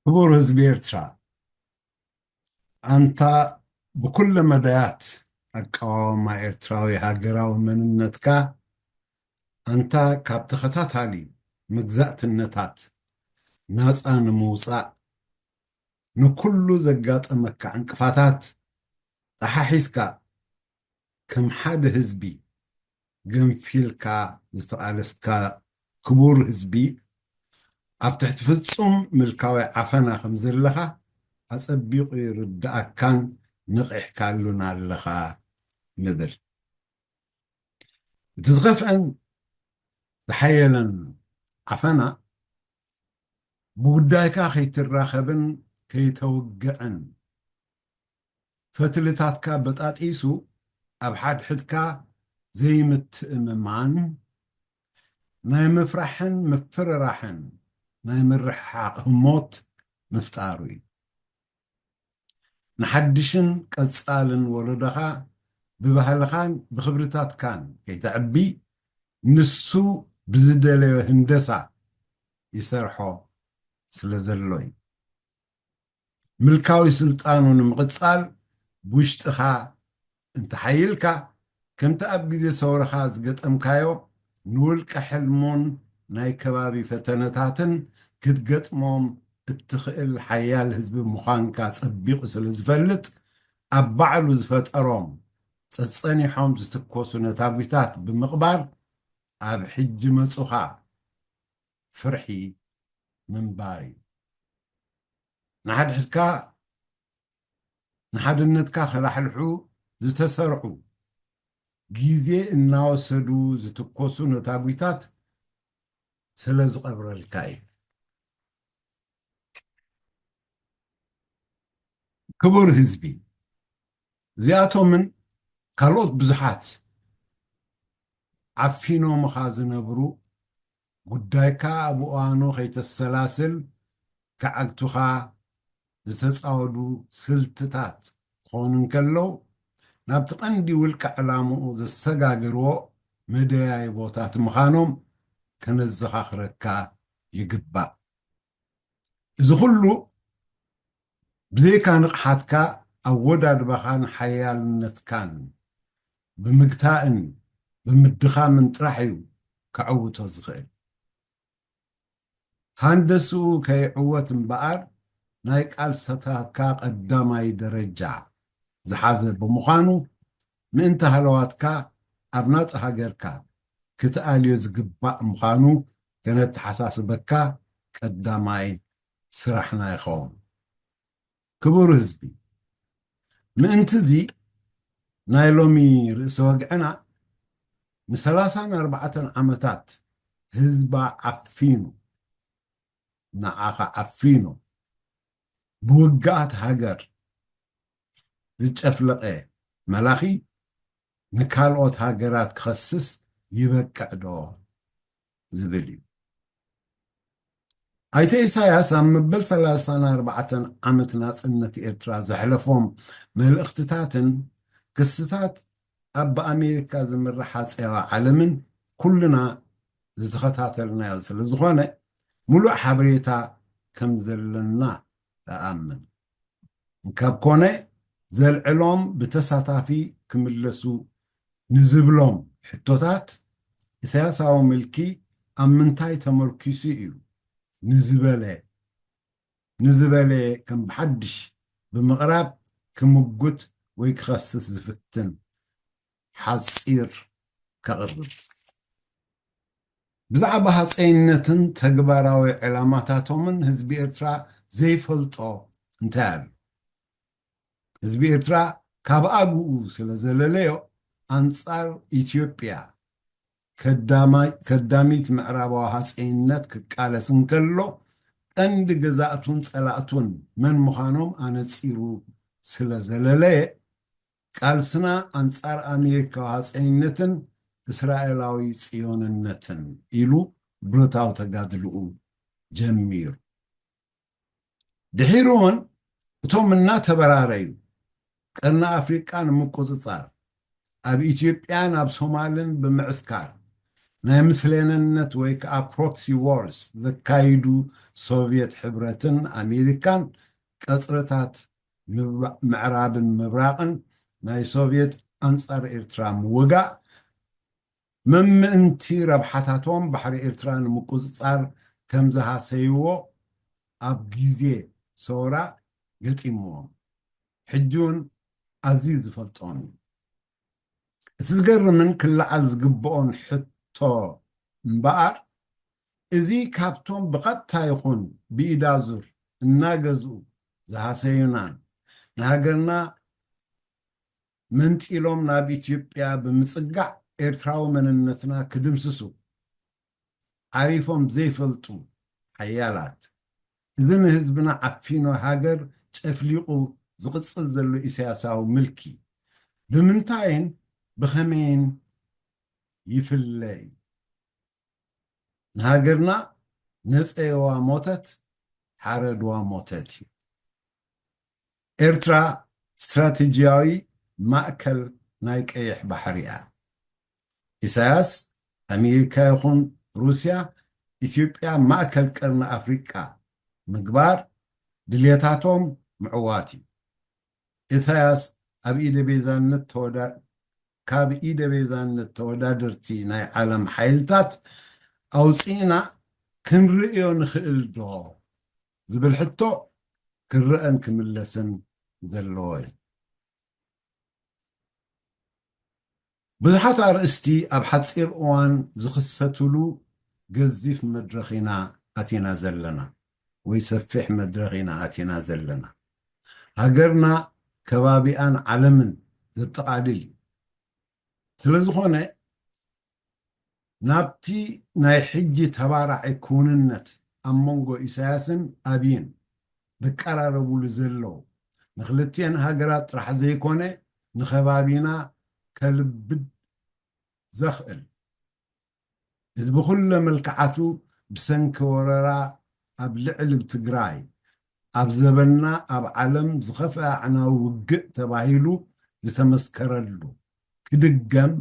ክቡር ህዝቢ ኤርትራ፣ ኣንታ ብኩለ መዳያት ኣቃዋውማ ኤርትራዊ ሃገራዊ መንነትካ፣ ኣንታ ካብ ተኸታታሊ መግዛእትነታት ናጻ ንምውጻእ ንኩሉ ዘጋጠመካ ዕንቅፋታት ጠሓሒስካ ከም ሓደ ህዝቢ ገንፊልካ ዝተቓለስካ ክቡር ህዝቢ፣ ኣብ ትሕቲ ፍጹም ምልካዊ ዓፈና ከም ዘለኻ ኣጸቢቑ ይርድኣካን ነቒሕካሉን ኣለኻ ንብል። እቲ ዝኸፍአን ዝሓየለን ዓፈና ብጉዳይካ ከይትራኸብን ከይተውግዕን ፈትልታትካ በጣጢሱ ኣብ ሓድሕድካ ዘይምትእምማን ናይ ምፍራሕን ምፍርራሕን ናይ ምርሕሓቕ ህሞት ምፍጣሩ እዩ። ንሓድሽን ቀጻልን ወለዶኻ ብባህልኻን ብኽብርታትካን ከይተዕቢ ንሱ ብዝደለዮ ህንደሳ ይሰርሖ ስለ ዘሎ እዩ። ምልካዊ ስልጣኑ ንምቕጻል ብውሽጥኻ እንተሓይልካ፣ ከምቲ ኣብ ግዜ ሰውራኻ ዝገጠምካዮ፣ ንውልቀ ሕልሙን ናይ ከባቢ ፈተነታትን ክትገጥሞም እትኽእል ሓያል ህዝቢ ምዃንካ ጸቢቑ ስለ ዝፈልጥ፣ ኣብ ባዕሉ ዝፈጠሮም ጸጸኒሖም ዝትኮሱ ነታጒታት ብምቕባር፣ ኣብ ሕጂ መጹኻ ፍርሒ ምንባር እዩ። ንሓድሕድካ ንሓድነትካ ከላሕልሑ ዝተሰርዑ፣ ግዜ እናወሰዱ ዝትኮሱ ነታጒታት ስለ ዝቐብረልካ እዩ። ክቡር ህዝቢ፣ እዚኣቶምን ካልኦት ብዙሓት ዓፊኖምኻ ዝነብሩ፣ ጉዳይካ ኣብ እዋኑ ከይተሰላስል ክዓግቱኻ ዝተጻወዱ ስልትታት ክኾኑ እንከለዉ፣ ናብቲ ቀንዲ ውልቀ ዕላምኡ ዘሰጋገርዎ መደያይቦታት ምዃኖም ከነዘኻኽረካ ይግባእ። እዚ ኩሉ ብዘይካ ንቕሓትካ፣ ኣወዳድባኻን ሓያልነትካን ብምግታእን ብምድኻምን ጥራሕ እዩ ከዕውቶ ዝኽእል። ሃንደስኡ ከይዕወት እምበኣር፣ ናይ ቃልስታትካ ቀዳማይ ደረጃ ዝሓዘ ብምዃኑ፣ ምእንቲ ሃለዋትካ ኣብ ናጻ ሃገርካ ክትኣልዮ ዝግባእ ምዃኑ ከነተሓሳስበካ ቀዳማይ ስራሕና ይኸውን። ክቡር ህዝቢ፣ ምእንቲ እዚ ናይ ሎሚ ርእሰ ወግዕና፣ ንሰላሳን ኣርባዕተን ዓመታት ህዝባ ዓፊኑ፣ ንዓኻ ዓፊኑ፣ ብውግኣት ሃገር ዝጨፍለቐ መላኺ ንካልኦት ሃገራት ክኸስስ ይበቅዕ ዶ ዝብል እዩ። ኣይተ ኢሳያስ ኣብ መበል ሰላሳን ኣርባዕተን ዓመት ናጽነት ኤርትራ ዘሕለፎም መልእኽትታትን ክስታት ኣብ ብኣሜሪካ ዝምራሕ ሃጸያዊ ዓለምን ኩልና ዝተኸታተልናዮ ስለ ዝኾነ፣ ምሉእ ሓበሬታ ከም ዘለና እኣምን። ካብ ኮነ፣ ዘልዕሎም ብተሳታፊ ክምለሱ ንዝብሎም ሕቶታት፣ ኢሳያሳዊ ምልኪ ኣብ ምንታይ ተመርኪሱ እዩ ንዝበለ ንዝበለ ከም ብሓድሽ ብምቕራብ ክምጉት ወይ ክኸስስ ዝፍትን ሓጺር ከቕርብ። ብዛዕባ ሃጸይነትን ተግባራዊ ዕላማታቶምን ህዝቢ ኤርትራ ዘይፈልጦ እንታይ ኣሎ? ህዝቢ ኤርትራ ካብ ኣግኡ ስለ ዘለለዮ፣ ኣንጻር ኢትዮጵያ ከዳማይ-፣ ከዳሚት ምዕራባዊ ሃጸይነት ክቃለስ እንከሎ፣ ቀንዲ ገዛእቱን ጸላእቱን መን ምዃኖም ኣነጺሩ ስለ ዘለለየ፣ ቃልስና ኣንጻር ኣሜሪካዊ ሃጸይነትን እስራኤላዊ ጽዮንነትን ኢሉ ብረታዊ ተጋድልኡ ጀሚሩ። ድሒሩ እውን እቶም እናተበራረዩ ቀርኒ ኣፍሪቃ ንምቁጽጻር ኣብ ኢትዮጵያን ኣብ ሶማልን ብምዕስካር ናይ ምስሌነነት ወይ ከዓ ፕሮክሲ ዋርስ ዘካይዱ ሶቪየት ሕብረትን ኣሜሪካን ቀፅርታት ምብራ- ምዕራብን ምብራቕን ናይ ሶቪየት ኣንፃር ኤርትራ ምውጋእ መምእንቲ ረብሓታቶም ባሕሪ ኤርትራ ንምቁፅፃር ከም ዝሃሰይዎ ኣብ ግዜ ሰውራ ገጢምዎም ሕጂ እውን ኣዝዩ ዝፈልጦም እዩ። እቲ ዝገርምን ክለዓል ዝግብኦን ሕቶ እምበኣር፣ እዚ ካብቶም ብቐጥታ ይኹን ብኢዳዙር እናገዝኡ ዝሃሰዩናን ንሃገርና መንጢሎም ናብ ኢትዮጵያ ብምጽጋዕ ኤርትራዊ መንነትና ክድምስሱ ዓሪፎም ዘይፈልጡ ሓያላት፣ እዚ ንህዝብና ዓፊኑ ሃገር ጨፍሊቑ ዝቕጽል ዘሎ ኢሳያሳዊ ምልኪ ብምንታይን ብኸመይን ይፍለ እዩ? ንሃገርና ነጸይዋ ሞተት፣ ሓረድዋ ሞተት እዩ። ኤርትራ ስትራቴጂያዊ ማእከል ናይ ቀይሕ ባሕሪ እያ። ኢሳያስ ኣሜሪካ ይኹን ሩስያ ኢትዮጵያ ማእከል ቀርኒ ኣፍሪቃ ምግባር ድልየታቶም ምዕዋት እዩ። ኢሳያስ ኣብ ኢደ ቤዛነት ተወዳ ካብ ኢደ ቤዛነት ተወዳደርቲ ናይ ዓለም ሓይልታት ኣውፂእና ክንርእዮ ንኽእል ዶ ዝብል ሕቶ ክረአን ክምለስን ዘለዎ እዩ። ብዙሓት ኣርእስቲ ኣብ ሓፂር እዋን ዝኽሰትሉ ገዚፍ መድረኽ ኢና ኣቲና ዘለና ወይ ሰፊሕ መድረኽ ኢና ኣቲና ዘለና። ሃገርና ከባቢኣን ዓለምን ዘጠቓልል እዩ። ስለዝኾነ ናብቲ ናይ ሕጂ ተባራዒ ክውንነት ኣብ መንጎ ኢሳያስን ኣብይን ዝቀራረቡሉ ዘለዉ ንክልቲኤን ሃገራት ጥራሕ ዘይኮነ ንከባቢና ከልብድ ዘኽእል እዚ ብኩለ መልክዓቱ ብሰንኪ ወረራ ኣብ ልዕሊ ትግራይ ኣብ ዘበንና ኣብ ዓለም ዝኸፍአ ኣዕናዊ ውግእ ተባሂሉ ዝተመስከረሉ ክድገም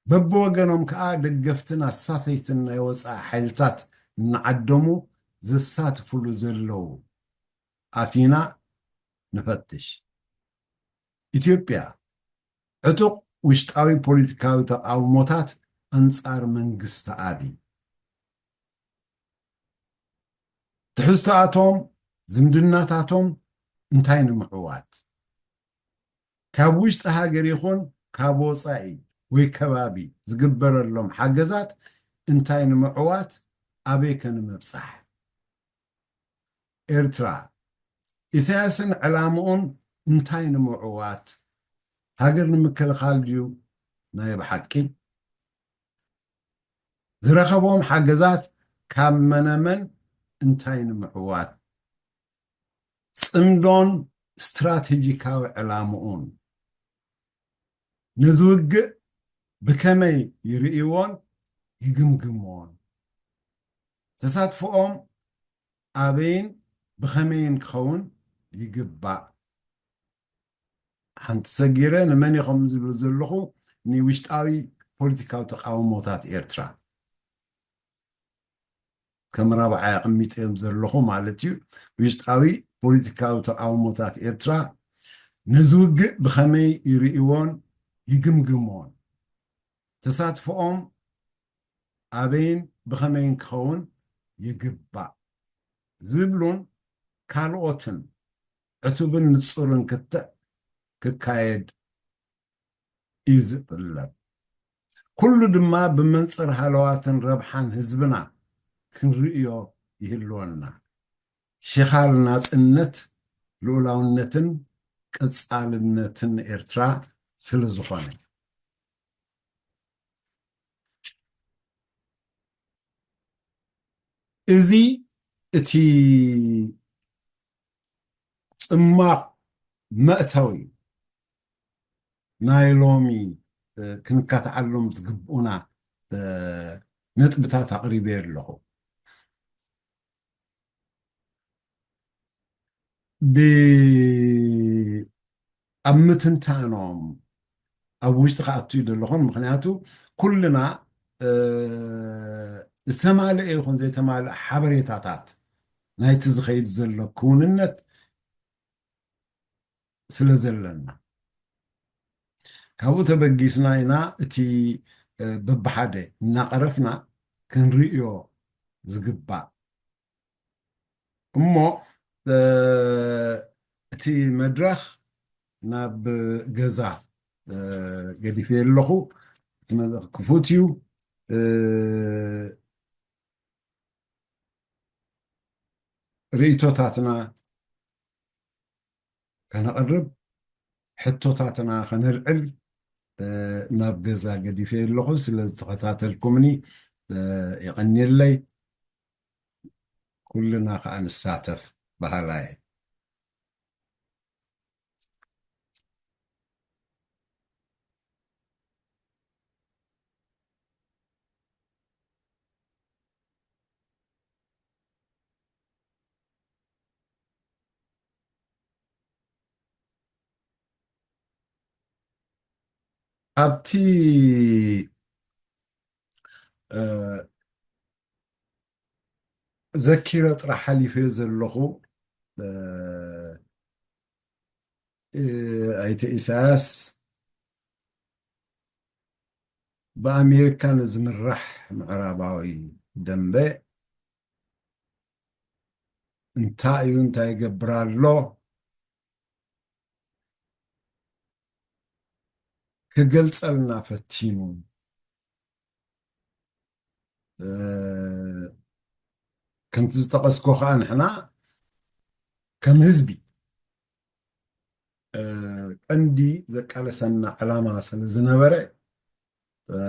በብወገኖም ከዓ ደገፍትን ኣሳሰይትን ናይ ወፃኢ ሓይልታት እናዓደሙ ዘሳትፍሉ ዘለዉ ኣቲና ንፈትሽ። ኢትዮጵያ ዕጡቕ ውሽጣዊ ፖለቲካዊ ተቓውሞታት ኣንጻር መንግስቲ ኣብይ። ትሕዝቶኣቶም፣ ዝምድናታቶም እንታይ ንምዕዋት? ካብ ውሽጢ ሃገር ይኹን ካብ ወጻኢ ወይ ከባቢ ዝግበረሎም ሓገዛት እንታይ ንምዕዋት? ኣበይ ከ ንምብጻሕ? ኤርትራ፣ ኢሳያስን ዕላምኡን እንታይ ንምዕዋት? ሃገር ንምክልኻል ድዩ ናይ ብሓቂ? ዝረኸቦም ሓገዛት ካብ መነመን እንታይ ንምዕዋት? ጽምዶን ስትራቴጂካዊ ዕላምኡን ነዚ ውግእ ብከመይ ይርእይዎን ይግምግምዎን? ተሳትፎኦም ኣበይን ብኸመይን ክኸውን ይግባእ? ሓንቲ ሰጊረ ንመን ኢኹም ዝብል ዘለኹ ንውሽጣዊ ፖለቲካዊ ተቃውሞታት ኤርትራ ከም ራብዓይ ኣቐሚጠዮም ዘለኹ ማለት እዩ። ውሽጣዊ ፖለቲካዊ ተቃውሞታት ኤርትራ ነዚ ውግእ ብኸመይ ይርእይዎን ይግምግምዎን? ተሳትፎኦም ኣበይን ብኸመይን ክኸውን ይግባእ ዝብሉን ካልኦትን ዕቱብን ንጹርን ክትዕ ክካየድ እዩ ዝጥለብ። ኩሉ ድማ ብመንጽር ሃለዋትን ረብሓን ህዝብና ክንርእዮ ይህልወና። ሽኻል ናጽነት፣ ልኡላውነትን ቀጻልነትን ኤርትራ ስለ ዝኾነ። እዚ እቲ ጽማቕ መእተዊ ናይ ሎሚ፣ እ፣ ክንካትዓሎም ዝግብኡና፣ እ፣ ነጥብታት ኣቕሪበ ኣለኹ። ብ-፣ ኣብ ምትንታኖም ኣብ ውሽጢ ክኣቱ እዩ ዘለኹን፣ ምኽንያቱ ኩልና፣ እ፣ ዝተማልአ ይኹን ዘይተማልአ ሓበሬታታት ናይቲ ዝኸይድ ዘሎ ክውንነት ስለ ዘለና፣ ካብኡ ተበጊስና ኢና እቲ፣ እ፣ በብሓደ እናቐረፍና ክንርእዮ ዝግባእ። እሞ፣ እ፣ እቲ መድረኽ ናብ ገዛ፣ እ፣ ገዲፈ ኣለኹ። እቲ መድረኽ ክፉት እዩ። እ፣ ርእይቶታትና ከነቕርብ፣ ሕቶታትና ከነልዕል፣ እ፣ ናብ ገዛ ገዲፈ ኣለኹ። ስለ ዝተኸታተልኩምኒ፣ እ፣ የቐንየለይ። ኩልና ከኣ ንሳተፍ በሃላይ። ኣብቲ፣ እ፣ ዘኪረ ጥራሕ ሓሊፈዮ ዘለኹ፣ እ፣ እ፣ ኣይተ ኢሳያስ ብኣሜሪካ ንዝምራሕ ምዕራባዊ ደንበ እንታይ እዩ፣ እንታይ ይገብር ኣሎ፣ ክገልጸልና ፈቲኑ። እ፣ ከምቲ ዝጠቐስኮ ኸኣ ንሕና ከም ህዝቢ፣ እ፣ ቀንዲ ዘቃለሰና ዕላማ ስለ ዝነበረ፣ እ፣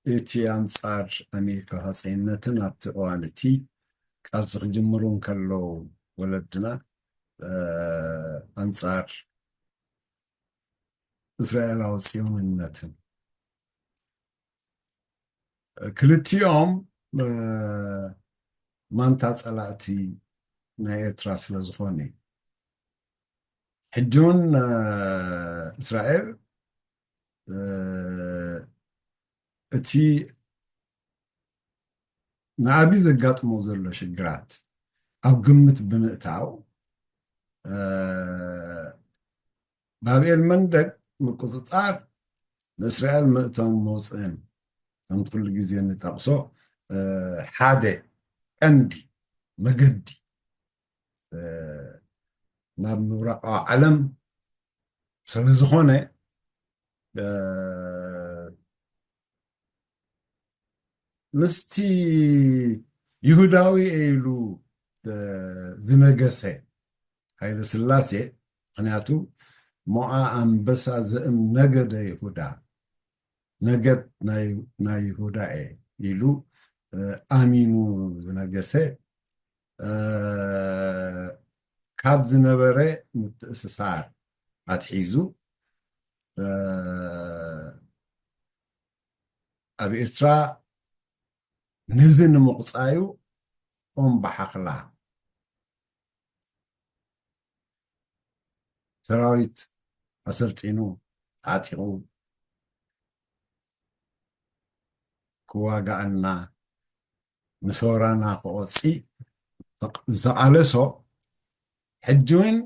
እቲ ኣንጻር ኣሜሪካ ሃጸይነትን ኣብቲ እዋን እቲ ቃልሲ ክጅምሩ እንከለዉ ወለድና፣ እ፣ ኣንጻር እስራኤላዊ ጽዮንነትን፣ ክልቲኦም፣ እ፣ ማንታ ጸላእቲ ናይ ኤርትራ ስለ ዝኾነ እዩ። ሕጂ እውን፣ እ፣ እስራኤል፣ እ፣ እቲ ንኣቢ ዘጋጥሞ ዘሎ ሽግራት ኣብ ግምት ብምእታው፣ እ፣ ባብኤል መንደብ ምቁጽጻር ንእስራኤል ምእታውን መውጽእን፣ ከምቲ ኩሉ ግዜ ንጠቕሶ፣ እ፣ ሓደ ቀንዲ መገዲ፣ እ፣ ናብ ምብራቓዊ ዓለም ስለ ዝኾነ፣ እ፣ ምስቲ ይሁዳዊ እየ ኢሉ፣ እ፣ ዝነገሰ ሃይለ ስላሴ፣ ምኽንያቱ ሞዓ ኣንበሳ ዘእም ነገደ ይሁዳ፣ ነገድ ናይ፣ ናይ ይሁዳ እየ ኢሉ፣ እ፣ ኣሚኑ ዝነገሰ፣ እ፣ ካብ ዝነበረ ምትእስሳር ኣትሒዙ፣ እ፣ ኣብ ኤርትራ ነዚ ንምቕጻዩ ኦም ብሓኽላ ሰራዊት ኣሰልጢኑ፣ ዓጢቑ፣ ክዋጋኣና፣ ምስ ወራና ክወጺ ዝተቓለሶ፣ ሕጂ እውን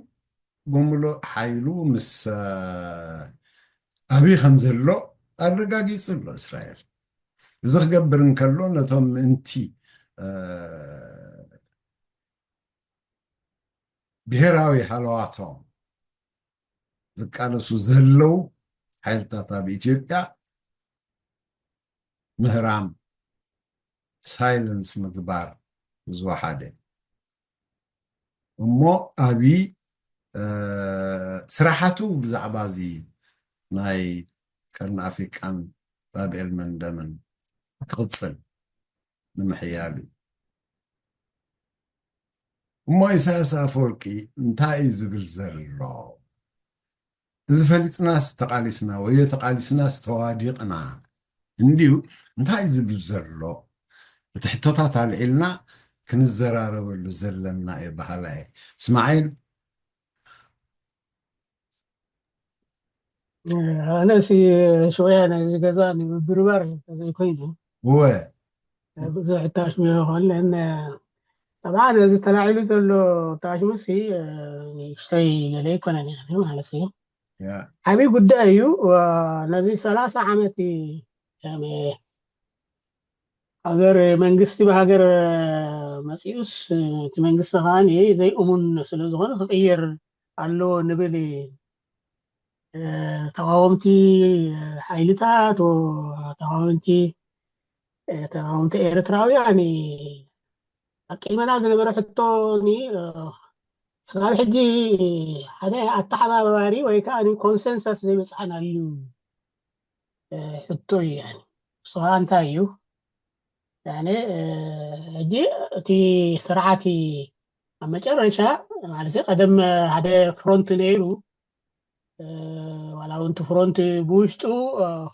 ብምሉእ ሓይሉ ምስ፣ እ፣ ኣብይ ከም ዘሎ ኣረጋጊጹ ኣሎ እስራኤል። እዚ ክገብር እንከሎ ነቶም ምእንቲ፣ እ፣ ብሄራዊ ሃለዋቶም ዝቃለሱ ዘለዉ ሓይልታት ኣብ ኢትዮጵያ ምህራም፣ ሳይለንስ ምግባር ዝወሓደ እሞ ኣብይ፣ እ፣ ስራሓቱ ብዛዕባ እዚ ናይ ቀርኒ ኣፍሪቃን ባብኤል መንደምን ክቕጽል ንምሕያል እዩ። እሞ ኢሳያስ ኣፈወርቂ እንታይ እዩ ዝብል ዘሎ? እዚ ፈሊጥናስ ተቓሊስና ወዮ ተቓሊስናስ ተዋዲቕና እንድዩ እንታይ እዩ ዝብል ዘሎ? እቲ ሕቶታት ኣልዒልና ክንዘራረበሉ ዘለና እየ በሃላይ እየ። እስማዒል፣ ኣነሲ ሽወያ ነዚ ገዛ ንምብርባር ተዘይኮይኑ እወ ብዙሕ እታሽሙ ይኸውን። ለእነ ጠብዓ ነዚ ተላዒሉ ዘሎ ታሽሙሲ ንእሽተይ ገለ ኣይኮነን፣ ያ ማለት እዩ። ያ ዓብይ ጉዳይ እዩ። ነዚ ሰላሳ ዓመት ከም ሃገር መንግስቲ ብሃገር መፂኡስ እቲ መንግስቲ ከዓኒ ዘይእሙን ስለዝኾነ ክቕየር ኣለዎ ንብል። ተቃወምቲ ሓይልታት ተቃወምቲ ተቃወምቲ ኤርትራውያን ኣቀይመና ዝነበረ ሕቶ ስጋብ ሕጂ ሓደ ኣተሓባባሪ ወይ ከዓ ኮንሰንሰስ ዘይበፅሓናሉ ሕቶ እዩ። ንሱ ከዓ እንታይ እዩ? ሕጂ እቲ ስርዓት ኣብ መጨረሻ ማለት ቀደም ሓደ ፍሮንት ነይሩ፣ ዋላ እውን እቲ ፍሮንት ብውሽጡ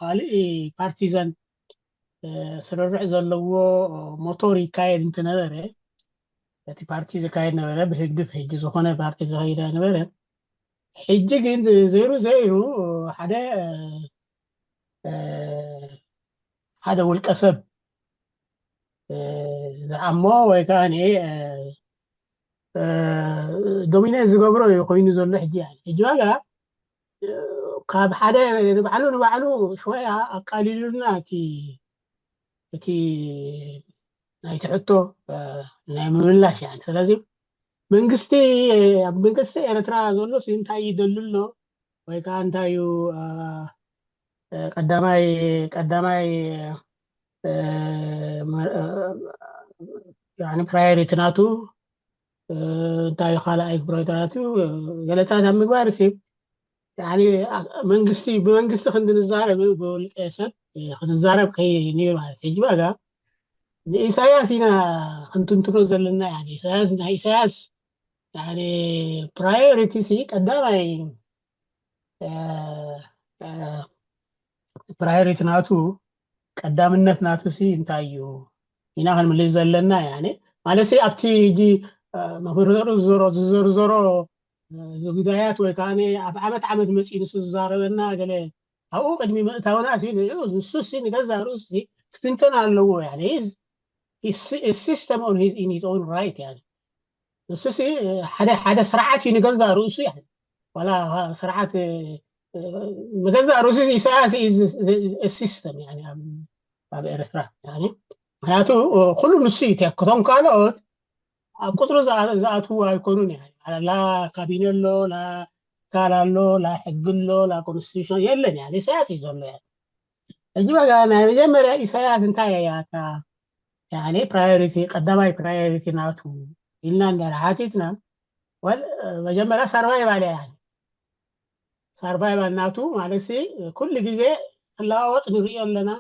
ካልእ ፓርቲዛን ስርርዕ ዘለዎ ሞቶር ይካየድ እንትነበረ፣ እቲ ፓርቲ ዝካየድ ነበረ፣ ብህግድፍ ሕጂ ዝኾነ ፓርቲ ዝኸይደ ነበረ። ሕጂ ግን ዘይሩ ዘይሩ ሓደ ሓደ ውልቀ ሰብ ዝዓሞ ወይ ከዓ ዶሚኔት ዝገብሮ እዩ ኮይኑ ዘሎ። ሕጂ ሕጂ ዋጋ ካብ ሓደ ንባዕሉ ንባዕሉ ሽወያ ኣቃሊሉና እቲ እቲ ናይቲ ሕቶ ናይ ምምላሽ። ያ ስለዚ መንግስቲ ኣብ መንግስቲ ኤርትራ ዘሎ እንታይ ይደሉ ኣሎ ወይ ከዓ እንታይ እዩ ቀዳማይ ቀዳማይ ፕራዮሪቲ ናቱ እንታይ ካልኣይ ፕራዮሪቲ ናቱ ገለታት ኣብ ምግባር ሲ መንግስቲ ብመንግስቲ ክንዲ ንዛረብ ብውልቀ ሰብ ክንዛረብ ከይ ነይሩ ማለት ሕጂ ዋጋ ንኢሳያስ ኢና ክንትንትኖ ዘለና። ኢሳያስ ናይ ኢሳያስ ፕራዮሪቲ ሲ ቀዳማይ ፕራዮሪቲ ናቱ ቀዳምነት ናቱ ሲ እንታይ እዩ ኢና ክንምልስ ዘለና። ያ ማለት ሲ ኣብቲ ሕጂ መምህር ዝዘርዘሮ ዝዘርዘሮ ጉዳያት ወይ ከዓ ኣብ ዓመት ዓመት መፂኡ ንሱ ዝዛረበና ገለ ኣብኡ ቅድሚ ምእታውና ሲ ንዑ ንሱ ሲ ንገዛ ርእሱ ሲ ክትንተን ኣለዎ። ያ ሲስተም ኦን ሂዝ ኢን ሂዝ ኦን ራይት ያ ንሱ ሲ ሓደ ሓደ ስርዓት እዩ ንገዛ ርእሱ። ያ ዋላ ስርዓት ንገዛ ርእሱ ኢሳያስ ሲስተም ኣብ ኤርትራ። ምክንያቱ ኩሉ ንሱ እዩ። ክቶም ካልኦት ኣብ ቁፅሪ ዝኣትዉ ኣይኮኑን። ላ ካቢነ ኣሎ፣ ላ ትካል ኣሎ፣ ላ ሕጊ ኣሎ፣ ላ ኮንስቲቱሽን የለን። ኢሳያስ እዩ ዘሎ። ሕጂ ዋጋ ናይ መጀመርያ ኢሳያስ እንታይ እያ እታ ፕራዮሪቲ ቀዳማይ ፕራዮሪቲ ናቱ ኢልና እንዳ ሓቲትና መጀመርያ ሰርቫይቫል እያ። ሰርቫይቫል ናቱ ማለት ኩሉ ግዜ ክለዋወጥ ንርእዮ ኣለና።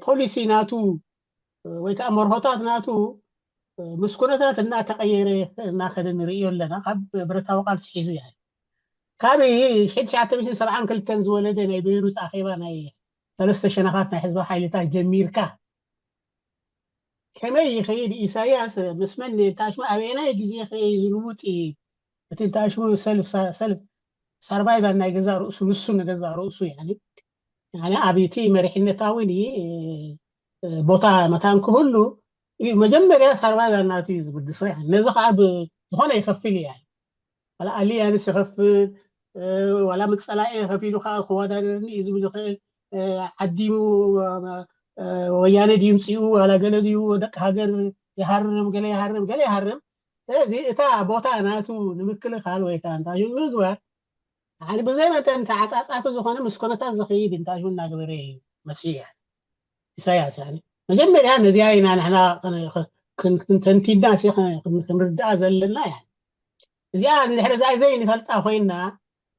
ፖሊሲ ናቱ ወይ ከዓ መርሆታት ናቱ ምስ ኩነታት እናተቐየረ እናኸደ ንርእዮ ኣለና። ካብ ብረታዊ ቃልሲ ሒዙ ያ ካብ ሸ ሰብዓን ክልተን ዝወለደ ናይ ቤሩት ኣኼባ ናይ ሰለስተ ሸነኻት ናይ ህዝባዊ ሓይልታት ጀሚርካ ከመይ ይኸይድ ኢሳያስ ምስ መን ታሽሙ ኣበየናይ ግዜ ከይ ዝልውጥ እቲ ታሽሙ ሰልፍ ሰርቫይቫል ናይ ገዛ ርእሱ ንሱ ንገዛ ርእሱ ኣብቲ መሪሕነታዊ ቦታ መታን ክህሉ መጀመርያ ሰርቫይቫል ናቱ እዩ ዝግድሶ። ነዚ ከዓ ብዝኾነ ይኸፍል እያ ዋላ ኣሊያንስ ይኸፍል ዋላ ምስ ፀላኢ ከፊሉ ከዓ ክወዳደርኒ እዩ ዝብል ዝኽእል ዓዲሙ ወያነ ድዩ ምፅኡ ዋላ ገለ ድዩ ደቂ ሃገር ይሃርም ገለ ይሃርም ገለ ይሃርም። ስለዚ እታ ቦታ ናቱ ንምክልኻል ወይ ከዓ እንታይ ንምግባር ሓደ ብዘይ መጠን ተዓፃፃፊ ዝኾነ ምስ ኮነታት ዝኸይድ እንታይ እናገበረ እዩ መፅኡ። ኢሳያስ መጀመርያ ነዚኣ ኢና ንሕና ክንተንቲና ክንርድኣ ዘለና። እዚኣ እንድሕር እዛ ዘይንፈልጣ ኮይና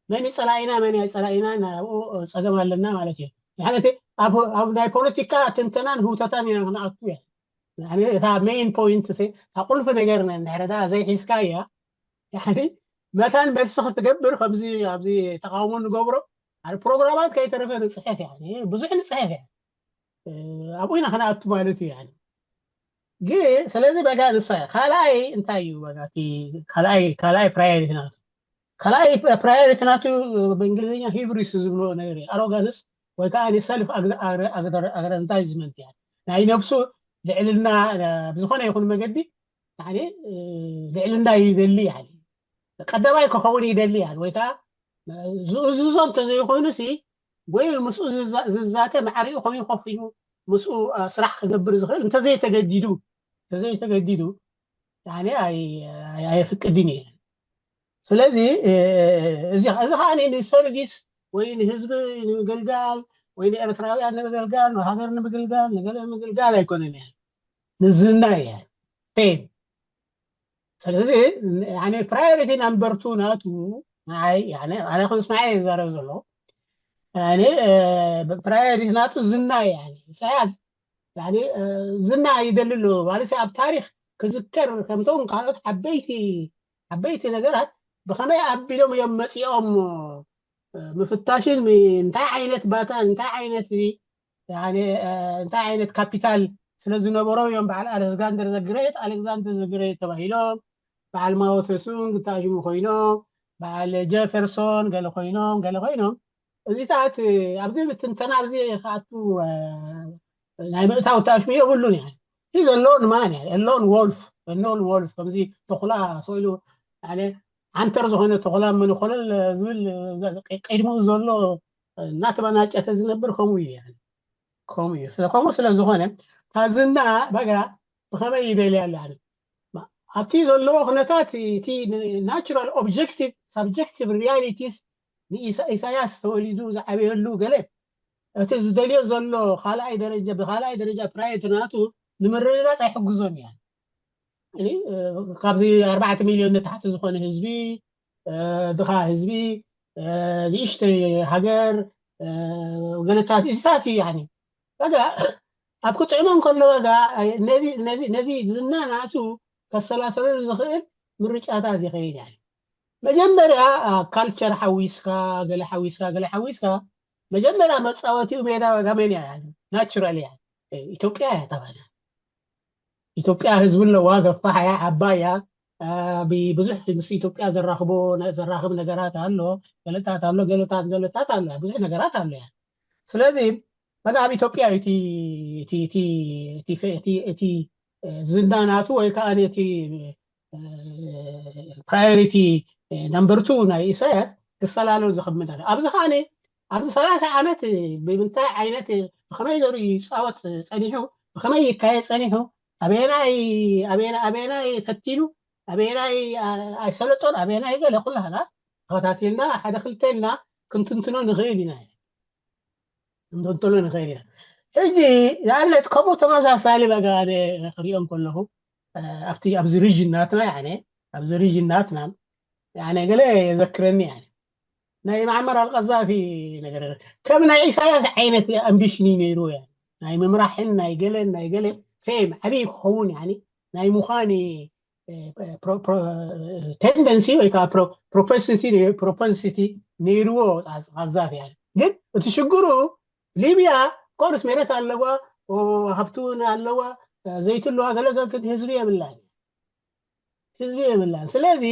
መን ጸላኢና መን ኣይጸላኢና ናብኡ ጸገም ኣለና ማለት እዩ። ንሕና እቲ ኣብ ኣብ ናይ ፖለቲካ ትንተናን ህውተታን ኢና ክንኣቱ እያ። ንሕና እታ ሜይን ፖይንት ሲ እታ ቁልፊ ነገር ነ እንድሕር እታ ዘይሒዝካ እያ። ያኒ መታን መልሲ ክትገብር ከምዚ ኣብዚ ተቃውሞ ንገብሮ ኣብ ፕሮግራማት ከይተረፈ ንጽሕፍ እያ። ብዙሕ ንጽሕፍ እያ። ኣብኡ ኢና ክንኣቱ ማለት እዩ። ያኒ ግን ስለዚ በጋ ንሳ ካልኣይ እንታይ እዩ በጋ እቲ ካልኣይ ካልኣይ ፕራዮሪቲ ናቱ ካልኣይ ፕራዮሪቲ ናቱ ብእንግሊዝኛ ሂብሪስ ዝብልዎ ነገር እዩ። ኣሮጋንስ ወይ ከዓ ሰልፍ ኣግረንታይዝመንት፣ ናይ ነብሱ ልዕልና፣ ብዝኾነ ይኹን መገዲ ልዕልና ይደሊ፣ ቀዳማይ ክኸውን ይደሊ ወይ ከዓ ዝእዝዞ እንተዘይኮይኑ ሲ ወይ ምስኡ ዝዛተ ማዕሪኡ ኮይኑ ኮፍ ኢሉ ምስኡ ስራሕ ክገብር ዝኽእል እንተዘይተገዲዱ እንተዘይተገዲዱ ኣየፍቅድን እየ። ስለዚ እዚ ከዓ ንሰርቪስ ወይ ንህዝቢ ንምግልጋል ወይ ንኤርትራውያን ንምግልጋል ንሃገር ንምግልጋል ንገለ ንምግልጋል ኣይኮነን እየ፣ ንዝና እየ፣ ፌም። ስለዚ ፕራዮሪቲ ናምበር ቱ ናቱ ንዓይ ኣነ ክስማዐ ይዛረብ ዘሎ ፕራዮሪቲ ናቱ ዝና እዩ። ኢሳያስ ዝና ይደሊ ኣሎ ማለት ኣብ ታሪክ ክዝከር ከምቶም ካልኦት ዓበይቲ ዓበይቲ ነገራት ብኸመይ ኣቢሎም እዮም መፂኦም ምፍታሽን እንታይ ዓይነት ባታ እንታይ ዓይነት እንታይ ዓይነት ካፒታል ስለ ዝነበሮም እዮም በዓል ኣሌክዛንደር ዘግሬት ኣሌክዛንደር ዘግሬት ተባሂሎም በዓል ማዎ ተሱንግ ታሽሙ ኮይኖም በዓል ጀፈርሶን ገለ ኮይኖም ገለ ኮይኖም እዚታት ኣብዚ ብትንተና ኣብዚ ክኣቱ ናይ ምእታው ታሽሙ የብሉን። ያ ሂዘ ሎን ማን ያ ሎን ወልፍ ሎን ወልፍ ከምዚ ተኹላ ሰኢሉ ዓንተር ዝኾነ ተኹላ መን ይኾለል ዝብል ቅድሚኡ ዘሎ እናተመናጨተ ዝነብር ከምኡ እዩ። ከምኡ እዩ። ስለ ከምኡ ስለ ዝኾነ ታዝና በጋ ብኸመይ ይደልያ ኣሎ ኣብቲ ዘለዎ ኩነታት እቲ ናቹራል ኦብጀክቲቭ ሳብጀክቲቭ ሪያሊቲስ ንኢሳያስ ተወሊዱ ዝዓበየሉ ገለ እቲ ዝደልዮ ዘሎ ካልኣይ ደረጃ ብካልኣይ ደረጃ ፕራዮሪቲ ናቱ ንምርግጋፅ ኣይሕግዞን እያ። ካብዚ ኣርባዕተ ሚልዮን ንታሕቲ ዝኾነ ህዝቢ ድኻ ህዝቢ ንእሽተይ ሃገር ገለታት እዚታት እዩ። በጋ ኣብ ክጥዕሞ እንከሎ በጋ ነዚ ዝና ናቱ ከሰላሰለሉ ዝኽእል ምርጫታት ይኸይድ። መጀመርያ ካልቸር ሓዊስካ ገለ ሓዊስካ ገለ ሓዊስካ መጀመርያ መፃወቲኡ ሜዳ በጋ መን እያ? ናቹራል እያ፣ ኢትዮጵያ እያ። ጠባና ኢትዮጵያ ህዝቢ ኣለዋ፣ ገፋሕ እያ፣ ዓባይ እያ። ብዙሕ ምስ ኢትዮጵያ ዘራኽቦ ዘራኽብ ነገራት ኣሎ፣ ገለታት ኣሎ፣ ገለታት ገለታት ኣሎ፣ ብዙሕ ነገራት ኣሎ። ያ ስለዚ በጋ ኣብ ኢትዮጵያ እቲ ዝና ናቱ ወይ ከዓ እቲ ፕራዮሪቲ ነምበር ቱ ናይ ኢሳያስ ክሰላሎ ዝኽምድ ኣሎ። ኣብዚ ከዓ ኣብዚ ሰላሳ ዓመት ብምንታይ ዓይነት ብኸመይ ገሩ ይፃወት ፀኒሑ ብኸመይ ይካየድ ፀኒሑ ኣበየናይ ኣበየናይ ፈቲኑ ኣበየናይ ኣይሰለጦን ኣበየናይ ገለ ኩላህና ተኸታቲልና ሓደ ክልተ ኢልና ክንትንትኖ ንኽእል ኢና። ክንትንትኖ ንኽእል ኢና። ሕጂ ንኣብነት ከምኡ ተመሳሳሊ በጋ ክሪኦም ከለኹ ኣብቲ ኣብዚ ሪጅን ናትና ያኔ ኣብዚ ሪጅን ናትና ያኔ ገለ የዘክረኒ ያኔ ናይ ማዕመር ኣልቀዛፊ ነገር ከም ናይ ኢሳያስ ዓይነት ኣምቢሽን እዩ ነይሩ። ያ ናይ ምምራሕን ናይ ገለን ናይ ገለ ፌም ዓብዪ ክኸውን ያኔ ናይ ምዃን ቴንደንሲ ወይ ከዓ ፕሮፐንሲቲ ነይርዎ ቃዛፊ። ግን እቲ ሽግሩ ሊብያ ኮርስ ሜረት ኣለዋ፣ ሃብቲ እውን ኣለዋ፣ ዘይቲ ኣለዋ፣ ገለ ግን ህዝቢ የብላን፣ ህዝቢ የብላን። ስለዚ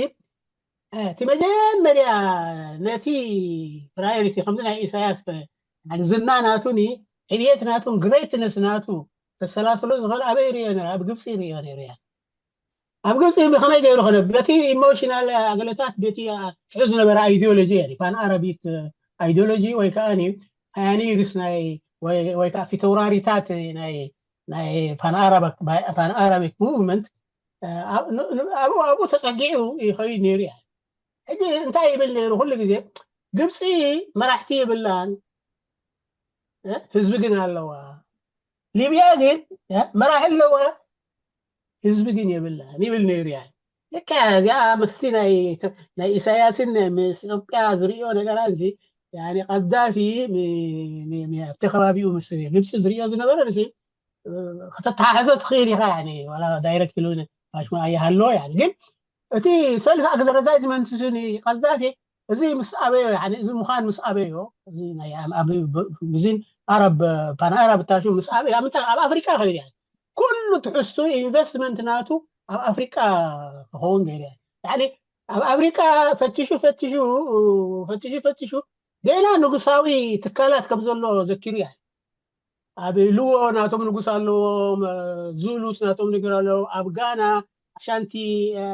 እቲ መጀመርያ ነቲ ፕራዮሪቲ ከምዚ ናይ ኢሳያስ ዝና ናቱኒ ዕብየት ናቱን ግሬትነስ ናቱ ተሰላስሎ ዝኽእል ኣበይ ርእዮ ነይሩ? ኣብ ግብፂ ርእዮ ነይሩ። ያ ኣብ ግብፂ ብኸመይ ገይሩ ኾነ? በቲ ኢሞሽናል ኣገለታት በቲ ሽዑ ዝነበረ ኣይዲዮሎጂ ፓን ኣረቢክ ኣይዲዮሎጂ ወይ ከዓ ፓዮኒርስ ናይ ወይ ከዓ ፊተውራሪታት ናይ ናይ ፓን ኣረቢክ ሙቭመንት ኣብኡ ተፀጊዑ ይኸይድ ነይሩ። ያ ሕጂ እንታይ ይብል ነይሩ? ኩሉ ግዜ ግብፂ መራሕቲ የብላን፣ ህዝቢ ግን ኣለዋ። ሊብያ ግን መራሒ ኣለዋ፣ ህዝቢ ግን የብላን ይብል ነይሩ። ያ ልካ እዚኣ ምስቲ ናይ ኢሳያስን ምስ ኢትዮጵያ ዝርእዮ ነገራት እዚ ቀዳፊ ኣብቲ ከባቢኡ ምስ ግብፂ ዝርእዮ ዝነበረ ከተተሓሕዞ ትኽእል ኢኻ። ዋላ ዳይሬክት ሉ ማሽማ ኣይሃለዎ ግን እቲ ሰልፍ ኣግዘረዳጅመንት ቀዛፊ እዚ ምስ ኣበዮ እዚ ምዃን ምስ ኣበዮ እዚን ኣረብ ፓን ኣረብ ታሹ ምስ ኣበዮ ኣብ ምንታይ ኣብ ኣፍሪቃ ከይድ እያ። ኩሉ ትሕዝቱ ኢንቨስትመንት ናቱ ኣብ ኣፍሪቃ ክኸውን ገይሩ እያ። ኣብ ኣፍሪቃ ፈትሹ ፈትሹ ፈትሹ ፈትሹ ገና ንጉሳዊ ትካላት ከም ዘሎ ዘኪሩ እያ። ኣብ ልዎ ናቶም ንጉስ ኣለዎም፣ ዙሉስ ናቶም ነገር ኣለዎም። ኣብ ጋና ኣሻንቲ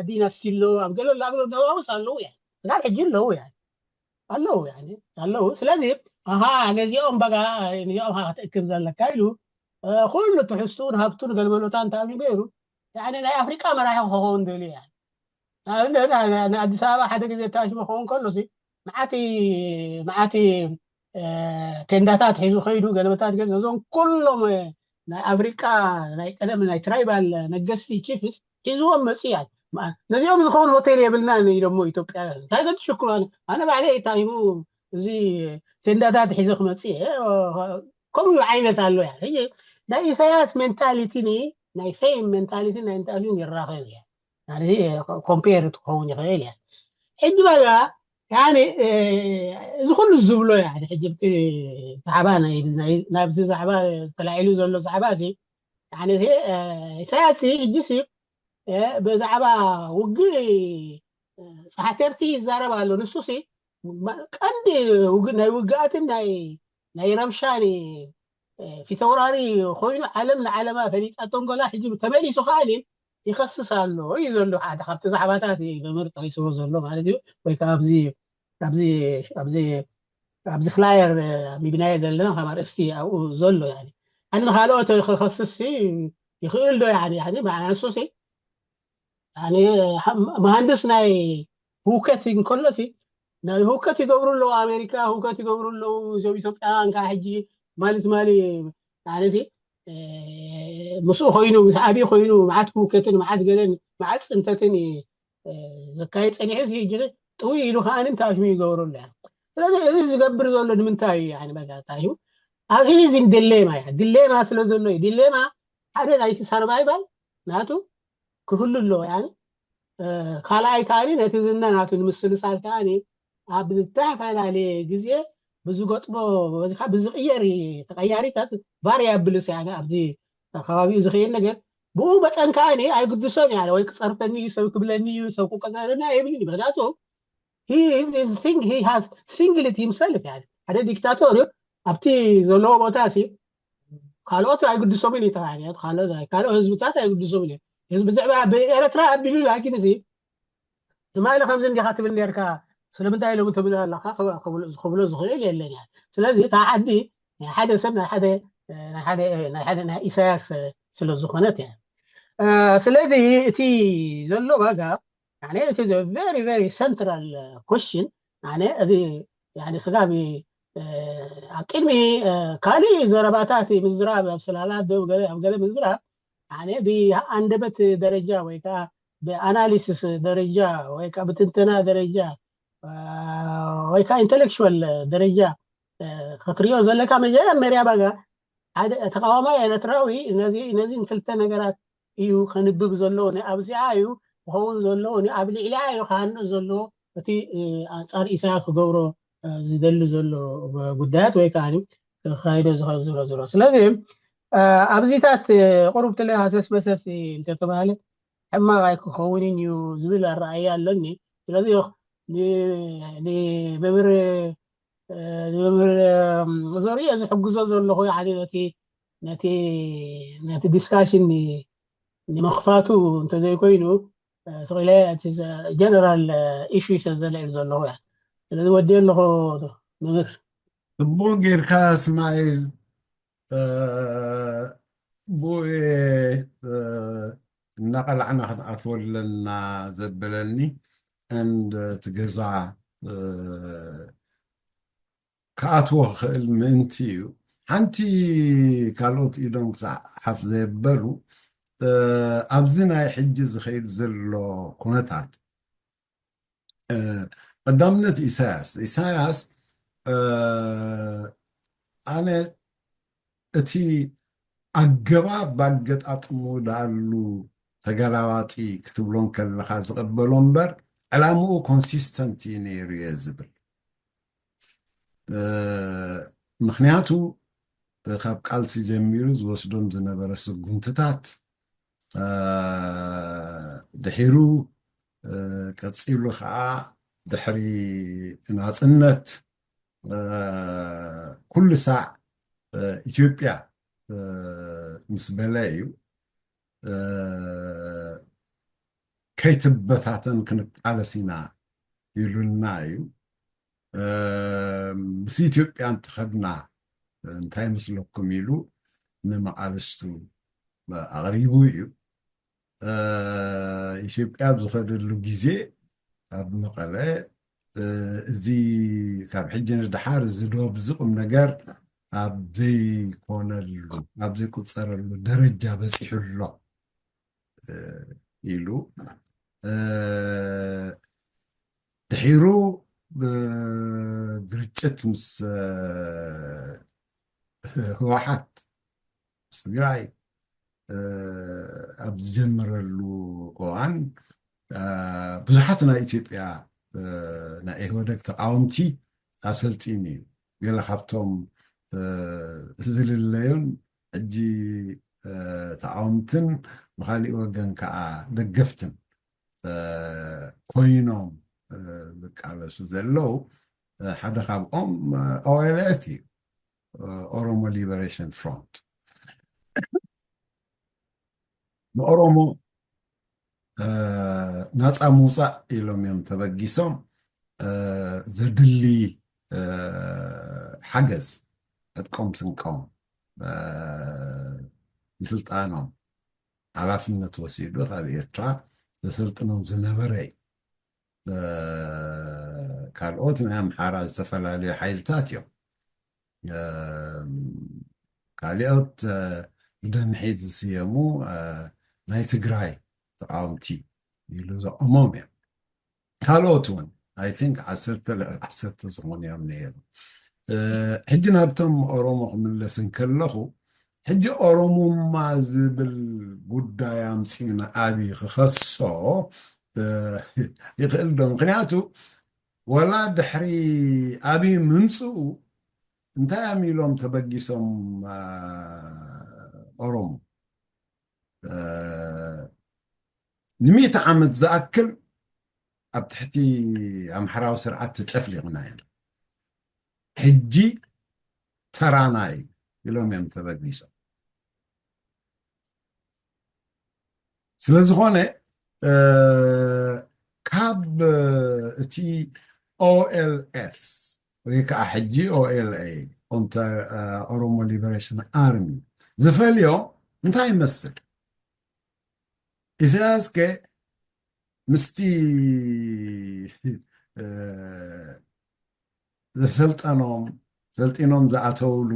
ዲናስቲ ኣሎ፣ ኣብ ገለ ላግሎ ነዋውስ ኣለዉ እያ። ስጋብ ሕጂ ኣለዉ እያ። ኣለዉ እያ። ኣለዉ። ስለዚ ኣሃ ነዚኦም በጋ ነዚኦም ሃ ክትእክብ ዘለካ ኢሉ ኩሉ ትሕዝቱን ሃብቱን ገልበሎታን ተኣሚ ገይሩ ናይ ኣፍሪቃ መራሒ ክኸውን ደልዩ እያ። ንኣብነት ንኣዲስ ኣበባ ሓደ ግዜ ታሽሙ ክኸውን ከሎ መዓቲ መዓቲ ቴንዳታት ሒዙ ከይዱ ገለበታት ገ ነዞም ኩሎም ናይ ኣፍሪቃ ናይ ቀደም ናይ ትራይባል ነገስቲ ቺፍስ ሒዝዎም መፅያ። ነዚኦም ዝኸውን ሆቴል የብልና ኢሎሞ ኢትዮጵያውያን እንታይ ገ ትሽክሩ? ኣነ ባዕለ ታሂሙ እዚ ቴንዳታት ሒዘ ክመፅእ ከምኡ ዓይነት ኣሎ። ናይ ኢሳያስ ሜንታሊቲ ናይ ፌም ሜንታሊቲ ናይ እንታይ ይራኸብ እያ ኮምፔር ክኸውን ይኽእል እያ። ሕጂ በቃ ያኒ እዚ ኩሉ ዝብሎ ያኒ ሕጂ ብቲ ዛዕባ ናብዚ ዛዕባ ተላዒሉ ዘሎ ዛዕባ እዚ ያኒ ኢሳያስ ሕጂ ሲ ብዛዕባ ውግእ ፃሕተርቲ ይዛረብ ኣሎ። ንሱ ሲ ቀንዲ ናይ ውግኣትን ናይ ረብሻን ፊተውራሪ ኮይኑ ዓለም ንዓለማ ፈሊጣቶም ገላ ሕጂ ተመሊሱ ከዓ ይኸስስ ኣሎ እዩ ዘሎ ሓደ ካብቲ ዛዕባታት መምር ጠቂስዎ ዘሎ ማለት እዩ። ወይ ከዓ ኣብዚ ኣብዚ ኣብዚ ኣብዚ ፍላየር ሚብናየ ዘለና ካብ ኣርእስቲ ኣብኡ ዘሎ ያኒ ኣነ ንካልኦት ክኸስስ ይኽእል ዶ ያኒ ያኒ ንሱ ሲ መሃንድስ ናይ ህውከት እንከሎሲ ናይ ህውከት ይገብሩ ኣለዉ። ኣሜሪካ ህውከት ይገብሩ ኣለዉ። እዞም ኢትዮጵያውያን ከዓ ሕጂ ማለት ማሊ ማለት ምስኡ ኮይኑ ምስ ዓብዪ ኮይኑ መዓት ህውከትን መዓት ገለን መዓት ፅንተትን ዘካየድ ፀኒሑ ሕጂ ጥውይ ኢሉ ከዓ ንታሽሙ ይገብሩ ኣለያ። ስለዚ እዚ ዝገብር ዘሎ ንምንታይ እዩ? በቃ እዩ ኣብዚ ዲሌማ እያ። ዲሌማ ስለ ዘሎ እዩ። ዲሌማ ሓደ ናይቲ ሰርቫይቫል ናቱ ክህሉ ኣለዎ። ካልኣይ ከዓኒ ነቲ ዝና ናቱ ንምስልሳል ከዓኒ ኣብ ዝተፈላለየ ግዜ ብዝገጥሞ በዚካ ብዝቕየር ተቐያሪታት ቫርያብልስ ያ ኣብዚ ከባቢኡ ዝኽእል ነገር ብኡ መጠን ከዓኒ ኣይግድሶን እያ ወይ ክፀርፈኒ እዩ ሰብ ክብለኒ እዩ ሰብ ክቀዛረኒ ኣይብልን እዩ። ምክንያቱ ሲንግልት ሂምሰልፍ ሓደ ዲክታቶር እዩ ኣብቲ ዘለዎ ቦታ ካልኦት ኣይግድሶምን እዩ ተባሂሉ ካልኦት ህዝብታት ኣይግድሶምን እዩ። ህዝቢ ብዛዕባ ብኤረትራ ኣቢሉ ላኪን እዚ ትማሊ ከምዚ እንዲካ ትብል ነርካ ስለምንታይ ኢሎም ትብል ኣለካ ክብሎ ዝኽእል የለን እያ። ስለዚ እታ ዓዲ ናይ ሓደ ሰብ ናይ ሓደ ናይ ሓደ ናይ ሓደ ናይ ኢሳያስ ስለ ዝኾነት እያ። ስለዚ እቲ ዘሎ ዋጋ እቲ very very central question እዚ ስጋብ ኣብ ቅድሚ ካልእ ዘረባታት ምዝራብ ኣብ ሰላላት ዶ ገለ ኣብ ገለ ምዝራብ ኣነ ብኣንደበት ደረጃ ወይ ከዓ ብኣናሊሲስ ደረጃ ወይ ከዓ ብትንተና ደረጃ ወይ ከዓ ኢንተሌክቹዋል ደረጃ ክትሪኦ ዘለካ መጀመርያ ባጋ ሓደ ተቃዋማይ ኤርትራዊ ነዚ ነዚ ክልተ ነገራት እዩ ከንብብ ዘለዎ ኣብዚኣ እዩ ክኸውን ዘለዎ ኣብ ልዕሊኣ እዩ ክሃንእ ዘለዎ እቲ ኣንፃር ኢሳያስ ክገብሮ ዝደሊ ዘሎ ጉዳያት ወይ ከዓ ክካይዶ ዝኽእል ዝሮ ዝሮ ስለዚ ኣብዚታት ቁሩብ ትለ ሃሰስ መሰስ እንተተባሃለ ሕማቕ ኣይክኸውንን እዩ ዝብል ኣረኣያ ኣለኒ። ስለዚ ንመምህር ንመምህር ዘሪኦ ዝሕግዞ ዘለኹ ነቲ ነቲ ነቲ ዲስካሽን ንምኽፋቱ እንተዘይኮይኑ ስለ እቲ ጀነራል ኢሹ ዘልዕል ዘለኹ እያ። ስለዚ ወዲ ኣለኹ መምህር። ጽቡቕ ጌርካ እስማኤል። ብኡ እናቐላዕና ክንኣትወለና ዘበለኒ እንድ ትገዛ ክኣትዎ ክኽእል ምእንቲ እዩ። ሓንቲ ካልኦት ኢዶም ክሳዕ ሓፍ ዘየበሉ ኣብዚ ናይ ሕጂ ዝኸይድ ዘሎ ኩነታት ቀዳምነት ኢሳያስ ኢሳያስ ኣነ እቲ ኣገባብ ባገጣጥሙ ዳኣሉ ተገላባጢ ክትብሎ ከለኻ ዝቐበሎ እምበር ዕላምኡ ኮንሲስተንት እዩ ነይሩ እየ ዝብል። ምክንያቱ ካብ ቃልሲ ጀሚሩ ዝወስዶም ዝነበረ ስጉምትታት ድሒሩ ቀፂሉ ከዓ ድሕሪ ናፅነት ኩሉ ሳዕ ኢትዮጵያ ምስ በለ እዩ። ከይትበታተን ክንቃለስ ኢና ኢሉና እዩ። ምስ ኢትዮጵያ እንተኸድና እንታይ ይመስለኩም ኢሉ ንመቓልስቱ ኣቕሪቡ እዩ። ኢትዮጵያ ኣብ ዝኸደሉ ግዜ ኣብ መቐለ እዚ ካብ ሕጂ ንድሓር እዚ ዶብ እዚ ቁም ነገር ኣብ ዘይኮነሉ ኣብ ዘይቁፀረሉ ደረጃ በፂሑ ኣሎ ኢሉ ድሒሩ ብግርጭት ምስ ህወሓት ምስ ትግራይ ኣብ ዝጀመረሉ እዋን ብዙሓት ናይ ኢትዮጵያ ናይ ኢህወደግ ተቃወምቲ ኣሰልጢኑ እዩ። ገለ ካብቶም ዝልለዩን ሕጂ ተቃወምትን ብካሊእ ወገን ከዓ ደገፍትን ኮይኖም ዝቃለሱ ዘለዉ ሓደ ካብኦም ኦኤልኤፍ እዩ። ኦሮሞ ሊበሬሽን ፍሮንት ንኦሮሞ ናፃ ምውፃእ ኢሎም እዮም ተበጊሶም። ዘድሊ ሓገዝ ዕጥቆም ስንቆም ምስልጣኖም ሓላፍነት ወሲዱ ካብ ኤርትራ ዘሰልጥኖም ዝነበረ እዩ። ካልኦት ናይ ኣምሓራ ዝተፈላለዩ ሓይልታት እዮም። ካልኦት ብደምሒት ዝስየሙ ናይ ትግራይ ተቃወምቲ ኢሉ ዘቆሞም እዮም። ካልኦት እውን ኣይ ቲንክ ዓሰርተ ዓሰርተ ዝኾኑ እዮም ነይሩ። ሕጂ ናብቶም ኦሮሞ ክምለስ እንከለኹ ሕጂ ኦሮሙማ ዝብል ጉዳይ ኣምፂኡ ንኣብይ ክኸሶ ይኽእል ዶ? ምክንያቱ ወላ ድሕሪ ኣብይ ምምፅኡ እንታይ እዮም ኢሎም ተበጊሶም ኦሮሞ? ንሚእቲ ዓመት ዝኣክል ኣብ ትሕቲ ኣምሓራዊ ስርዓት ተጨፍሊቕና ኢና። ሕጂ ተራና እዩ ኢሎም እዮም ተበጊሶም። ስለዝኾነ ካብ እቲ ኦኤልኤፍ ወይ ከዓ ሕጂ ኦኤልኤ ኦሮሞ ሊበሬሽን ኣርሚ ዝፈልዮ እንታይ ይመስል? ኢሳያስ ከ ምስቲ ዘሰልጠኖም ሰልጢኖም ዝኣተውሉ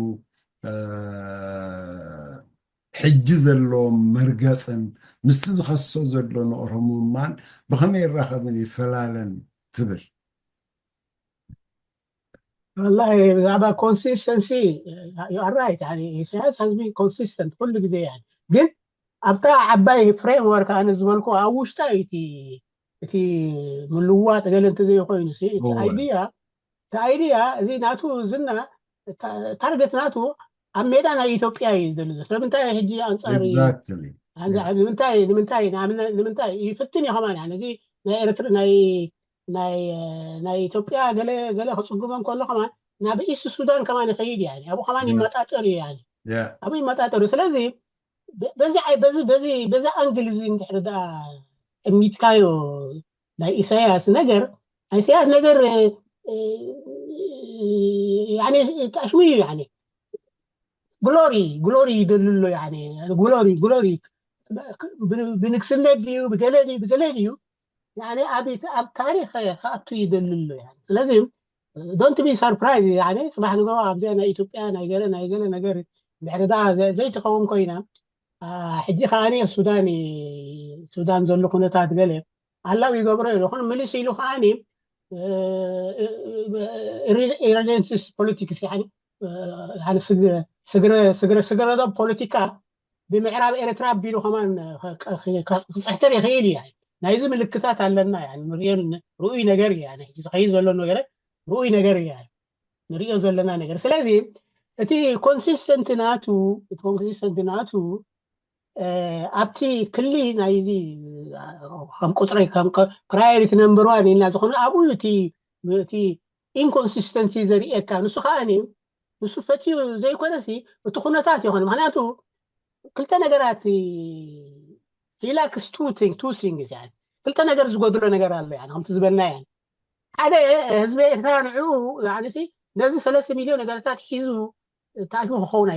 ሕጂ ዘለዎም መርገፅን ምስቲ ዝኸሶ ዘሎ ንኦሮሙማን ብኸመይ ይራኸብን ይፈላለን ትብል? والله ብዛዕባ ኮንሲስተንሲ you are right يعني ኢሳያስ has been consistent ኩሉ ግዜ يعني ግን ኣብታ ዓባይ ፍሬምወርክ ኣነ ዝበልኩ ኣብ ውሽጣ እቲ እቲ ምልዋጥ ገለ እንተዘይኮይኑ እቲ ኣይድያ እቲ ኣይድያ እዚ ናቱ ዝና ታርገት ናቱ ኣብ ሜዳ ናይ ኢትዮጵያ እዩ ዝደሊ ስለምንታይ ሕጂ ኣንፃር ንምንታይ ንምንታይ ንምንታይ ይፍትን እዩ ከማን እዚ ናይ ኤርትራ ናይ ናይ ናይ ኢትዮጵያ ገለ ገለ ክፅጉመ እንከሎ ከማን ናብ ኢስት ሱዳን ከማን ይኸይድ እዩ ኣብኡ ከማን ይመጣጠር እዩ ኣብኡ ይመጣጠር እዩ ስለዚ በዚ በዚ በዚ በዚ ኣንግል እዚ እንድሕር ዳ ጠሚትካዮ ናይ ኢሳያስ ነገር ናይ ኢሳያስ ነገር يعني تعشمي يعني glory glory ይደልሎ يعني glory glory ብንግስነት ድዩ ብገለ ድዩ ብገለ ድዩ يعني ኣብ ኣብ ታሪክ ክኣቱ ይደሊ ኣሎ يعني ስለዚ don't be surprised يعني ፅባሕ ንግሆ ኣብዚኣ ናይ ኢትዮጵያ ናይ ገለ ናይ ገለ ነገር ድሕሪ ዳ ዘይትኸውን ኮይና ሕጂ ከዓ ኣብ ሱዳን ሱዳን ዘሎ ኩነታት ገለ ኣላው ይገብሮ ይኹን ምልስ ኢሉ ከዓ ኢረደንስስ ፖለቲክስ ስግረ ስግረ ፖለቲካ ብምዕራብ ኤርትራ ኣቢሉ ከማን ክፅሕተር ይኽእል እዩ ናይዚ ምልክታት ኣለና ንሪኦ ርኡይ ነገር እዩ ዝኸይድ ዘሎ ነገር ርኡይ ነገር እዩ ንሪኦ ዘለና ነገር ስለዚ እቲ ኮንሲስተንት ናቱ ኮንሲስተንት ናቱ ኣብቲ ክሊ ናይዚ ከም ቁፅሪ ከም priority number one ኢልና ዝኾነ ኣብኡ እቲ ኢንኮንሲስተንሲ ዘርእየካ። ንሱ ከዓ ንሱ ፈትዩ ዘይኮነሲ እቲ ኩነታት ይኾነ። ምክንያቱ ክልተ ነገራት ሂላክስ ቱ ቲንግ ቱ ቲንግ ክልተ ነገር ዝጎድሎ ነገር ኣሎ። ከምቲ ዝበልና ያ ሓደ ህዝቢ ኤርትራ ንዕኡ ነዚ ሰለስተ ሚሊዮን ነገርታት ሒዙ ታሽሙ ክኸውን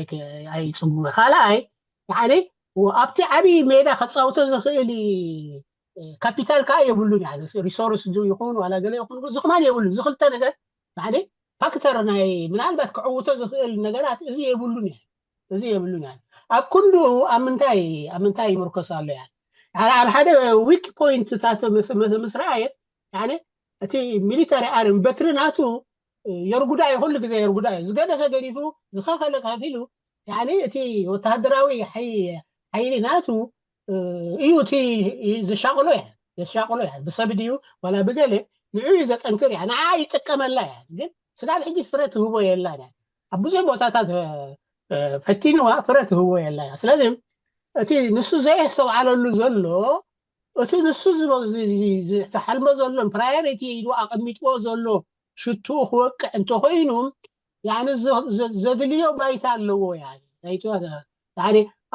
ኣይፅቡ። ካልኣይ ኣብቲ ዓብዪ ሜዳ ከፃውቶ ዝኽእል ካፒታል ከዓ የብሉን። ሪሶርስ ይኹን ዋላ ገለ ይኹን ዝኽማን የብሉን። እዚ ክልተ ነገር ፋክተር ናይ ምናልባት ክዕውቶ ዝኽእል ነገራት እዚ የብሉን። እዚ የብሉን። ኣብ ክንድኡ ኣብ ምንታይ ኣብ ምንታይ ይምርኮስ ኣሎ? ኣብ ሓደ ዊክ ፖይንትታት ምስ ረኣየ እቲ ሚሊታሪ ኣርም በትሪ ናቱ የርጉዳ እዩ። ኩሉ ግዜ የርጉዳ እዩ። ዝገደፈ ገዲፉ ዝኸፈለ ከፊሉ እቲ ወታደራዊ ሓይሊ ናቱ እዩ እቲ ዘሻቕሎ ያ ዘሻቕሎ ያ ብሰብ ድዩ ዋላ ብገለ ንዑ እዩ ዘጠንክር ያ ንዓ ይጥቀመላ ያ ግን ስጋብ ሕጂ ፍረ ትህቦ የላን ያ ኣብ ብዙሕ ቦታታት ፈቲንዋ ፍረ ትህቦ የላ ያ ስለዚ እቲ ንሱ ዘየስተውዓለሉ ዘሎ እቲ ንሱ ዝሓልሞ ዘሎን ፕራዮሪቲ ኢሉ ኣቐሚጥዎ ዘሎ ሽትኡ ክወቅዕ እንተኮይኑ ዘድልዮ ባይታ ኣለዎ።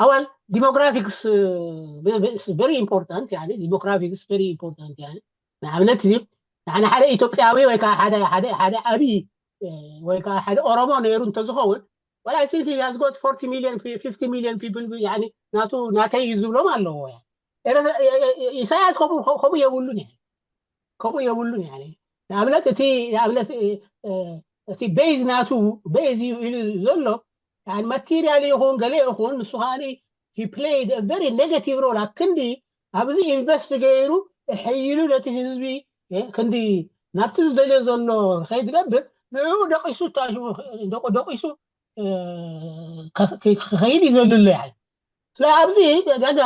ኣዋል ዲሞግራፊክስ ቨሪ ኢምፖርታንት ዲሞግራፊክስ ቨሪ ኢምፖርታንት ንኣብነት እዚ ንሓደ ኢትዮጵያዊ ወይ ሓደ ዓብዪ ወይ ከዓ ሓደ ኦሮሞ ነይሩ እንተዝኸውን Well, I think he has got forty million, fifty million people ናቱ ናተይ እዩ ዝብሎም ኣለዎ። ኢሳያስ ከምኡ የብሉን ከምኡ የብሉን። ንኣብነት እቲ ንኣብነት እቲ ቤዝ ናቱ ቤዝ እዩ ኢሉ ዘሎ ማቴሪያል ይኹን ገለ ይኹን ንሱ ከዓ he played a very negative role ኣብ ክንዲ ኣብዚ ኢንቨስት ገይሩ ሕይሉ ነቲ ህዝቢ ክንዲ ናብቲ ዝደልዮ ዘሎ ከይትገብር ንዕኡ ደቂሱ ደቂሱ ክኸይድ ይደሊ ኣሎ። ስለ ኣብዚ ዳጋ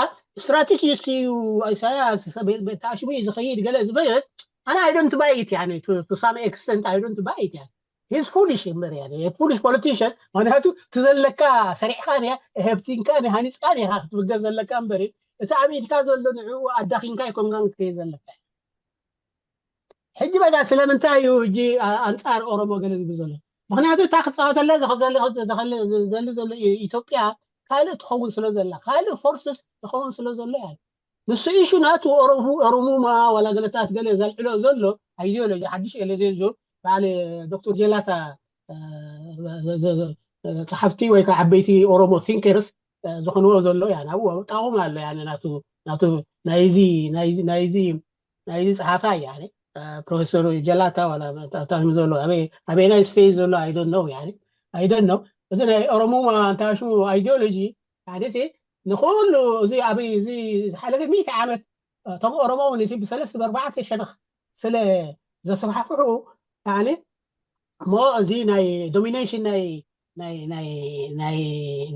ስትራቴጂስት እዩ ኢሳያስ ተኣሽሙ እዩ ዝኸይድ ገለ ዝበለት ኣነ I don't buy it to some extent I don't buy it he's foolish እምበር foolish politician ምክንያቱ እቲ ዘለካ ሰሪሕካ ሃብቲንካ ሃኒፅካ ኢኻ ክትብገር ዘለካ እምበር እቲ ኣብ ኢድካ ዘሎ ንዕኡ ኣዳኺምካ ኣይኮንካን ክትከይድ ዘለካ ሕጂ በጋ ስለምንታይ እዩ ሕጂ ኣንፃር ኦሮሞ ገለ ዝብል ዘሎ ምክንያቱ እታ ክፃወተላ ዘሊ ዘሎ ኢትዮጵያ ካልእ ትኸውን ስለ ዘላ ካልእ ፎርስስ ትኸውን ስለ ዘሎ ያ ንሱ ኢሹ ናቱ ኦሮሙማ ዋላ ገለታት ገለ ዘልዕሎ ዘሎ ኣይዲዮሎጂ ሓድሽ ኤሌዜንዙ በዓል ዶክተር ጀላታ ፀሓፍቲ ወይ ከዓ ዓበይቲ ኦሮሞ ቲንከርስ ዝኾንዎ ዘሎ ያ ናብኡ ጣቑም ኣሎ ያ ናቱ ናቱ ናይዚ ናይዚ ናይዚ ናይዚ ጸሓፋይ ያኒ ፕሮፌሰር ጀላታ ዋላ ታሽሙ ዘሎ ኣበይ ኣበይ ናይ ስቴጅ ዘሎ I don't know ያኒ I don't know እዚ ናይ ኦሮሞ ታሽሙ ideology ያኒ ሲ ንኹሉ እዚ ኣበይ እዚ ዝሓለፈ ሚእቲ ዓመት እቶም ኦሮሞ እውን እዚ ብሰለስተ ብኣርባዕተ ሸነኽ ስለ ዘሰፋሕፍሑ ያኒ እሞ እዚ ናይ domination ናይ ናይ ናይ ናይ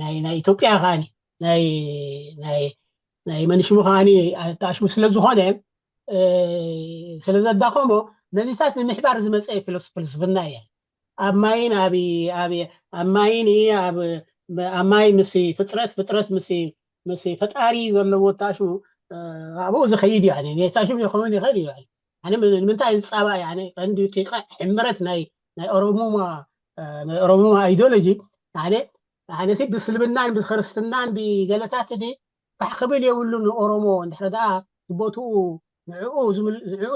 ናይ ናይ ኢትዮጵያ ከዓኒ ናይ ናይ ናይ መንሽሙ ከዓኒ ተኣሽሙ ስለ ዝኾነ ስለ ዘዳኸሞ ነዚታት ንምሕባር ዝመፀ ፍልስፍና እየ ኣብ ማይን ኣብ ኣብ ኣብ ማይን ኣብ ኣብ ማይ ምስ ፍጥረት ፍጥረት ምስ ምስ ፈጣሪ ዘለዎ ተኣሽሙ ኣብኡ ዝኸይድ እዩ ታሽሙ ይኸውን ይኽእል እዩ ንምንታይ ዝፃባእ ቀንዲ ቂቃ ሕምረት ናይ ናይ ኦሮሙማ ናይ ኦሮሙማ ideology ሓደ ሓደ ብስልምናን ብክርስትናን ብገለታት እቲ ካሕ ክብል የብሉ ንኦሮሞ እንድሕረ ደኣ ቦትኡ ንዕኡ ንዕኡ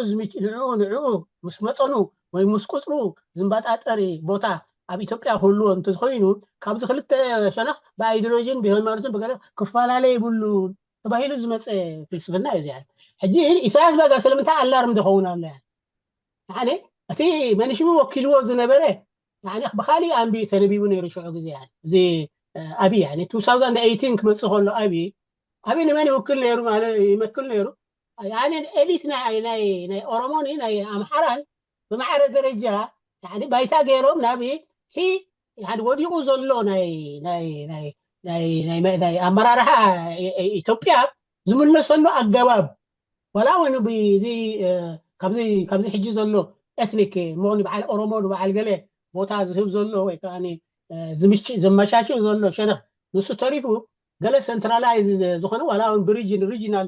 ንዕኡ ምስ መጠኑ ወይ ምስ ቁፅሩ ዝምባጣጠሪ ቦታ ኣብ ኢትዮጵያ ክህልዎ እንተዝኮይኑ ካብዚ ክልተ ሸነኽ ብኣይዲሎጂን ብሃይማኖትን ብገለ ክፈላለ የብሉን ተባሂሉ ዝመፀ ፍልስፍና እዩ እዚኣ ሕጂ ኢሳያስ በጋ ስለምንታይ ኣላርም ዝኸውን ኣሎ ያ ሓደ እቲ መንሽሙ ወኪልዎ ዝነበረ ብካሊእ ኣንቢ ተነቢቡ ነይሩ ሽዑ ግዜ እዚ ኣብይ ያ two thousand eighteen ክመፅእ ከሎ ኣብይ ኣብይ ንመን ይውክል ነይሩ ይመክል ነይሩ ኤሊት ናይ ኦሮሞን ናይ ኣምሓራን ብማዕረ ደረጃ ባይታ ገይሮም ናብ ወዲቑ ዘሎ ናይ ኣመራርሓ ኢትዮጵያ ዝምለሰሉ ኣገባብ ዋላ እውን እዚ ካብዚ ሕጂ ዘሎ ኤትኒክ እሞ ንበዓል ኦሮሞ ንበዓል ገለ ቦታ ዝህብ ዘሎ ወይ ከዓ ዘመሻሽእ ዘሎ ሸነኽ ንሱ ተሪፉ ገለ centralized ዝኾነ ዋላ እውን ብሪጅን regional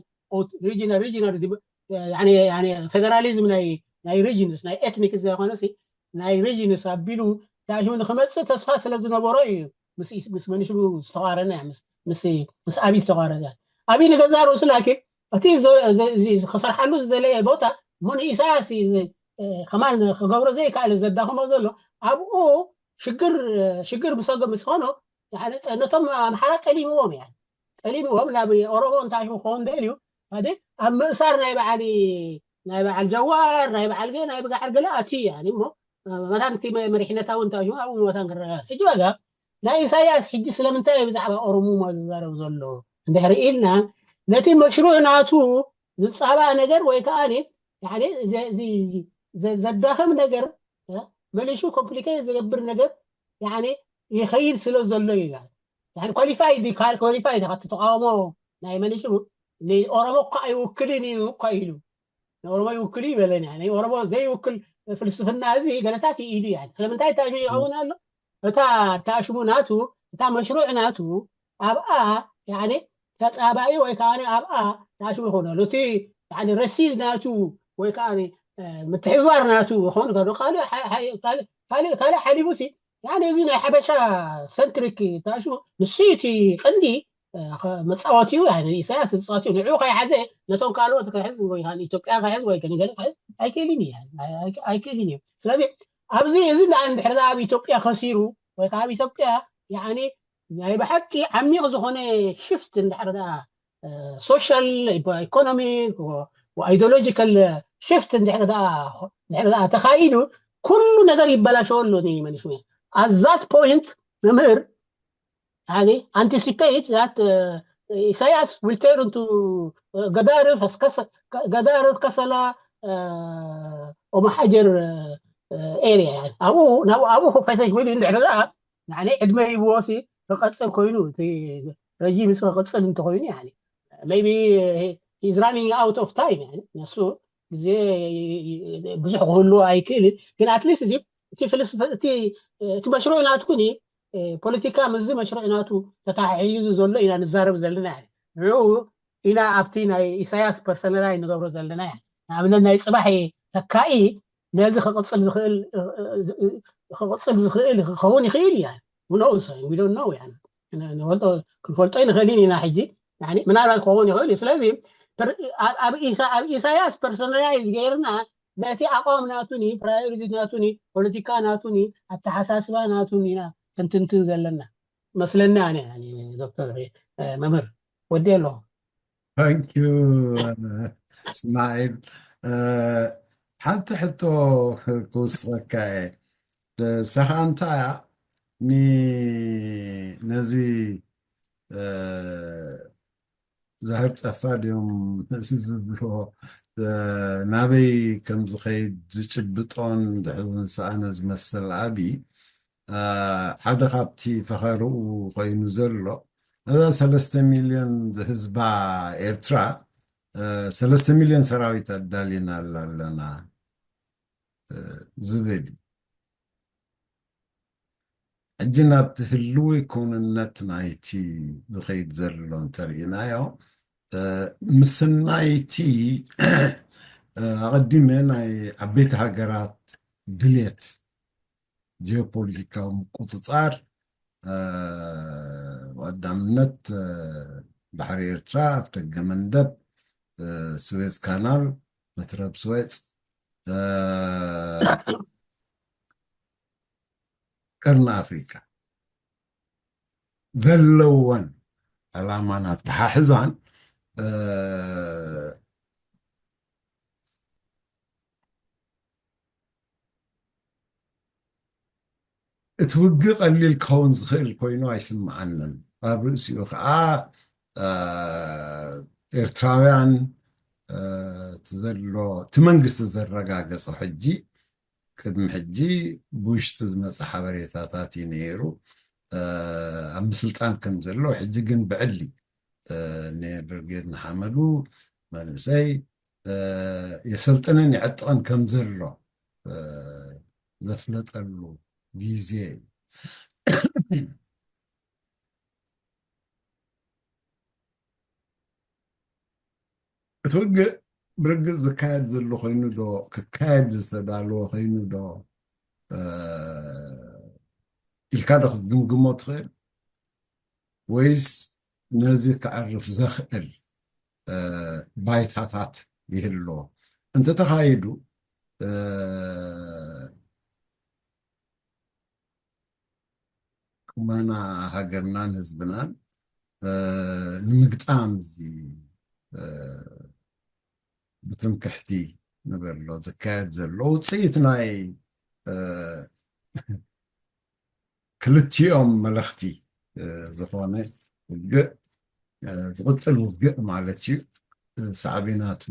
regional regional federalism ናይ regions ናይ ethnic ዘይኮነሲ ናይ regions ኣቢሉ ዳሽሙ ንክመፅእ ተስፋ ስለዝነበሮ እዩ ምስ መኒሽሙ ዝተቋረነ ምስ ኣብይ ዝተቋረነ። ኣብይ ንገዛ ርእሱ ላኪን እቲ ክሰርሓሉ ዝደለየ ቦታ ሙን ኢሳያስ ከማን ክገብሮ ዘይከኣለ ዘዳኽሞ ዘሎ ኣብኡ ሽግር ሽግር ብሰገ ምስ ኾኖ ነቶም ኣምሓራ ጠሊምዎም እያ ጠሊምዎም ናብ ኦሮሞ እንታይ ክኸውን ደልዩ ሓደ ኣብ ምእሳር ናይ በዓል ናይ በዓል ጀዋር ናይ በዓል ገ ናይ ብጋዕር ገለ ኣቲ እያ እሞ መታን እቲ መሪሕነታ እውን እንታይ ኣብኡ መታን ክረጋጋፅ ሕጂ ዋጋ ናይ ኢሳያስ ሕጂ ስለምንታይ ብዛዕባ ኦሮሙማ ዝዛረብ ዘሎ እንድሕሪ ኢልና ነቲ መሽሩዕ ናቱ ዝፃባእ ነገር ወይ ከዓ ዘዳኸም ነገር መሊሹ ኮምፕሊኬት ዝገብር ነገር ይኸይድ ስለ ዘሎ እዩ ኳሊፋይ ኳሊፋይ ተቃውሞ ናይ መሊሹ ንኦሮሞ እኳ ኣይውክልን እዩ እኳ ኢሉ ንኦሮሞ ይውክል እዩ ይበለኒ ንኦሮሞ ዘይውክል ፍልስፍና እዚ ገለታት ኢሉ እዩ ስለምንታይ ታሽሙ ይኸውን ኣሎ እታ ታሽሙ ናቱ እታ መሽሩዕ ናቱ ኣብኣ ተፃባኢ ወይ ከዓ ኣብኣ ታሽሙ ይኸውን ኣሎ እቲ ረሲድ ናቱ ወይ ከዓ ምትሕብባር ናቱ ይኸውን ከሎ ካልእ ሓሊፉ ሲ እዚ ናይ ሓበሻ ሰንትሪክ ታሽሙ ንሱ እቲ ቀንዲ መፃወቲኡ ኢሳያስ ዝፃወቲኡ ንዕኡ ከይሓዘ ነቶም ካልኦት ክሕዝ ወይ ኢትዮጵያ ክሕዝ ወይ ገለ ክሕዝ ኣይክእልን እዩ ኣይክእልን እዩ ስለዚ ኣብዚ እዚ እንድሕር ኣብ ኢትዮጵያ ከሲሩ ወይ ከዓ ኣብ ኢትዮጵያ ናይ ብሓቂ ዓሚቕ ዝኾነ ሽፍት እንድሕር social economic ideological shift እንድሕር ተኻይዱ ኩሉ ነገር ይበላሸወሉ መኒሽ at that point መምህር anticipate that ኢሳያስ will turn to ገዳርፍ ገዳርፍ ከሰላ ኦመሓጀር area ኣብኡ ናብ ኣብኡ ፈተሽ ብል እንድሕር ንዓነይ ዕድመ ሂብዎሲ ክቐፅል ኮይኑ እቲ ረጂም ስ ክቕፅል እንተኮይኑ maybe he's running out of time ንሱ ግዜ ብዙሕ ክህልዎ ኣይክእልን ግን ኣትሊስት እዚ እቲ ፍልስፍና እቲ መሽሩዕ ናትኩኒ ፖለቲካ ምስዚ መሽሩዕ ናቱ ተተሓሒዙ ዘሎ ኢና ንዛረብ ዘለና ንኡ ኢና ኣብቲ ናይ ኢሳያስ ፐርሰናላይ ንገብሮ ዘለና ንኣብነት ናይ ፅባሕ ተካኢ ነዚ ክቕፅል ዝኽእል ክቕፅል ዝኽእል ክኸውን ይኽእል እያ ምነውስ ዊዶን ነው ክንፈልጦ ይንኽእል ኢና ሕጂ ምናልባት ክኸውን ይኽእል እዩ ስለዚ ኣብ ኢሳያስ ፐርሰናላይዝ ገይርና ነቲ ኣቋም ናቱኒ ፕራዮሪቲ ናቱኒ ፖለቲካ ናቱኒ ኣተሓሳስባ ናቱኒ ኢና ክንትንትን ዘለና መስለኒ ኣነ ዶክተር መምህር ወዲ ኣለኹ ታንኪዩ እስማዒል ሓንቲ ሕቶ ክውስኸካ እየ ሰኻ እንታይ እያ ነዚ ዛህር ጠፋ ድዮም እዚ ዝብሎ ናበይ ከም ዝኸይድ ዝጭብጦን ድሕዝንሰኣነ ዝመስል ዓቢ ሓደ ካብቲ ፈኸርኡ ኮይኑ ዘሎ ነዛ ሰለስተ ሚልዮን ህዝባ ኤርትራ ሰለስተ ሚልዮን ሰራዊት ኣዳሊና ኣለና ዝብል እዩ ሕጂ ናብቲ ህልዊ ክውንነት ናይቲ ዝኸይድ ዘሎ እንተርኢናዮ ምስናይቲ ኣቐዲመ ናይ ዓበይቲ ሃገራት ድልየት ጂኦፖለቲካዊ ምቁፅፃር ቀዳምነት ባሕሪ ኤርትራ ኣፍደገ መንደብ ስዌዝ ካናል መትረብ ስዌፅ ቀርኒ ኣፍሪካ ዘለወን ዕላማን ኣተሓሕዛን እቲ ውግእ ቀሊል ክኸውን ዝኽእል ኮይኑ ኣይስምዓንን ኣብ ርእሲኡ ከዓ ኤርትራውያን እቲ ዘሎ እቲ መንግስቲ ዘረጋገጾ ሕጂ ቅድሚ ሕጂ ብውሽጢ ዝመፀ ሓበሬታታት እዩ ነይሩ ኣብ ምስልጣን ከም ዘሎ ሕጂ ግን ብዕሊ ብርጌድ ንሓመዱ መንእሰይ የሰልጥንን ይዕጥቕን ከም ዘሎ ዘፍለጠሉ ግዜ እዩ። እቲ ውግእ ብርግጽ ዝካየድ ዘሎ ኮይኑ ዶ፣ ክካየድ ዝተዳለወ ኮይኑ ዶ ኢልካ ዶ ክትግምግሞ ትኽእል? ወይስ ነዚ ከዕርፍ ዘኽእል ባይታታት ይህልዎ? እንተተኻይዱ ቁመና ሃገርናን ህዝብናን ንምግጣም እዚ ብትምክሕቲ ንበሎ ዝካየድ ዘሎ ውፅኢት ናይ ክልቲኦም መለኽቲ ዝኾነ ውግእ፣ ዝቕፅል ውግእ ማለት እዩ። ሳዕቤናቱ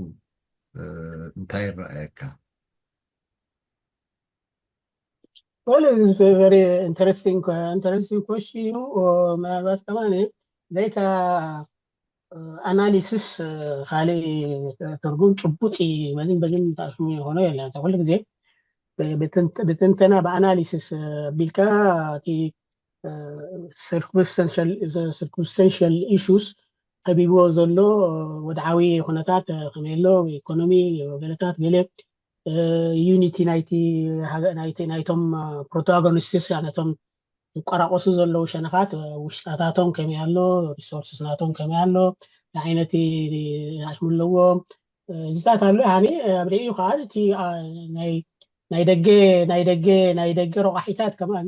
እንታይ ይረኣየካ? Well, it's a very interesting, interesting question እዩ። ምናልባት ከማን ዘይካ ኣናሊሲስ ካልእ ትርጉም ጭቡጥ በዝን በዝን ታሽሙ የኾነ የለን። ኩሉ ግዜ ብትንተና ብኣናሊሲስ ቢልካ እቲ circumstantial ኢሹስ ከቢብዎ ዘሎ ወድዓዊ ኩነታት ከመይ ኣሎ፣ ኢኮኖሚ፣ ገለታት ገለ፣ ዩኒቲ ናይቲ ናይቶም ፕሮታጎኒስትስ፣ ነቶም ዝቆራቆሱ ዘለዉ ሸነኻት ውሽጣታቶም ከመይ ኣሎ፣ ሪሶርስስ ናቶም ከመይ ኣሎ፣ ዓይነት ኣሽሙ ኣለዎም፣ እዚታት ኣሎ። ኣብ ልዕሊኡ ከዓ እቲ ናይ ደገ ናይ ደገ ናይ ደገ ረቋሒታት ከማን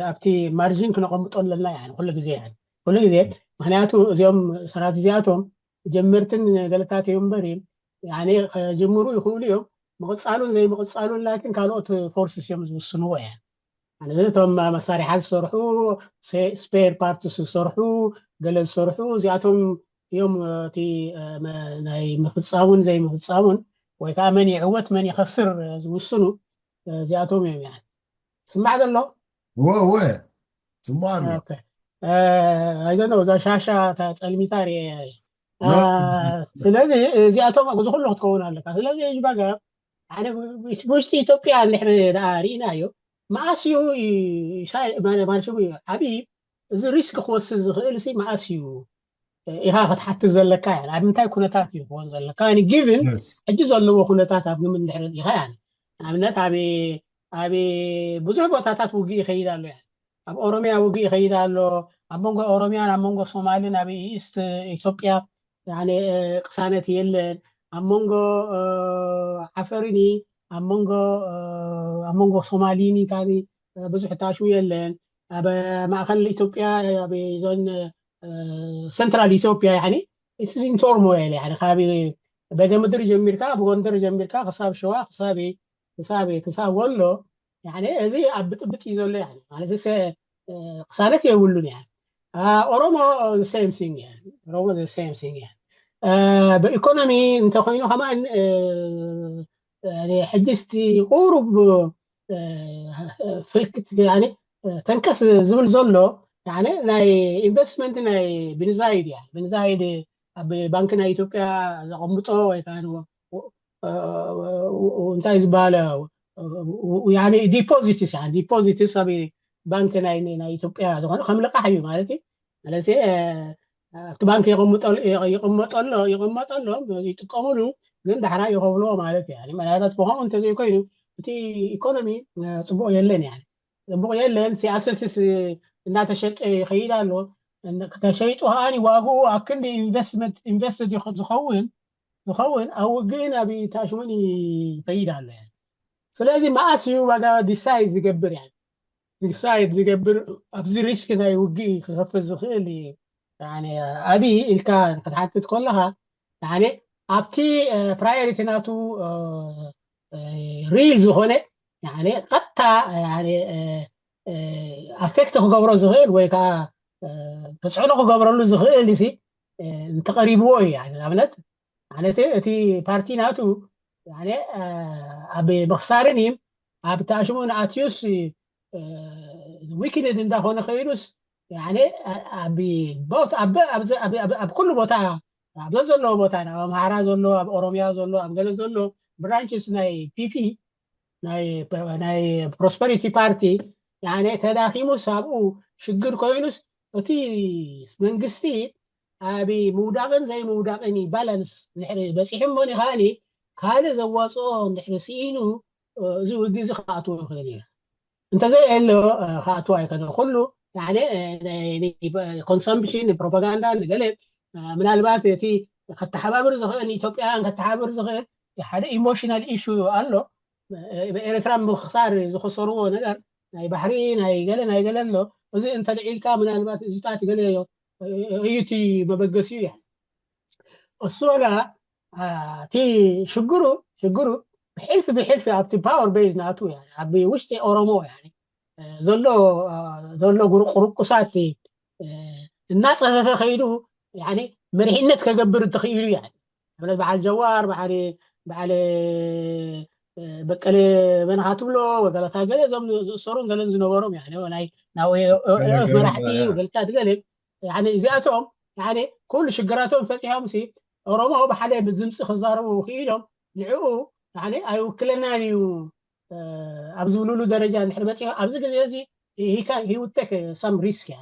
ኣብቲ ማርጂን ክነቐምጦ ኣለና ኩሉ ግዜ ኩሉ ግዜ። ምክንያቱ እዚኦም ሰራት እዚኣቶም ጀመርትን ገለታት እዮም እምበር ከጅምሩ ይኽእሉ እዮም። ምቕፃሉን ዘይምቕፃሉን ላኪን ካልኦት ፎርስስ እዮም ዝውስንዎ እያ። እቶም መሳሪሓ ዝሰርሑ፣ ስፔር ፓርትስ ዝሰርሑ፣ ገለ ዝሰርሑ እዚኣቶም እዮም እቲ ናይ ምፍፃሙን ዘይምፍፃሙን ወይ ከዓ መን ይዕወት መን ይኸስር ዝውስኑ እዚኣቶም እዮም። ያ ስማዕ ዘሎ ወወ ስማዕ ኣሎ። ኣይዘነ እዛ ሻሻ ጸልሚታ ርየ። ስለዚ እዚኣቶም እዚ ኩሉ ክትከውን ኣለካ። ስለዚ ጅባጋ ውሽጢ ኢትዮጵያ እንድሕር ደኣ ርኢናዮ፣ መኣስ እዩ ማለት እዩ ዓብዪ እዚ ሪስክ ክወስድ ዝኽእል ሲ መኣስ እዩ ኢኻ ክትሓትት ዘለካ። ኣብ ምንታይ ኩነታት እዩ ክኾን ዘለካ? ጊቭን ሕጂ ዘለዎ ኩነታት ኣብ ግምት እንድሕር ኢኻ። ንኣብነት ኣብ ኣብ ብዙሕ ቦታታት ውግእ ይኸይድ ኣሎ። ኣብ ኦሮሚያ ውግእ ይኸይድ ኣሎ። ኣብ መንጎ ኦሮሚያን ኣብ መንጎ ሶማልን ኣብ ኢስት ኢትዮጵያ ቅሳነት የለን። ኣብ መንጎ ዓፈርን ኣብ መንጎ ኣብ መንጎ ሶማሊን ብዙሕ ታሽሙ የለን። ኣብ ማእከል ኢትዮጵያ ኣብ ዞን ሰንትራል ኢትዮጵያ ያኒ ኢንቶርሞይል ያኒ ካብ በገ ምድሪ ጀሚርካ ብጎንደር ጀሚርካ ክሳብ ሸዋ ክሳብ ክሳብ ክሳብ ወሎ ያኒ እዚ ኣብ ብጥብጥ እዩ ዘሎ። ያኒ ማለት ክሳነት የብሉን። ያ ኦሮሞ ሴም ሲንግ ያ ኦሮሞ ሴም ሲንግ ያ ብኢኮኖሚ እንተኮይኑ ከማን ሕጂ እስቲ ቁሩብ ፍልክት ተንከስ ዝብል ዘሎ ናይ ኢንቨስትመንት ናይ ብንዛይድ እያ። ብንዛይድ ኣብ ባንክ ናይ ኢትዮጵያ ዘቐምጦ ወይ ከዓ እንታይ ዝበሃለ ዲፖዚትስ ዲፖዚትስ ኣብ ባንክ ናይ ኢትዮጵያ ዝኾነ ከም ልቃሕ እዩ ማለት እዩ። ማለት ኣብቲ ባንክ ይቕመጠሎ ይቕመጠሎም ይጥቀምሉ፣ ግን ዳሕራ ይኸፍልዎ ማለት እዩ። ምናልባት ብኸምኡ እንተዘይኮይኑ እቲ ኢኮኖሚ ፅቡቕ የለን። ያ ፅቡቕ የለን። ኣሰትስ እናተሸጠ ይኸይድ ኣሎ። ተሸይጡ ከዓኒ ዋግኡ ኣብ ክንዲ ኢንቨስትመንት ኢንቨስት ዝኸውን ዝኸውን ኣብ ውግእን ኣብ ታሽሙን ይኸይድ ኣሎ። ስለዚ መኣስ እዩ ዋጋ ዲሳይድ ዝገብር ያ ዲሳይድ ዝገብር ኣብዚ ሪስክ ናይ ውግእ ክኸፍል ዝኽእል እዩ። ኣቢ ኢልካ ክትሓትት ከለኻ ኣብቲ ፕራዮሪቲ ናቱ ሪል ዝኾነ ቀጥታ ኣፌክት ክገብሮ ዝኽእል ወይ ከዓ ተፅዕኖ ክገብረሉ ዝኽእል ሲ እንተቐሪብዎ እዩ። ንኣብነት ማለት እቲ ፓርቲ ናቱ ኣብ ምኽሳርን እዩ ኣብ ተኣሽሙ ንኣትዩስ ዊክንድ እንዳኾነ ከይዱስ ኣብ ኩሉ ቦታ ኣብ ዘለዎ ቦታ ኣብ ኣምሃራ ዘሎ ኣብ ኦሮሚያ ዘሎ ኣብ ገለ ዘሎ ብራንችስ ናይ ፒፒ ናይ ፕሮስፐሪቲ ፓርቲ ተዳኺሙስ ኣብኡ ሽግር ኮይኑስ እቲ መንግስቲ ኣብ ምውዳቕን ዘይምውዳቕን እዩ ባላንስ ድሕሪ በፂሑ እሞ ከዓኒ ካልእ ዘዋፅኦ ድሕሪ ስኢኑ እዚ ውግእ እዚ ክኣትዎ ይኽእል እዩ። እንተዘየሎ ክኣትዎ ኣይከነ ኩሉ ኮንሰምፕሽን ፕሮፓጋንዳ ንገለ ምናልባት እቲ ከተሓባብር ዝኽእል ንኢትዮጵያውያን ከተሓባብር ዝኽእል ሓደ ኢሞሽናል ኢሹ ኣሎ። ብኤርትራ ምክሳር ዝኸሰርዎ ነገር ናይ ባሕሪ ናይ ገለ ናይ ገለ ኣሎ። እዚ እንተልዒልካ ምናልባት እዚታት ገለ እዩ እቲ መበገሲኡ ያ እሱ ዋጋ እቲ ሽግሩ ሽግሩ ብሕልፊ ብሕልፊ ኣብቲ ፓወር ቤዝ ናቱ ኣብ ውሽጢ ኦሮሞ ዘሎ ዘሎ ቁርቁሳት እናፀፈፈ ከይዱ መሪሕነት ከገብር እንተኽኢሉ ያ ማለት በዓል ጀዋር በዓል በዓል በቀለ መን ኢኻ ትብሎ ወገለታ ገለ እዞም ዝእሰሩን ገለን ዝነበሮም ናይ መራሕቲ ወገለታት ገለ እዚኣቶም ኩሉ ሽግራቶም ፈፂሖም ኦሮሞ ብሓደ ዝምፂ ክዛረቡ ክኢሎም ንዕኡ ኣይውክለናን እዩ ኣብ ዝብልሉ ደረጃ እንድሕር በፂሑ ኣብዚ ግዜ እዚ he would take some risk ያ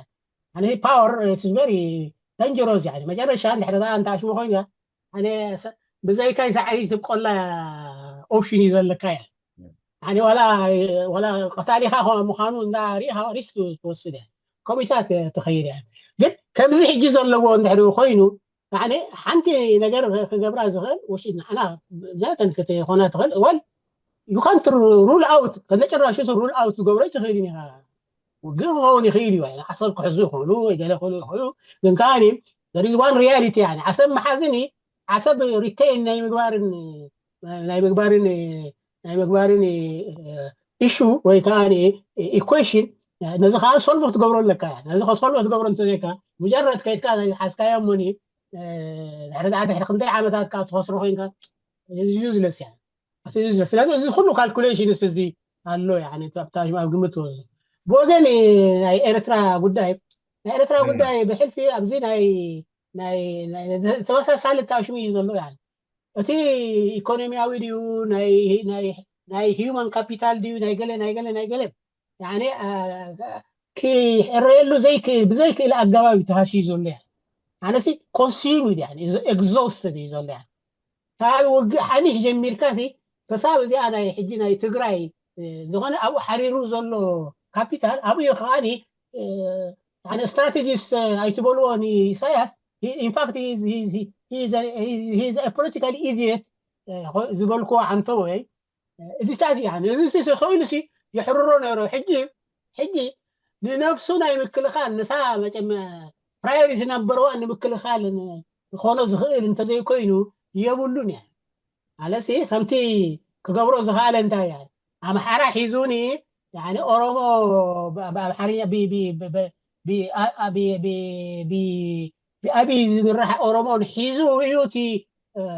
ፓወር very dangerous ያ መጨረሻ እንድሕር ኣ እንተ ኣሽሙ ኮይንካ ብዘይካይ ሳዕሪ ትቆላ ኦፕሽን እዩ ዘለካ ያ ዋላ ቀታሊኻ ምዃኑ እንዳ ሪኢኻ ሪስክ ትወስድ ያ ኮሚታት ትኸይድ ያ ግን ከምዚ ሕጂ ዘለዎ እንድሕር ኮይኑ ሓንቲ ነገር ክገብራ ዝኽእል ውሽጥ ንዓና ብዛተን ክትኾና ትኽእል ወል you can't rule out ከነጭራሹ rule out ትገብሮ ትኽእል ኢኻ ውግእ ክኸውን ይኽእል እዩ ዓሰብ ክሕዙ ይኽእሉ ገለ ክሉ ይኽእሉ ግን ከዓኒ there is one reality ዓሰብ መሓዝን ዓሰብ ሪቴን ናይ ምግባርን ናይ ምግባርን ናይ ምግባርን ኢሹ ወይ ከዓ ኢኩዌሽን ነዚ ከዓ ሶልቭ ክትገብሮ ኣለካ ነዚ ሶልቭ ክትገብሮ እንተዘይካ ሙጀረድ ከይድካ ሓዝካዮ ሞኒ ድሕሪ ድሕሪ ክንደይ ዓመታት ከዓ ትኸስሮ ኮይንካ ዩዝለስ ያ ስለዚ እዚ ኩሉ ካልኩሌሽንስ እዚ ኣሎ ኣብታ ኣብ ግምት ትወስዶ ብወገን ናይ ኤርትራ ጉዳይ ናይ ኤርትራ ጉዳይ ብሕልፊ ኣብዚ ናይ ተመሳሳሊ ታሽሙ እዩ ዘሎ ያ እቲ ኢኮኖሚያዊ ድዩ ናይ ሂማን ካፒታል ድዩ ናይ ገለ ናይ ገለ ናይ ገለ ክሕረየሉ ብዘይክእል ኣገባብ ተሃስዩ ዘሎ ያ ኣነሲ ኮንሱም እዩ ኤግዞስትድ እዩ ዘሎ ያ ካብ ውግእ ሓኒሽ ጀሚርካ ክሳብ እዚኣ ናይ ሕጂ ናይ ትግራይ ዝኾነ ኣብኡ ሓሪሩ ዘሎ ካፒታል ኣብኡ እዩ ከዓኒ ስትራቴጂስት ኣይትበልዎ ንኢሳያስ ኢንፋክት ፖለቲካል ኢዲየት ዝበልክዎ ዓንተወይ እዚታት እዩ እዚ ክኢሉ የሕርሮ ነይሮ ሕጂ ሕጂ ንነብሱ ናይ ምክልኻል ንሳ መጨመ ፕራዮሪቲ ናምበር ዋን ንምክልኻል ዝኾኖ ዝኽእል እንተዘይኮይኑ የብሉን እያ ኣለሲ ከምቲ ክገብሮ ዝኽኣለ እንታይ እያ ኣምሓራ ሒዙኒ ኦሮሞ ብኣምሓርኛ ብኣብይ ዝምራሕ ኦሮሞን ሒዙ እዩ እቲ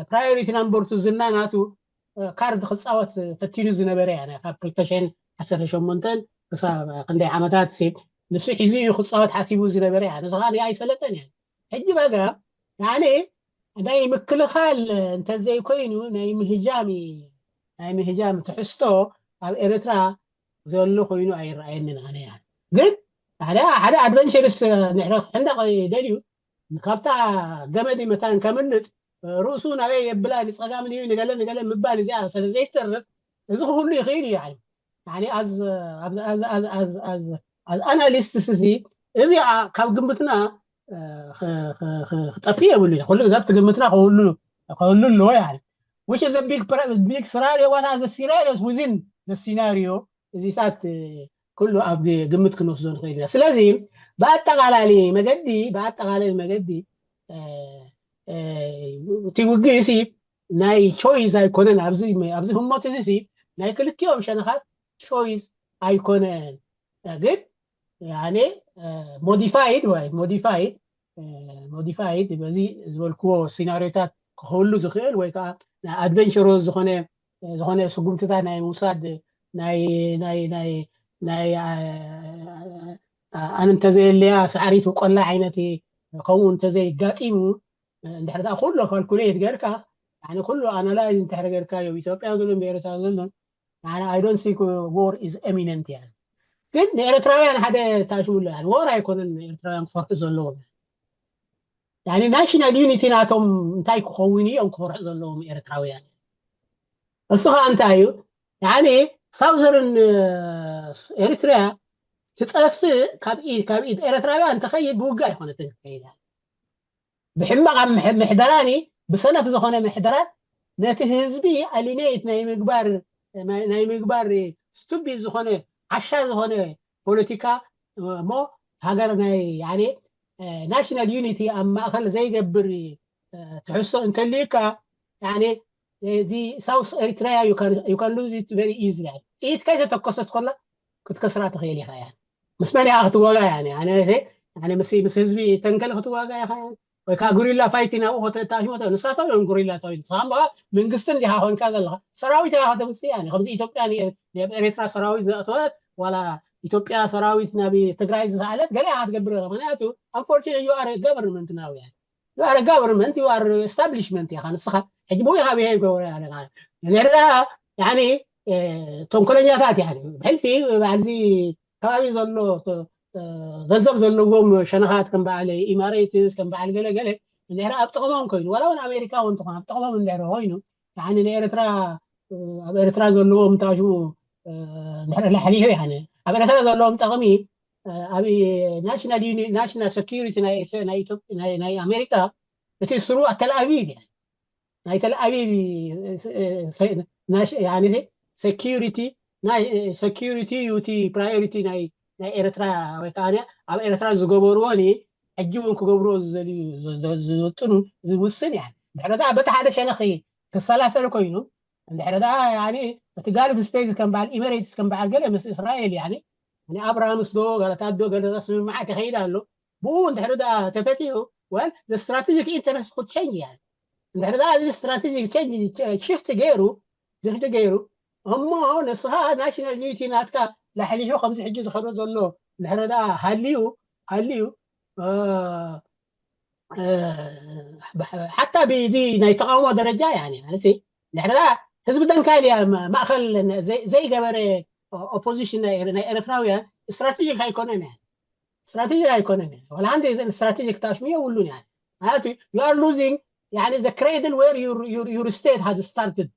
ፕራዮሪቲ ናምበርቱ ዝና ናቱ ካርድ ክፃወት ፈቲኑ ዝነበረ እያ ካብ ክልተ ሽሕን ዓሰርተ ሸሞንተን ክሳብ ክንደይ ዓመታት ንሱ ሒዙ እዩ ክፃወት ሓሲቡ ዝነበረ እያ ንስኻ ኣይሰለጠን እያ ሕጂ በጋ ያኔ ናይ ምክልኻል እንተዘይኮይኑ ናይ ምህጃም ናይ ምህጃም ትሕዝቶ ኣብ ኤርትራ ዘሎ ኮይኑ ኣይረኣየንን ኣነ ግን ሓደ ሓደ ኣድቨንቸርስ ንሕረ ክሕንደቕ ደልዩ ካብታ ገመድ መታን ከምልጥ ርእሱ ናበይ የብላ ንፀጋም ንዩ ንገለ ንገለ ምባል እዚኣ ስለ ዘይተርፍ እዚ ክህሉ ይኽእል እዩ ኣናሊስትስ እዚ እዚኣ ካብ ግምትና ክጠፍእ የብሉ ኩሉ ግዛብ ትግምትና ክህሉ ኣለዎ ያ which is a big scenario what are the scenarios within the scenario እዚታት ኩሉ ኣብ ግምት ክንወስዶ ንኽእል ኢና ስለዚ ብኣጠቓላሊ መገዲ ብኣጠቓላሊ መገዲ እቲ ውግእ ሲ ናይ ቾይስ ኣይኮነን ኣብዚ ህሞት እዚ ሲ ናይ ክልቲኦም ሸነኻት ቾይስ ኣይኮነን ግን ያኔ ሞዲፋይድ ወይ ሞዲፋይድ ሞዲፋይድ በዚ ዝበልክዎ ሲናሪዮታት ክህሉ ዝኽእል ወይ ከዓ ናይ ኣድቨንቸሮ ዝኾነ ዝኾነ ስጉምትታት ናይ ምውሳድ ናይ ናይ ናይ ናይ ኣነ እንተዘየለያ ሳዕሪ ትውቀላ ዓይነት ከምኡ እንተዘይጋጢሙ እንድሕር ከዓ ኩሎ ካልኩሌት ገርካ ኩሉ ኣናላይዝ እንድሕር ገርካ ዮም ኢትዮጵያ ዘሎ ብኤርትራ ዘሎ I don't think war is imminent ያ ግን ንኤርትራውያን ሓደ ታሽሙሎ ያ ወር ኣይኮነን ኤርትራውያን ክፈርሑ ዘለዎም ናሽናል ዩኒቲ ናቶም እንታይ ክኸውን እዩ እዮም ክፈርሑ ዘለዎም ኤርትራውያን። እሱ ከዓ እንታይ እዩ? ያኒ ሳውዘርን ኤርትራ ትጠፍእ ካብ ኢድ ካብ ኢድ ኤርትራውያን ተኸይድ ብውግእ ኣይኮነትን ትኸይድ። ብሕማቕ ኣብ ምሕ- ምሕደራኒ ብሰነፍ ዝኾነ ምሕደራ ነቲ ህዝቢ ኣሊኔት ናይ ምግባር ናይ ናይ ምግባር ስቱፒድ ዝኾነ ዓሻ ዝኾነ ፖለቲካ እሞ ሃገር ናይ ያኒ ናሽናል ዩኒቲ ኣብ ማእኸል ዘይገብር ትሕዝቶ እንተልዩካ ያኒ the South Eritrea you can you can lose it very easily። ጥይት ከይተተኮሰት ኮላ ክትከስራ ትኽእል ኢኻ። ያ ምስ መን ኢኻ ክትዋጋ? ያ ኣነ ምስ ምስ ህዝቢ ተንከል ክትዋጋ ኢኻ። ወይ ከዓ ጉሪላ ፋይቲንግ ኣብኡ ከተእታሽሞ ንሳቶም እዮም ጉሪላ ፋይቲንግ። ንስኻ እምበኣር መንግስቲ እንዲኻ ኮንካ ዘለኻ፣ ሰራዊት ኢኻ ከተምፅእ። ያ ከምዚ ኢትዮጵያ ን- ናብ ኤርትራ ሰራዊት ዘእተወት ዋላ ኢትዮጵያ ሰራዊት ናብ ትግራይ ዝሰኣለት ገለ ኢኻ ክትገብር ኢኻ። ምክንያቱ unfortunately you are government now ያ you are government you are establishment ኢኻ ንስኻ። ሕጂ ብኡ ኢኻ ብሄር ገብረ ኣለኻ ንሕና ያኒ ተንኮለኛታት ያኒ ብሕልፊ ባዕልዚ ከባቢ ዘሎ ገንዘብ ዘለዎም ሸነኻት ከም በዓል ኢማሬትስ ከም በዓል ገለ ገለ እንድሕር ኣብ ጥቕሞም ኮይኑ ዋላ እውን ኣሜሪካ እውን ትኾን ኣብ ጥቕሞም እንድሕር ኮይኑ ያኒ ንኤርትራ ኣብ ኤርትራ ዘለዎም ታሽሙ እንድሕር ላሕሊሑ ያኒ ኣብ ኤርትራ ዘለዎም ጠቕሚ ኣብ ናሽናል ዩኒ ናሽናል ሴኪሪቲ ናይ ኣሜሪካ እቲ ስሩ ኣብ ተልኣቪቭ እያ ናይ ተልኣቪቭ ሴኪሪቲ ሴኪሪቲ እዩ እቲ ፕራዮሪቲ ናይ ኤርትራ ወይ ከዓ ኣብ ኤርትራ ዝገበርዎ ሕጂ እውን ክገብርዎ ዝደልዩ ዝወጥኑ ዝውስን እያ ድሕረታ በቲ ሓደ ሸነኺ ክሰላሰል ኮይኑ እንድሕረ ደኣ ያኒ እቲ ጋልፍ ስቴትስ ከም በዓል ኢሚሬትስ ከም በዓል ገለ ምስ እስራኤል ያኒ ያኒ ኣብርሃምስ ዶ ጋላታት ዶ ገለታት ስምምዓት ይኸይድ ኣሎ ብኡ እንድሕረ ደኣ ተፈቲሑ ወል the strategic interest could change ያኒ እንድሕረ ደኣ እዚ strategic change shift ገይሩ ሽፍት ገይሩ እሞ ንስኻ ናሽናል ዩኒቲ ናትካ ላሕሊሑ ከምዚ ሕጂ ዝኸዶ ዘሎ እንድሕረ ደኣ ሃልዩ ሃልዩ ሓታ ብዚ ናይ ተቃውሞ ደረጃ ያኒ ማለት ድሕሪ ህዝቢ ደንካልያ ማእኸል ዘይገበረ ኦፖዚሽን ናይ ኤርትራውያን ስትራቴጂክ ኣይኮነን ያ ስትራቴጂክ ኣይኮነን ያ ወላ ሓንቲ ዘን ስትራቴጂክ ታሽሙ የብሉን ያ ማለት you are losing يعني the cradle where your your your state has started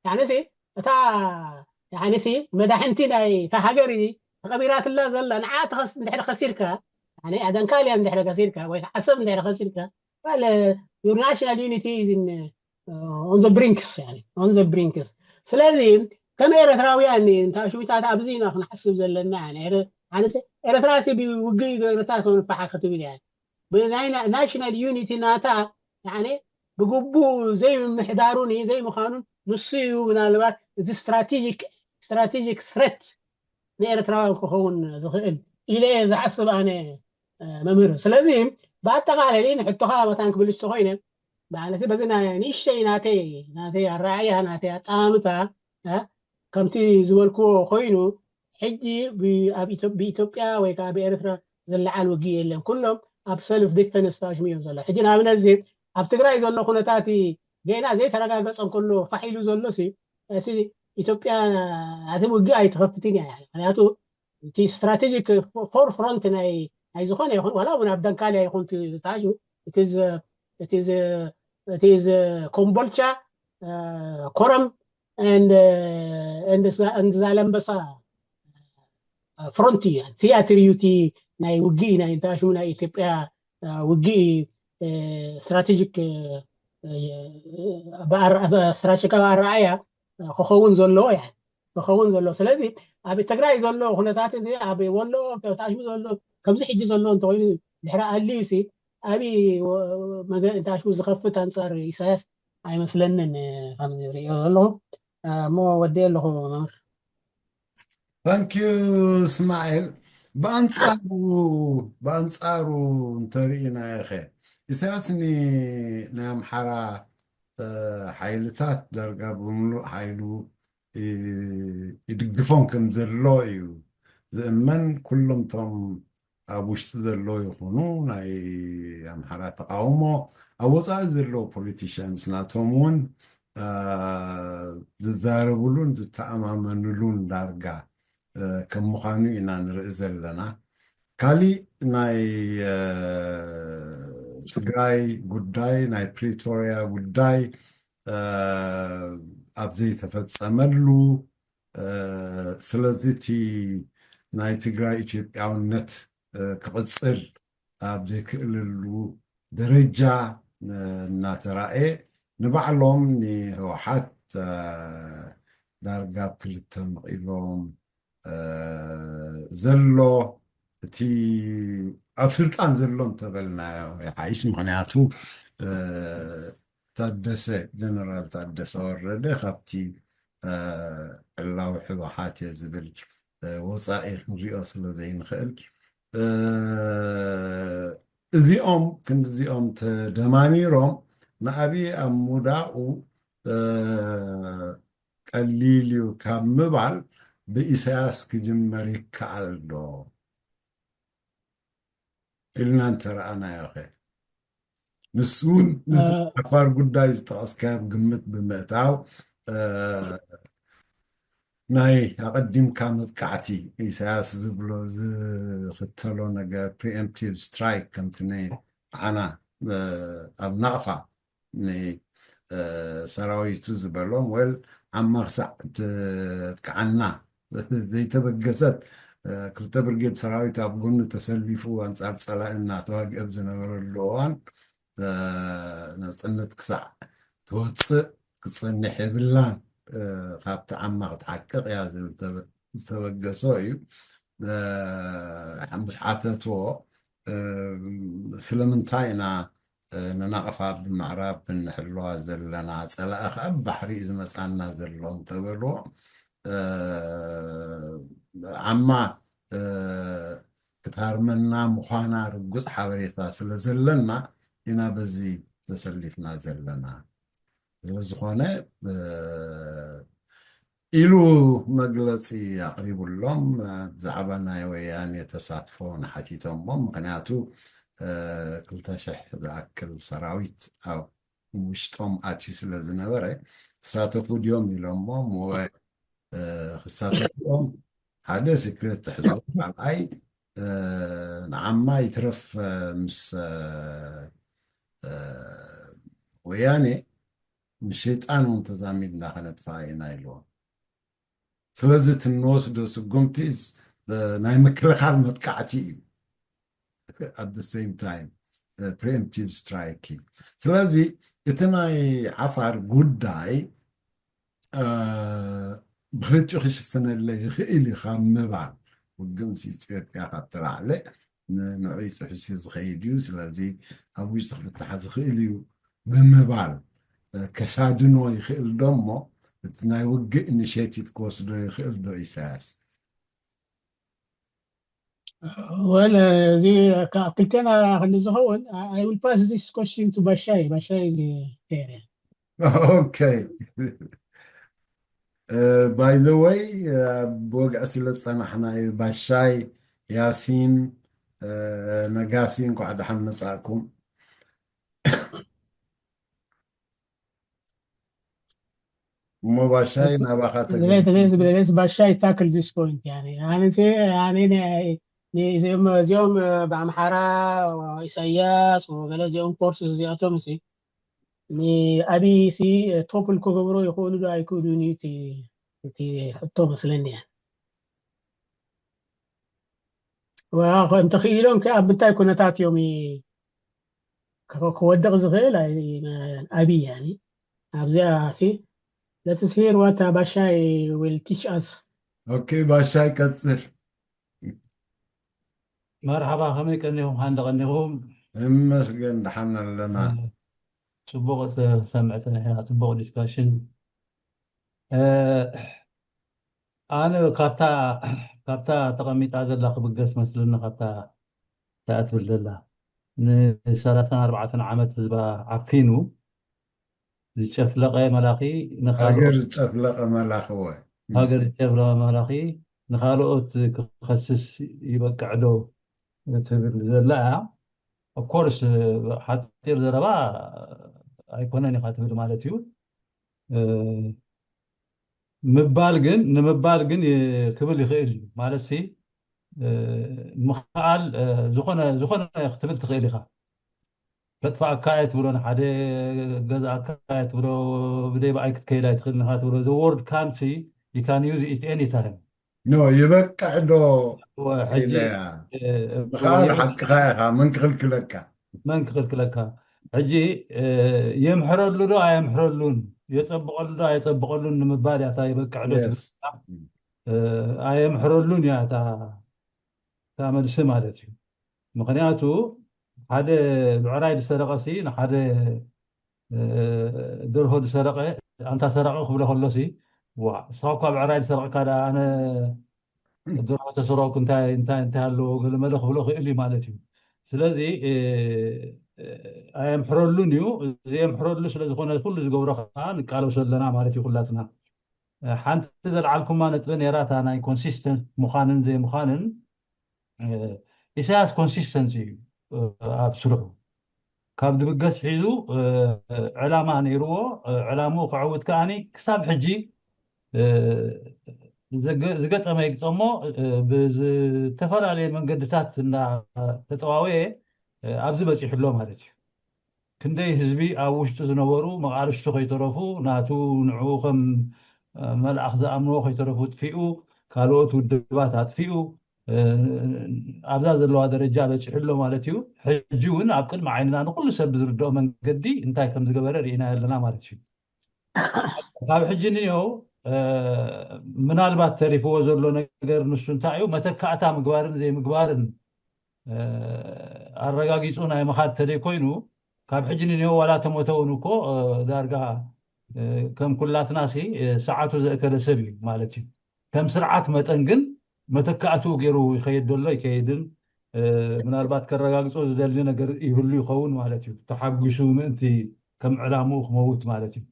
يعني ሲ እታ يعني ሲ መዳሕንቲ ናይ እታ ሃገር ተቐቢራትላ ዘላ ንዓ እንድሕሪ ከሲርካ ኣደንካልያ እንድሕሪ ከሲርካ ወይ ዓሰብ እንድሕሪ ከሲርካ well your national unity is in on the brinks يعني on the brinks ስለዚ ከም ኤርትራውያን እንታ ሽዊታት ኣብዚ ኢና ክንሓስብ ዘለና ኣነ ኤርትራ ሲ ብውግእ ገርታ ተንፋሓ ክትብል እያ ብናይ ናሽናል ዩኒቲ ናታ ያኒ ብግቡእ ዘይምምሕዳሩን ዘይምዃኑን ንሱ እዩ ምናልባት እቲ ስትራቴጂክ ስትራቴጂክ ትረት ንኤርትራውያን ክኸውን ዝኽእል ኢለ እየ ዝሓስብ ኣነ መምህር ስለዚ ብኣጠቓለሊ ንሕቶኻ መታን ክምልስ ተኮይነ ማለት በዚ ናይ ንእሽተይ ናተይ ናተይ ኣረኣእያ ናተይ ኣጠማምታ ከምቲ ዝበልክዎ ኮይኑ ሕጂ ብኢትዮጵያ ወይ ከዓ ብኤርትራ ዝለዓል ውግእ የለን ኩሎም ኣብ ሰልፍ ዲፈንስ ታሽሙ እዮም ዘሎ ሕጂ ንኣብነት እዚ ኣብ ትግራይ ዘሎ ኩነታት ገና ዘይተረጋገፀ እንከሎ ፋሕ ኢሉ ዘሎ ሲ እቲ ኢትዮጵያ እቲ ውግእ ኣይትኸፍትን እያ ምክንያቱ እቲ ስትራቴጂክ ፎር ፍሮንት ናይ ናይ ዝኾነ ይኹን ዋላ እውን ኣብ ደንካልያ ይኹን ታሽሙ እቲ ኮምቦልቻ ኮረም ዛለምበሳ ፍሮንት እዩ ቲያትር እዩ እቲ ናይ ውግኢ ናይ እንታሽሙ ናይ ኢትዮጵያ ውግኢ ስትራቴጂክ ስትራቴጂካዊ ኣረኣያ ክኸውን ዘለዎ ያ ክኸውን ዘለዎ ስለዚ ኣብ ትግራይ ዘሎ ኩነታት እዚ ኣብ ወሎ ታሽሙ ዘሎ ከምዚ ሕጂ ዘሎ እንተኮይኑ ድሕሪ ኣልዩ ሲ ኣበይ መገ እንታሽሙ ዝኸፍት ኣንፃር ኢሳያስ ኣይመስለንን ከም ዝሪኦ ዘለኹ እሞ ወዲ ኣለኹ መምህር ታንኪዩ እስማኤል ብኣንፃሩ ብኣንፃሩ እንተርኢና ኢኸ ኢሳያስ ናይ ኣምሓራ ሓይልታት ዳርጋ ብምሉእ ሓይሉ ይድግፎም ከም ዘሎ እዩ ዝእመን ኩሎም ቶም ኣብ ውሽጢ ዘሎ ይኹኑ ናይ ኣምሓራ ተቃውሞ ኣብ ወፃኢ ዘለዉ ፖለቲሽያንስ ናቶም እውን ዝዛረብሉን ዝተኣማመንሉን ዳርጋ ከም ምዃኑ ኢና ንርኢ ዘለና ካሊእ ናይ ትግራይ ጉዳይ፣ ናይ ፕሪቶርያ ጉዳይ ኣብ ዘይተፈፀመሉ፣ ስለዚ እቲ ናይ ትግራይ ኢትዮጵያውነት ክቕፅል ኣብ ዘይክእለሉ ደረጃ እናተራእየ፣ ንባዕሎም ንህወሓት ዳርጋ ኣብ ክልተ መቒሎም ዘሎ፣ እቲ ኣብ ስልጣን ዘሎ እንተበልናዮ ይሓይሽ። ምኽንያቱ ታደሰ፣ ጀነራል ታደሰ ወረደ ካብቲ ዕላዊ ህወሓት እየ ዝብል ወፃኢ ክንሪኦ ስለ ዘይንኽእል፣ እዚኦም ክንዲዚኦም ተደማሚሮም ንኣብይ ኣብ ምውዳቑ ቀሊል እዩ ካብ ምባል ብኢሳያስ ክጅመር ይከኣል ዶ ኢልና እንተረኣናዮ ኸ? ንሱ እውን ነቲ ዓፋር ጉዳይ ዝጠቐስካዮ ግምት ብምእታው ናይ ኣቐዲምካ መጥቃዕቲ ኢሳያስ ዝብሎ ዝኽተሎ ነገር preemptive strike ከምቲ ናይ ዓና ኣብ ናቕፋ ንሰራዊቱ ዝበሎም ወል ዓማ ክሳዕ ትጥቅዓና ዘይተበገሰት ክልተ ብርጌድ ሰራዊት ኣብ ጎኑ ተሰሊፉ ኣንጻር ጸላኢ እናተዋግአ ብዝነበረሉ እዋን ናጽነት ክሳዕ ትወፅእ ክትጸንሕ የብላን፣ ካብቲ ዓማ ክትሓቅቕ እያ ዝብል ዝተበገሶ እዩ። ምስ ሓተትዎ ስለምንታይ ኢና ንናቕፋ ብምዕራብ እንሕልዋ ዘለና፣ ጸላኢ ከኣ ብባሕሪ እዩ ዝመጻና ዘሎ እንተበልዎ ዓማ ክትሃርመና ምዃና ርጉጽ ሓበሬታ ስለ ዘለና ኢና በዚ ተሰሊፍና ዘለና። ስለዝኾነ ኢሉ መግለፂ ኣቕሪቡሎም ብዛዕባ ናይ ወያኔ ተሳትፎ ንሓቲቶሞ። ምኽንያቱ ክልተ ሽሕ ዝኣክል ሰራዊት ኣብ ውሽጦም ኣትዩ ስለ ዝነበረ ክሳተፉ ድዮም ኢሎሞም። ክሳተፍኦም ሓደ ሲክሬት ትሕዞ፣ ካልኣይ ንዓማ ይትረፍ ምስ ወያኔ ምስ ሸይጣን እውን ተዛሚድና ከነጥፋ ኢና ኢልዎም። ስለዚ እቲ እንወስዶ ስጉምቲ ናይ ምክልኻል መጥቃዕቲ እዩ። At the same time preemptive strike እዩ። ስለዚ እቲ ናይ ዓፋር ጉዳይ ብክልቲኡ ክሽፍነለ ይኽእል እዩ ካብ ምባል፣ ውግእ ምስ ኢትዮጵያ ካብ ተላዕለ ንዕኡ ጥሑስ ዝኸይድ እዩ። ስለዚ ኣብ ውሽጢ ክፍታሕ ዝኽእል እዩ ብምባል ከሻድኖ ይኽእል ዶ እሞ እቲ ናይ ውግእ ኢኒሽቲቭ ክወስዶ ይኽእል ዶ ኢሳያስ? ወል እዚ ካብ ክልቴና ክንዲ ዝኸውን I will pass this question to ባሻይ። ባሻይ ቴርያ ኦኬ። ባይ ዘ ወይ ብወግዒ ስለ ዝፀናሕና እዩ። ባሻይ፣ ያሲን፣ ነጋሲ እንኳዕ ደሓን መፃእኩም። እሞ ባሻይ ናባኻ ተገ- ባሻይ tackle this point يعني يعني يعني እዚኦም እዚኦም ብኣምሓራ ኢሳያስ ወገለ እዚኦም ፎርስ እዚኣቶም ሲ ንኣብይ ሲ ቶፕል ክገብሮ ይኽእሉ ዶ ኣይክእሉን እዩ እቲ ሕቶ መስለኒ። እንተኽኢሎም ከ ኣብ ምንታይ ኩነታት እዮም ክወድቕ ዝኽእል? ኣብይ ያኒ ኣብዚኣ ሲ let's hear what ባሻይ will teach us. ኦኬ፣ ባሻይ ቀጽል። መርሓባ፣ ከመይ ቀኒኹም? ሃንደ ቀኒኹም? እመስገን፣ ደሓን ኣለና። ጽቡቕ ሰምዕ ጽኒሕና፣ ጽቡቕ ዲስካሽን። ኣነ ካብታ ካብታ ተቐሚጣ ዘላ ክብገስ መስለኒ፣ ካብታ እታ ትብል ዘላ ንሰላሳን ኣርባዕተን ዓመት ህዝባ ዓፊኑ ዝጨፍለቐ መላኺ ንኻልኦት ሃገር ዝጨፍለቐ መላኺ ወ ሃገር ዝጨፍለቐ መላኺ ንኻልኦት ክኸስስ ይበቅዕ ዶ ትብል ዘላ እያ። ኦፍኮርስ ሓፂር ዘረባ ኣይኮነን ኢኻ ትብል ማለት እዩ። ምባል ግን ንምባል ግን ክብል ይኽእል እዩ ማለት ሲ ምኽኣል ዝኾነ ዝኾነ ክትብል ትኽእል ኢኻ። ከጥፋእካ እየ ትብሎ፣ ንሓደ ገዛእካ እየ ትብሎ፣ ብደይ ብኣይ ክትከይድ ኣይትኽእልን ኢኻ ትብሎ። The word can't you can use it any time። ኖ ይበቅዕ ዶ ሕጂ ኢለያ። ንኸኣ ሓቅኻ ኢኻ፣ መን ክኽልክለካ? መን ክኽልክለካ? ሕጂ የምሕረሉ ዶ ኣየምሕረሉን፣ የጸብቐሉ ዶ ኣየጸብቐሉን ንምባል እያ እታ ይበቅዕ ዶ ትብል። ኣየምሕረሉን እያ እታ እታ መልሲ ማለት እዩ። ምኽንያቱ ሓደ ብዕራይ ዝሰረቐ ሲ ንሓደ ደርሆ ዝሰረቐ ኣንታ ሰራቒ ክብሎ ከሎ ሲ፣ ዋ ንስኻ እኳ ብዕራይ ዝሰረቕካ ደኣ ኣነ ደርሆ ተሰረቕኩ እንታይ እንታይ እንታይ ኣለዎ ገለመለ ክብሎ ክእል እዩ ማለት እዩ። ስለዚ ኣየምሕረሉን እዩ። ዘየምሕረሉ ስለዝኾነ ኩሉ ዝገብሮ ከዓ ንቃለሶ ኣለና ማለት እዩ ኩላትና። ሓንቲ ዘልዓልኩማ ነጥቢ ነይራ እታ ናይ ኮንሲስተንት ምዃንን ዘይምዃንን። ኢሳያስ ኮንሲስተንሲ እዩ ኣብ ስርሑ። ካብ ድብገስ ሒዙ ዕላማ ነይርዎ። ዕላምኡ ከዕውት ከኣኒ ክሳብ ሕጂ ዝገጠመ ይግጠሞ ብዝተፈላለየ መንገድታት እናተጠዋወየ ኣብዚ በፂሑ ኣሎ ማለት እዩ። ክንደይ ህዝቢ ኣብ ውሽጡ ዝነበሩ መቓልሽቱ ከይተረፉ ናቱ ንዕኡ ከም መልኣኽ ዝኣምንዎ ከይተረፉ ጥፊኡ፣ ካልኦት ውድባት ኣጥፊኡ ኣብዛ ዘለዋ ደረጃ በፂሑ ኣሎ ማለት እዩ። ሕጂ እውን ኣብ ቅድሚ ዓይንና ንኩሉ ሰብ ብዝርድኦ መንገዲ እንታይ ከም ዝገበረ ርኢና ኣለና ማለት እዩ። ካብ ሕጂ ንየው ምናልባት ተሪፍዎ ዘሎ ነገር ንሱ እንታይ እዩ መተካእታ ምግባርን ዘይምግባርን ኣረጋጊፁ ናይ ምኻድ ተደይ ኮይኑ ካብ ሕጂ ንንዮ ዋላ ተሞተ እውን እኮ ዳርጋ ከም ኩላትና ሲ ሰዓቱ ዘእከለ ሰብ እዩ ማለት እዩ። ከም ስርዓት መጠን ግን መተካእትኡ ገይሩ ይኸይድ ዘሎ ይከይድን ምናልባት ከረጋግፆ ዝደሊ ነገር ይህሉ ይኸውን ማለት እዩ። ተሓጒሱ ምእንቲ ከም ዕላምኡ ክመውት ማለት እዩ።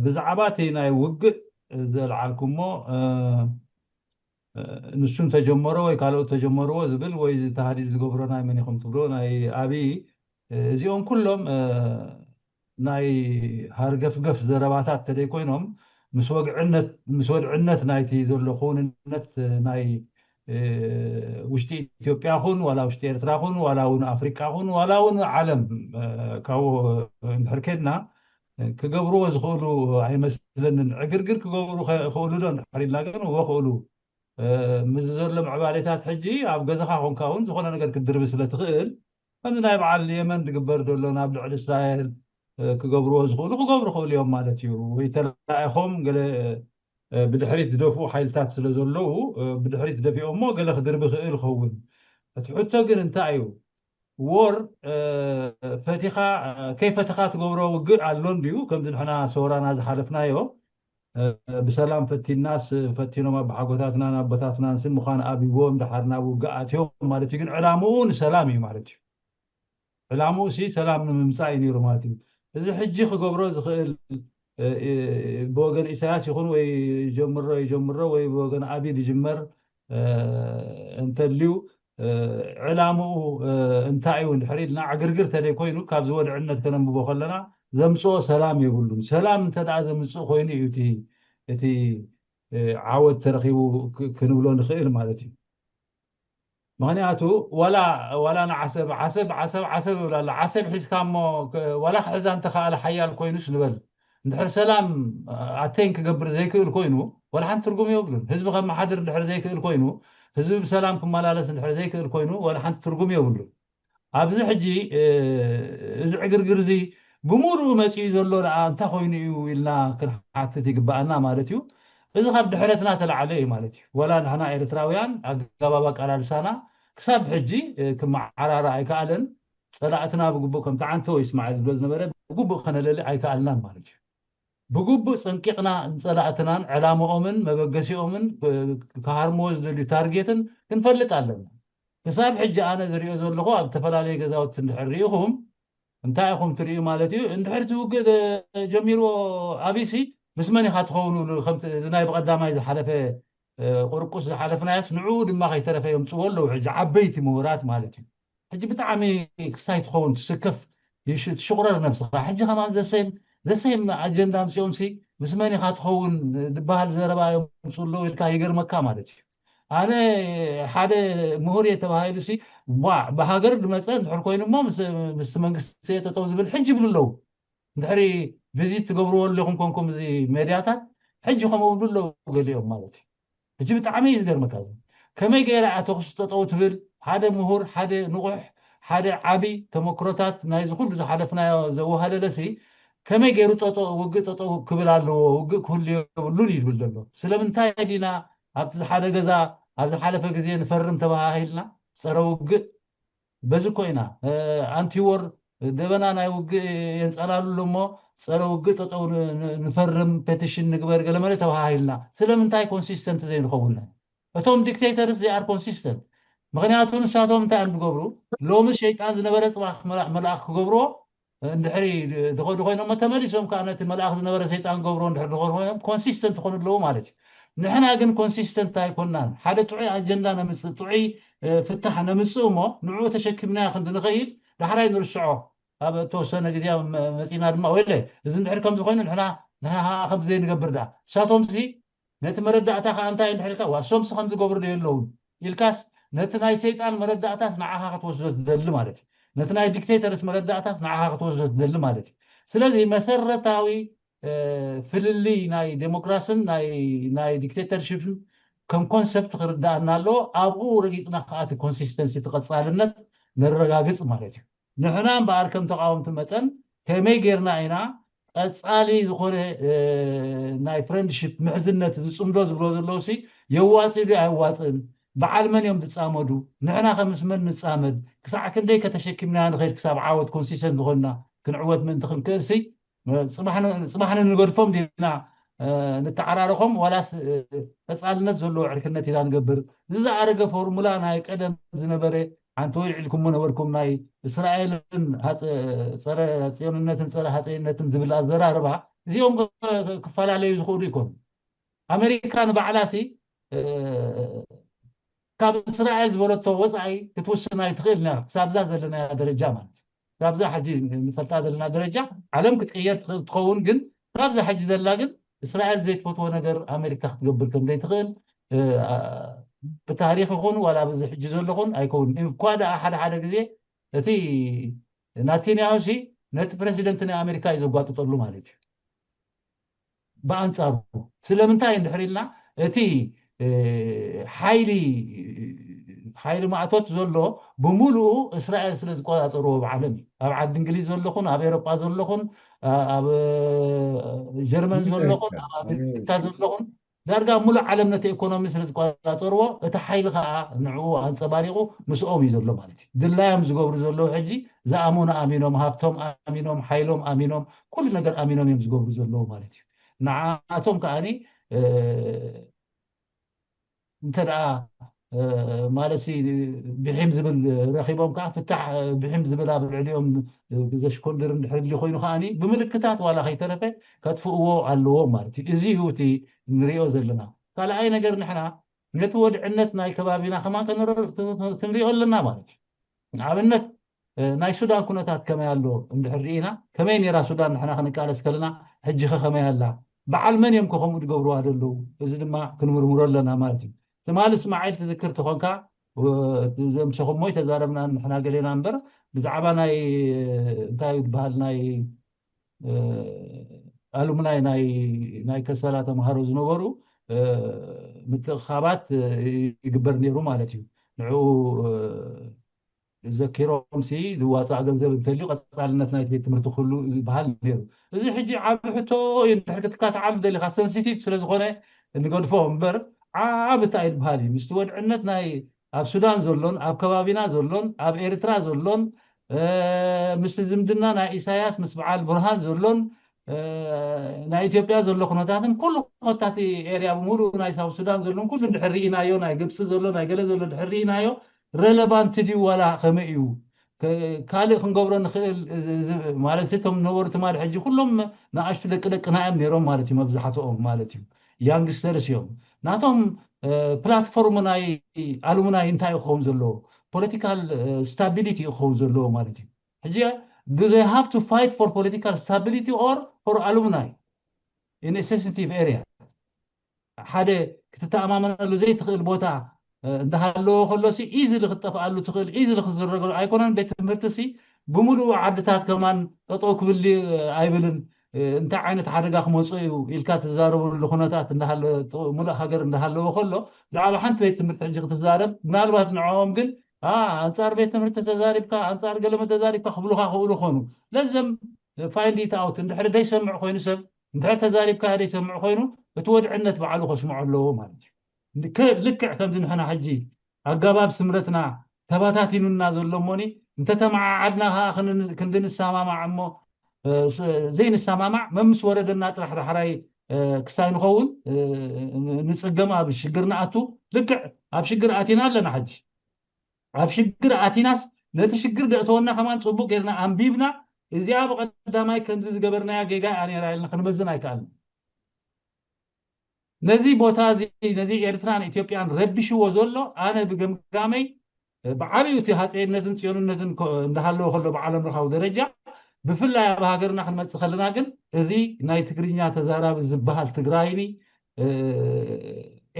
ብዛዕባ እቲ ናይ ውግእ ዘልዓልኩሞ ንሱ እንተጀመሮ ወይ ካልኦት ተጀመርዎ ዝብል ወይ እዚ ተሃዲድ ዝገብሮ ናይ መን ኢኹም ትብሎ ናይ ኣብይ እዚኦም ኩሎም ናይ ሃርገፍገፍ ዘረባታት ተደይ ኮይኖም ምስ ወግዕነት ምስ ወድዕነት ናይቲ ዘሎ ክውንነት ናይ ውሽጢ ኢትዮጵያ ኹን ዋላ ውሽጢ ኤርትራ ኹን ዋላ እውን ኣፍሪቃ ኹን ዋላ እውን ዓለም ካብኡ እንድሕር ከድና ክገብርዎ ዝኽእሉ ኣይመስለንን። ዕግርግር ክገብሩ ክእሉ ዶ እንድሕር ኢልና ግን እዎ ክእሉ ምስ ዘሎ ምዕባሌታት ሕጂ ኣብ ገዛኻ ኮንካ እውን ዝኾነ ነገር ክትድርቢ ስለ ትኽእል ከምዚ ናይ በዓል የመን ዝግበር ዘሎ ናብ ልዕሊ እስራኤል ክገብርዎ ዝኽእሉ ክገብሩ ክእሉ እዮም ማለት እዩ። ወይ ተላኢኾም ገለ ብድሕሪት ዝደፍኡ ሓይልታት ስለ ዘለዉ ብድሕሪት ደፊኦሞ ገለ ክድርቢ ክእል ይኸውን። እቲ ሕቶ ግን እንታይ እዩ? ዎር ፈቲኻ ከይፈተኻ ትገብሮ ውግእ ኣሎ እንድዩ። ከምዚ ንሕና ሰውራና ዝሓለፍናዮ ብሰላም ፈቲናስ ፈቲኖም ኣቦሓጎታትናን ኣቦታትናን ሲ ምዃን ኣብዎም ደሓር ናብ ውግእ ኣትዮም ማለት እዩ። ግን ዕላምኡ ንሰላም እዩ ማለት እዩ። ዕላምኡ ሲ ሰላም ንምምፃእ እዩ ነይሩ ማለት እዩ። እዚ ሕጂ ክገብሮ ዝኽእል ብወገን ኢሳያስ ይኹን ወይ ጀምሮ ይጀምሮ ወይ ብወገን ኣብይ ዝጅመር እንተልዩ ዕላምኡ እንታይ እዩ እንድሕር ኢልና ዕግርግር ተደይ ኮይኑ ካብ ዝወድዕነት ከነንብቦ ከለና ዘምፅኦ ሰላም የብሉን። ሰላም እንተ ደኣ ዘምፅእ ኮይኑ እዩ እቲ ዓወት ተረኺቡ ክንብሎ ንኽእል ማለት እዩ። ምኽንያቱ ዋላ ዋላ ንዓሰብ ዓሰብ ዓሰብ ዓሰብ ይብላ ኣሎ። ዓሰብ ሒዝካ እሞ ዋላ ክሕዛ እንተኸኣለ ሓያል ኮይኑስ ንበል እንድሕር ሰላም ኣተይን ክገብር ዘይክእል ኮይኑ ዋላ ሓንቲ ትርጉም የብሉን። ህዝቢ ከመሓድር እንድሕር ዘይክእል ኮይኑ ህዝቢ ብሰላም ክመላለስ እንድሕር ዘይክእል ኮይኑ ዋላ ሓንቲ ትርጉም የብሉን። ኣብዚ ሕጂ እዚ ዕግርግር እዚ ብምሉኡ መፂኡ ዘሎ ደኣ እንታይ ኮይኑ እዩ ኢልና ክንሓትት ይግበኣና ማለት እዩ። እዚ ካብ ድሕረትና ተላዓለ እዩ ማለት እዩ። ወላ ንሕና ኤርትራውያን ኣገባብ ኣቃላልሳና ክሳብ ሕጂ ክመዓራረ ኣይከኣለን። ፀላእትና ብግቡእ ከምቲ ዓንቶ ይስማዕ ዝብሎ ዝነበረ ብግቡእ ከነለሊ ኣይከኣልናን ማለት እዩ። ብግቡእ ፀንቂቕና ንፀላእትናን ዕላምኦምን መበገሲኦምን ክሃርምዎ ዝደልዩ ታርጌትን ክንፈልጥ ኣለና። ክሳብ ሕጂ ኣነ ዝሪኦ ዘለኹ ኣብ ዝተፈላለየ ገዛውቲ እንድሕር ሪኢኹም እንታይ ኢኹም ትርእዩ ማለት እዩ። እንድሕር እቲ ውግእ ጀሚርዎ ኣብይሲ ምስ መን ኢኻ ትኸውን ብሉ ከምቲ እዚ ናይ ብቐዳማይ ዝሓለፈ ቁርቁስ ዝሓለፍናያስ ንዕኡ ድማ ከይተረፈ የምፅዎ ኣለዉ ሕጂ ዓበይቲ ምሁራት ማለት እዩ። ሕጂ ብጣዕሚ ክስታይ ትኸውን ትስከፍ ትሽቑረር ነብስኻ ሕጂ ከማን ዘሰይም ዘሰይም ኣጀንዳ ኣምፅኦምሲ ምስ መን ኢኻ ትኸውን ዝበሃል ዘረባ የምፅኡ ኣለዉ ኢልካ ይገርመካ ማለት እዩ። ኣነ ሓደ ምሁር እየ ተባሂሉ ሲ፣ ዋ፣ ብሃገር ዝመፀ እንድሕር ኮይኑ እሞ ምስ፣ ምስቲ መንግስቲ እየ ጠጠው ዝብል ሕጂ ይብሉ ኣለዉ። እንድሕሪ ቪዚት ትገብርዎ ኣለኹም ኮንኩም እዚ ሜድያታት፣ ሕጂ ከምኡ ይብሉ ኣለዉ ገሊኦም ማለት እዩ። ሕጂ ብጣዕሚ እዩ ዝገርመካ። እዚ ከመይ ገይራ እያ ተኹሲ ጠጠው ትብል? ሓደ ምሁር፣ ሓደ ንቑሕ፣ ሓደ ዓቢ ተመክሮታት ናይዚ ኩሉ ዝሓለፍናዮ ዘወሃለለ ሲ፣ ከመይ ገይሩ ጠጠው፣ ውግእ ጠጠው ክብል ኣለዎ፣ ውግእ ክህሉ የብሉን እዩ ዝብል ዘሎ። ስለምንታይ ዲና ኣብቲ ሓደ ገዛ ኣብ ዝሓለፈ ግዜ ንፈርም ተባሃሂልና? ጸረ ውግእ በዚ ኮይና፣ ኣንቲወር ደበና ናይ ውግእ የንጸላሉ እሞ ጸረ ውግእ ጠጠው ን-፣ ን-፣ ንፈርም፣ ፔቲሽን ንግበር፣ ገለመለ ተባሃሂልና። ስለምንታይ ኮንሲስተንት ዘይንኸውን? እቶም ዲክቴተርስ they are consistent። ምኽንያቱ ንሳቶም እንታይ እዮም ዝገብሩ? ሎሚ ሸይጣን ዝነበረ ጽባሕ መላ-፣ መልኣኽ ክገብርዎ እንድሕሪ ድኸዱ ኮይኖም፣ ተመሊሶም ከዓ ነቲ መልኣኽ ዝነበረ ሰይጣን ክገብርዎ እንድሕሪ ድኸዱ ኮይኖም ኮንሲስተንት ክኾኑ ኣለዉ ማለት እዩ። ንሕና ግን ኮንሲስተንት ኣይኮናን። ሓደ ጥዑይ ኣጀንዳ ነምጽእ፣ ጥዑይ፣ እ፣ ፍታሕ ነምጽእ እሞ ንዕኡ ተሸኪምናዮ ክንዲ ንኸይድ ዳሕራይ ንርስዖ። ኣብ እተወሰነ ግዜ መ-፣ መጺና ድማ ወይለ፣ እዚ እንድሕሪ ከምዚ ኮይኑ ንሕና፣ ንሕና ከምዚ ዘይንገብር ደኣ። ንሳቶምሲ ነቲ መረዳእታ ከዓ እንታይ እንድሕር ኢልካ፣ ዋ፣ እሶምሲ ከም ዝገብሩ ዶ የለውን ኢልካስ፣ ነቲ ናይ ሰይጣን መረዳእታስ ንዓኻ ክትወስዶ ትደሊ ማለት እዩ። ነቲ ናይ ዲክቴተርስ መረዳእታስ ንዓኻ ክትወስዶ ትደሊ ማለት እዩ። ስለዚ መሰረታዊ፣ እ፣ ፍልልይ ናይ ዴሞክራስን ናይ፣ ናይ ዲክቴተርሺፕን ከም ኮንሰፕት ክርዳእና ኣለዎ። ኣብኡ ረጊጽና ከዓ እቲ ኮንሲስተንሲ፣ እቲ ቀጻልነት ነረጋግጽ ማለት እዩ። ንሕና እምበኣር ከም ተቃወምቲ መጠን ከመይ ጌርና ኢና ቀጻሊ ዝኾነ፣ እ፣ ናይ ፍሬንድሺፕ ምሕዝነት ዝጽምዶ ዝብሎ ዘለዉ ሲ የዋጽእ ድዩ ኣየዋጽእን? በዓል መን እዮም ዝጻመዱ? ንሕና ከ ምስ መን ንጻመድ? ክሳዕ ክንደይ ከተሸኪምና ንኸይድ ክሳብ ዓወት ኮንሲስተንት ዝኾንና ክንዕወት ምእንቲ ክንክእል ሲ፣ እ፣ ጽባሕ ን-፣ ጽባሕ ንንገድፎም ዲና፣ እ፣ ንተዓራረኾም ዋላስ፣ እ፣ ቀጻልነት ዘለዎ ዕርክነት ኢና ንገብር? እዚ ዝኣረገ ፎርሙላ ናይ ቀደም ዝነበረ ሓንቲ ወይ ኢልኩሞ ነበርኩም ናይ እስራኤልን ሃፀ-፣ ጸረ ጽዮንነትን ጸረ ሃፀይነትን ዝብል ኣዘራርባ፣ እዚኦም ክ-፣ ክፈላለዩ ዝኽእሉ ይኮኑ። ኣሜሪካ ንባዕላ ሲ፣ እ፣ ካብ እስራኤል ዝበለቶ ወፃኢ ክትውስን ኣይትኽእል ነራ፣ ክሳብዛ ዘለናያ ደረጃ ማለት እዩ። ካብዛ ሕጂ ንፈልጣ ዘለና ደረጃ ዓለም ክትቅየር ትኽእል ትኸውን፣ ግን ካብዛ ሕጂ ዘላ ግን እስራኤል ዘይትፈትዎ ነገር ኣሜሪካ ክትገብር ከም ዘይትኽእል፣ እ፣ ኣ፣ ብታሪኽ ይኹን ዋላ ኣብዚ ሕጂ ዘለኹን ኣይከውን። እኳ ደኣ ሓደ ሓደ ግዜ እቲ ናቴንያሁ ሲ ነቲ ፕረዚደንት ናይ ኣሜሪካ እዩ ዘጓጥጠሉ ማለት እዩ። ብኣንጻሩ ስለምንታይ እንድሕር ኢልና፣ እቲ፣ እ፣ ሓይሊ፣ ሓይሊ ማእቶት ዘሎ ብምሉኡ እስራኤል ስለ ዝቆጻጸርዎ ብዓለም እዩ። ኣብ ዓዲ እንግሊዝ ዘለኹን፣ ኣብ ኤሮጳ ዘለኹን፣ ኣ-፣ ኣብ ጀርመን ዘለኹን፣ ኣብ ኣሜሪካ ዘለኹን፣ ዳርጋ ሙሉእ ዓለም ነቲ ኢኮኖሚ ስለ ዝቆጻጸርዎ፣ እቲ ሓይሊ ከዓ ንዕኡ ኣንጸባሪቑ ምስኦም እዩ ዘሎ ማለት እዩ። ድላዮም ዝገብሩ ዘለዉ ሕጂ ዝኣመኑ ኣሚኖም፣ ሃብቶም ኣሚኖም፣ ሓይሎም ኣሚኖም፣ ኩሉ ነገር ኣሚኖም እዮም ዝገብሩ ዘለዉ ማለት እዩ። ንዓቶም ከዓኒ፣ እ፣ እንተ ደኣ፣ እ፣ ማለት ሲ ብሒም ዝብል ረኺቦም ከዓ ፍታሕ፣ እ፣ ብሒም ዝብል ኣብ ልዕሊኦም፣ እ፣ ዘሽኮንድር እንድሕር ድልዩ ኮይኑ ከዓኒ ብምልክታት ዋላ ከይተረፈ ከጥፍእዎ ኣለዎም ማለት እዩ። እዚ እዩ እቲ ንሪኦ ዘለና። ካልኣይ ነገር ንሕና ነቲ ወድዕነት ናይ ከባቢና ከማን ከንረ-፣ ክንሪኦ ኣለና ማለት እዩ። ንኣብነት፣ እ፣ ናይ ሱዳን ኩነታት ከመይ ኣሎ እንድሕር ርኢና፣ ከመይ ነይራ ሱዳን ንሕና ክንቃለስ ከለና፣ ሕጂ ኸ ከመይ ኣላ? በዓል መን እዮም ከ ከምኡ ዝገብርዋ ዘለዉ? እዚ ድማ ክንምርምሮ ኣለና ማለት እዩ። ትማሊ እስማዒል ትዝክር ተኾንካ፣ እ፣ ዘምሰኹሞ ተዛረብና ንሕና ገሌና እምበር፣ ብዛዕባ ናይ፣ እንታይ እዩ ዝበሃል፣ ናይ፣ እ፣ ኣሉምናይ ናይ፣ ናይ ከሰላ ተምሃሮ ዝነበሩ፣ እ፣ ምትእኽኻባት፣ እ፣ ይግበር ነይሩ ማለት እዩ። ንዕኡ፣ እ፣ ዘኪሮም ሲ ዝዋፃእ ገንዘብ እንተልዩ ቀፃልነት ናይ ቤት ትምህርቲ ክህሉ ይበሃል ነይሩ። እዚ ሕጂ ዓቢ ሕቶ እዩ። እንድሕር ክትካትዓሉ ደሊኻ ሰንሲቲቭ ስለ ዝኾነ ንገድፎ እምበር ዓቢ እንታይ ዝበሃል እዩ። ምስቲ ወድዕነት ናይ ኣብ ሱዳን ዘሎን ኣብ ከባቢና ዘሎን ኣብ ኤርትራ ዘሎን፣ እ፣ ምስቲ ዝምድና ናይ ኢሳያስ ምስ በዓል ቡርሃን ዘሎን፣ እ፣ ናይ ኢትዮጵያ ዘሎ ኩነታትን ኩሉ ኮታቲ ኤርያ ብምሉእ ናይ ሳውት ሱዳን ዘሎን ኩሉ እንድሕር ርኢናዮ፣ ናይ ግብፂ ዘሎ ናይ ገለ ዘሎ እንድሕር ርኢናዮ፣ ረለቫንት ድዩ ዋላ ከመይ እዩ? ከ-፣ ካልእ ክንገብሮ ንኽእል፣ እዚ፣ እዚ፣ ማለት እቶም ነበሩ ትማሊ ሕጂ ኩሎም ንኣሽቱ ደቂ ደቅና እዮም ነይሮም ማለት እዩ፣ መብዛሕትኦም ማለት እዩ። ያንግስተርስ እዮም። ናቶም፣ እ፣ ፕላትፎርም ናይ ኣሉምናይ እንታይ ክኸውን ዘለዎ? ፖለቲካል፣ እ፣ ስታቢሊቲ ክኸውን ዘለዎ ማለት እዩ። ሕጂ do they have to fight for political stability or for alumni in a sensitive area? ሓደ ክትተኣማመነሉ ዘይትኽእል ቦታ እንዳሃለዎ ከሎሲ ኢዝሊ ክትጠፍኣሉ ትኽእል፣ ኢዝሊ ክዝረገሉ ኣይኮነን። ቤት ትምህርቲሲ ብምሉኡ ዓድታት ከማን ጠጠው ክብል ኣይብልን። እንታይ ዓይነት ሓደጋ ክመፅኦ እዩ ኢልካ ትዛረበሉ ኩነታት እንዳሃለ፣ ሙሉእ ሃገር እንዳሃለዎ ከሎ፣ ብዛዕባ ሓንቲ ቤት ትምህርቲ ሕጂ ክትዛረብ፣ ምናልባት ንዕኦም ግን፣ ኣንፃር ቤት ትምህርቲ ተዛሪብካ፣ ኣንፃር ገለመ ተዛሪብካ ክብሉካ ክእሉ ኾኑ። ለዘም ፋይንድ ኢት ኣውት። እንድሕሪ ደይሰምዕ ኮይኑ ሰብ፣ እንድሕሪ ተዛሪብካ ደይሰምዕ ኮይኑ፣ እቲ ወድዕነት ባዕሉ ከስምዖ ኣለዎ ማለት እዩ። ልክዕ ከምዚ ንሕና ሕጂ ኣገባብ ስምረትና ተባታቲኑና ዘሎ እሞኒ፣ እንተተመዓዓድና ከዓ ክንድንሰማማዕ እሞ፣ ዘይንሰማማዕ መምስ ወረደና ጥራሕ ዳሕራይ ክሳይ ንኸውን፣ ንፅገም፣ ኣብ ሽግር ንኣቱ። ልክዕ ኣብ ሽግር ኣቲና ኣለና። ሕጂ ኣብ ሽግር ኣቲናስ፣ ነቲ ሽግር ደእተወና ከማን ፅቡቅ ጌርና ኣንቢብና፣ እዚኣ ብቀዳማይ ከምዚ ዝገበርናያ ጌጋ እያ ነይራ ኢልና ክንመዝን ኣይከኣልን። ነዚ ቦታ እዚ፣ ነዚ ኤርትራን ኢትዮጵያን ረቢሽዎ ዘሎ፣ ኣነ ብገምጋመይ፣ ብዓብዩ እቲ ሃፀይነትን ፅዮንነትን እንዳሃለወ ከሎ ብዓለም ለኻዊ ደረጃ፣ ብፍላይ ኣብ ሃገርና ክንመፅእ ከለና ግን፣ እዚ ናይ ትግርኛ ተዛራቢ ዝበሃል ትግራይኒ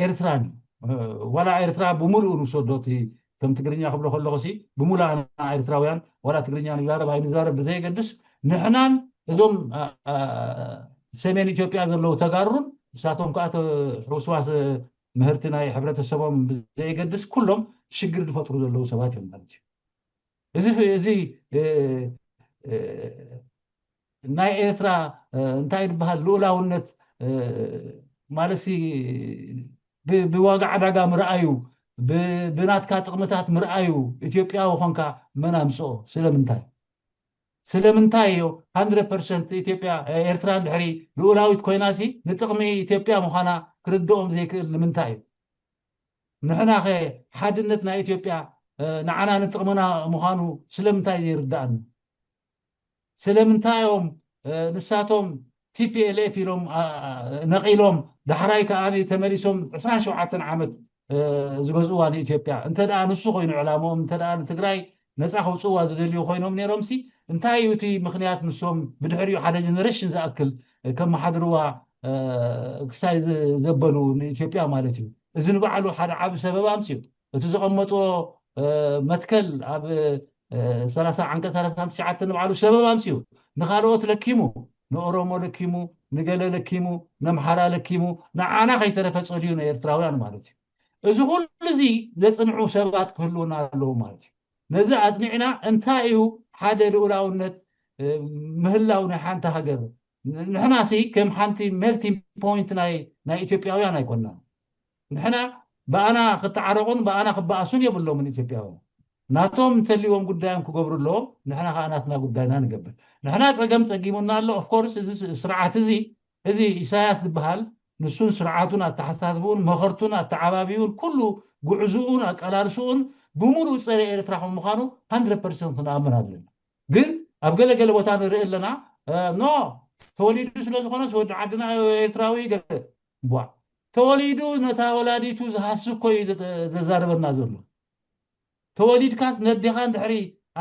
ኤርትራን፣ ዋላ ኤርትራ ብምሉኡ ንውሰዶ፣ እቲ ከም ትግርኛ ክብሎ ከለኹ ሲ፣ ብምሉእ ኣና ኤርትራውያን፣ ዋላ ትግርኛ ንዛረብ ኣይንዛረብ ብዘየገድስ፣ ንሕናን እዞም ሰሜን ኢትዮጵያ ዘለዉ ተጋሩን፣ ንሳቶም ከዓ ሕውስዋስ ምህርቲ ናይ ሕብረተሰቦም ብዘየገድስ፣ ኩሎም ሽግር ዝፈጥሩ ዘለዉ ሰባት እዮም ማለት እዩ። እዚ እዚ ናይ ኤርትራ እንታይ ዝበሃል ልኡላውነት ማለት ሲ፣ ብዋጋ ዕዳጋ ምርኣዩ፣ ብናትካ ጥቕምታት ምርኣዩ፣ ኢትዮጵያዊ ኾንካ መን ኣምፅኦ? ስለምንታይ? ስለምንታይ እዮ? ሃንድረድ ፐርሰንት ኢትዮጵያ፣ ኤርትራ እንድሕሪ ልኡላዊት ኮይናሲ፣ ንጥቕሚ ኢትዮጵያ ምዃና ክርድኦም ዘይክእል ንምንታይ እዩ? ንሕናኸ ሓድነት ናይ ኢትዮጵያ ንዓና ንጥቕምና ምዃኑ ስለምንታይ ዘይርድኣና? ስለምንታይ እዮም ንሳቶም ቲ ፒ ኤል ኤፍ ኢሎም ነቒሎም፣ ዳሕራይ ከዓ ተመሊሶም ዕስራን ሸውዓተን ዓመት ዝገዝእዋ ንኢትዮጵያ? እንተ ደኣ ንሱ ኮይኑ ዕላምኦም፣ እንተ ደኣ ንትግራይ ነፃ ከውፅእዋ ዝደልዩ ኮይኖም ነይሮምሲ፣ እንታይ እዩ እቲ ምኽንያት ንሶም ብድሕሪኡ ሓደ ጀነሬሽን ዝኣክል ከመሓድርዋ ክሳይ ዘበሉ ንኢትዮጵያ ማለት እዩ? እዚ ንባዕሉ ሓደ ዓቢ ሰበብ ኣምፅኡ። እቲ ዘቐመጥዎ መትከል ኣብ ሰላሳ፣ ዓንቀፅ ሰላሳ ትሽዓተ ንባዕሉ ሰበብ ኣምፅኡ። ንኻልኦት ለኪሙ፣ ንኦሮሞ ለኪሙ፣ ንገለ ለኪሙ፣ ነምሓራ ለኪሙ፣ ንዓና ከይተረፈ ፀልዩ ንኤርትራውያን ማለት እዩ። እዚ ኩሉ እዚ ዘፅንዑ ሰባት ክህልውና ኣለዉ ማለት እዩ። ነዚ ኣፅኒዕና እንታይ እዩ ሓደ ልኡላውነት ምህላው ናይ ሓንቲ ሃገር? ንሕና ሲ ከም ሓንቲ ሜልቲንግ ፖይንት ናይ ናይ ኢትዮጵያውያን ኣይኮናን። ንሕና ብኣና ክተዓረቑን ብኣና ክበኣሱን የብሎምን ኢትዮጵያውያን። ናቶም እንተልዎም ጉዳዮም ክገብሩ ኣለዎም፣ ንሕና ከዓ ናትና ጉዳይና ንገብር። ንሕና ፀገም ፀጊሙና ኣሎ። ኦፍኮርስ እዚ ስርዓት እዚ እዚ ኢሳያስ ዝበሃል ንሱን ስርዓቱን ኣተሓሳስብኡን መኸርቱን ኣተዓባቢኡን ኩሉ ጉዕዝኡን ኣቀላልስኡን ብምሉእ ፀረ ኤርትራ ከም ምዃኑ ሃንድረድ ፐርሰንት ክንኣምን ኣለና። ግን ኣብ ገለ ገለ ቦታ ንርኢ ኣለና። ኖ፣ ተወሊዱ ስለ ዝኾነስ ወዲ ዓድና ኤርትራዊ ገለ፣ ቧ፣ ተወሊዱ ነታ ወላዲቱ ዝሃስብ እኮ እዩ ዘዛርበና ዘሎ። ተወሊድካስ ነዴኻ እንድሕሪ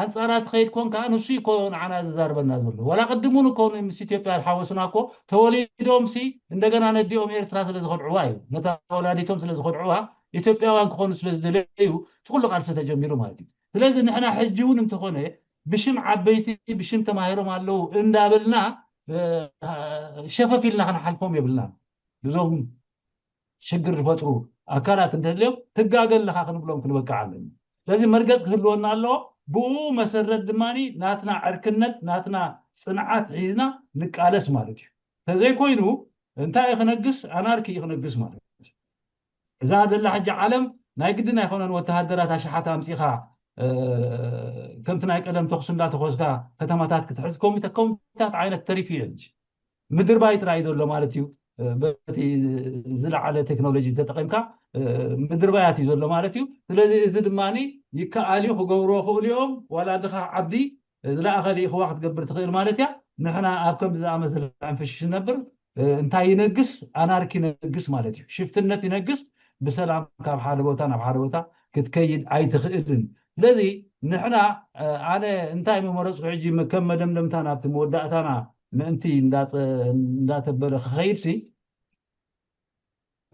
ኣንፃራ ትኸይድ ኮንካ፣ ንሱ እኮ ንዓና ዘዛርበና ዘሎ። ዋላ ቅድሙን እኮ ምስ ኢትዮጵያ ዝሓወሱና እኮ ተወሊዶም ሲ እንደገና ነዲኦም ኤርትራ ስለ ዝኸድዕዋ እዩ። ነታ ወላዲቶም ስለ ዝኸድዕዋ፣ ኢትዮጵያውያን ክኾኑ ስለ ዝደለዩ እቲ ኩሉ ቃልሲ ተጀሚሩ ማለት እዩ። ስለዚ ንሕና ሕጂ እውን እንተኾነ ብሽም ዓበይቲ፣ ብሽም ተማሂሮም ኣለዉ እንዳበልና ሸፈፍ ኢልና ክንሓልፎም የብልና። እዞም ሽግር ዝፈጥሩ ኣካላት እንተድልዮም ትጋገ ኣለኻ ክንብሎም ክንበቅዕ ኣለና። ስለዚ መርገፅ ክህልወና ኣለዎ። ብኡ መሰረት ድማ ናትና ዕርክነት፣ ናትና ፅንዓት ሒዝና ንቃለስ ማለት እዩ። ተዘይኮይኑ እንታይ እዩ ክነግስ? ኣናርኪ እዩ ክነግስ ማለት እዩ። እዛ ዘላ ሕጂ ዓለም ናይ ግድን ኣይኮነን ወተሃደራት ኣሽሓት ኣምፂኻ ከምቲ ናይ ቀደም ተኹሲ እንዳተኾስካ ከተማታት ክትሕዝ፣ ኮሚታት ዓይነት ተሪፍ እዩ ሕጂ። ምድርባይ ጥራይ ዘሎ ማለት እዩ። በቲ ዝለዓለ ቴክኖሎጂ ተጠቒምካ ምድርባያት እዩ ዘሎ ማለት እዩ። ስለዚ እዚ ድማ ይከኣል እዩ፣ ክገብርዎ ክእሉ እዮም። ዋላ ድኻ ዓዲ ዝለኣኸ ልኢኽዋ ክትገብር ትኽእል ማለት እያ። ንሕና ኣብ ከምዚ ዝኣመሰለ ዕንፍሽሽ ነብር እንታይ ይነግስ? ኣናርኪ ይነግስ ማለት እዩ። ሽፍትነት ይነግስ። ብሰላም ካብ ሓደ ቦታ ናብ ሓደ ቦታ ክትከይድ ኣይትኽእልን። ስለዚ ንሕና ኣነ እንታይ ምመረፅኩ ሕጂ ከም መደምደምታ ናብቲ መወዳእታና ምእንቲ እንዳተበለ ክኸይድሲ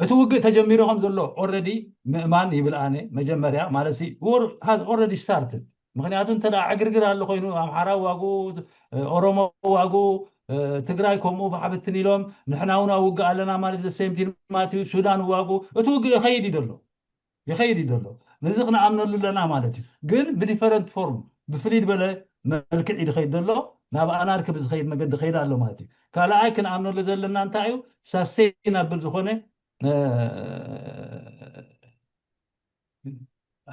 እቲ ውግእ ተጀሚሩ ከም ዘሎ already ምእማን ይብል ኣነ። መጀመርያ ማለት ሲ war has already started። ምክንያቱ እንተ ዕግርግር ኣሎ ኮይኑ ኣምሓራ ዋጉ፣ ኦሮሞ ዋጉ፣ ትግራይ ከምኡ ብሓብትን ኢሎም ንሕና እውን ኣብ ውግእ ኣለና ማለት ዘሰምቲን ማለት እዩ። ሱዳን ዋጉ እቲ ውግእ ይኸይድ እዩ ዘሎ ይኸይድ እዩ ዘሎ። ነዚ ክንኣምነሉ ኣለና ማለት እዩ። ግን ብዲፈረንት ፎርም ብፍልይ ዝበለ መልክዕ እዩ ዝኸይድ ዘሎ። ናብ ኣናርኪ ብዝኸይድ መገዲ ኸይድ ኣሎ ማለት እዩ። ካልኣይ ክንኣምነሉ ዘለና እንታይ እዩ? ሳስቴይናብል ዝኾነ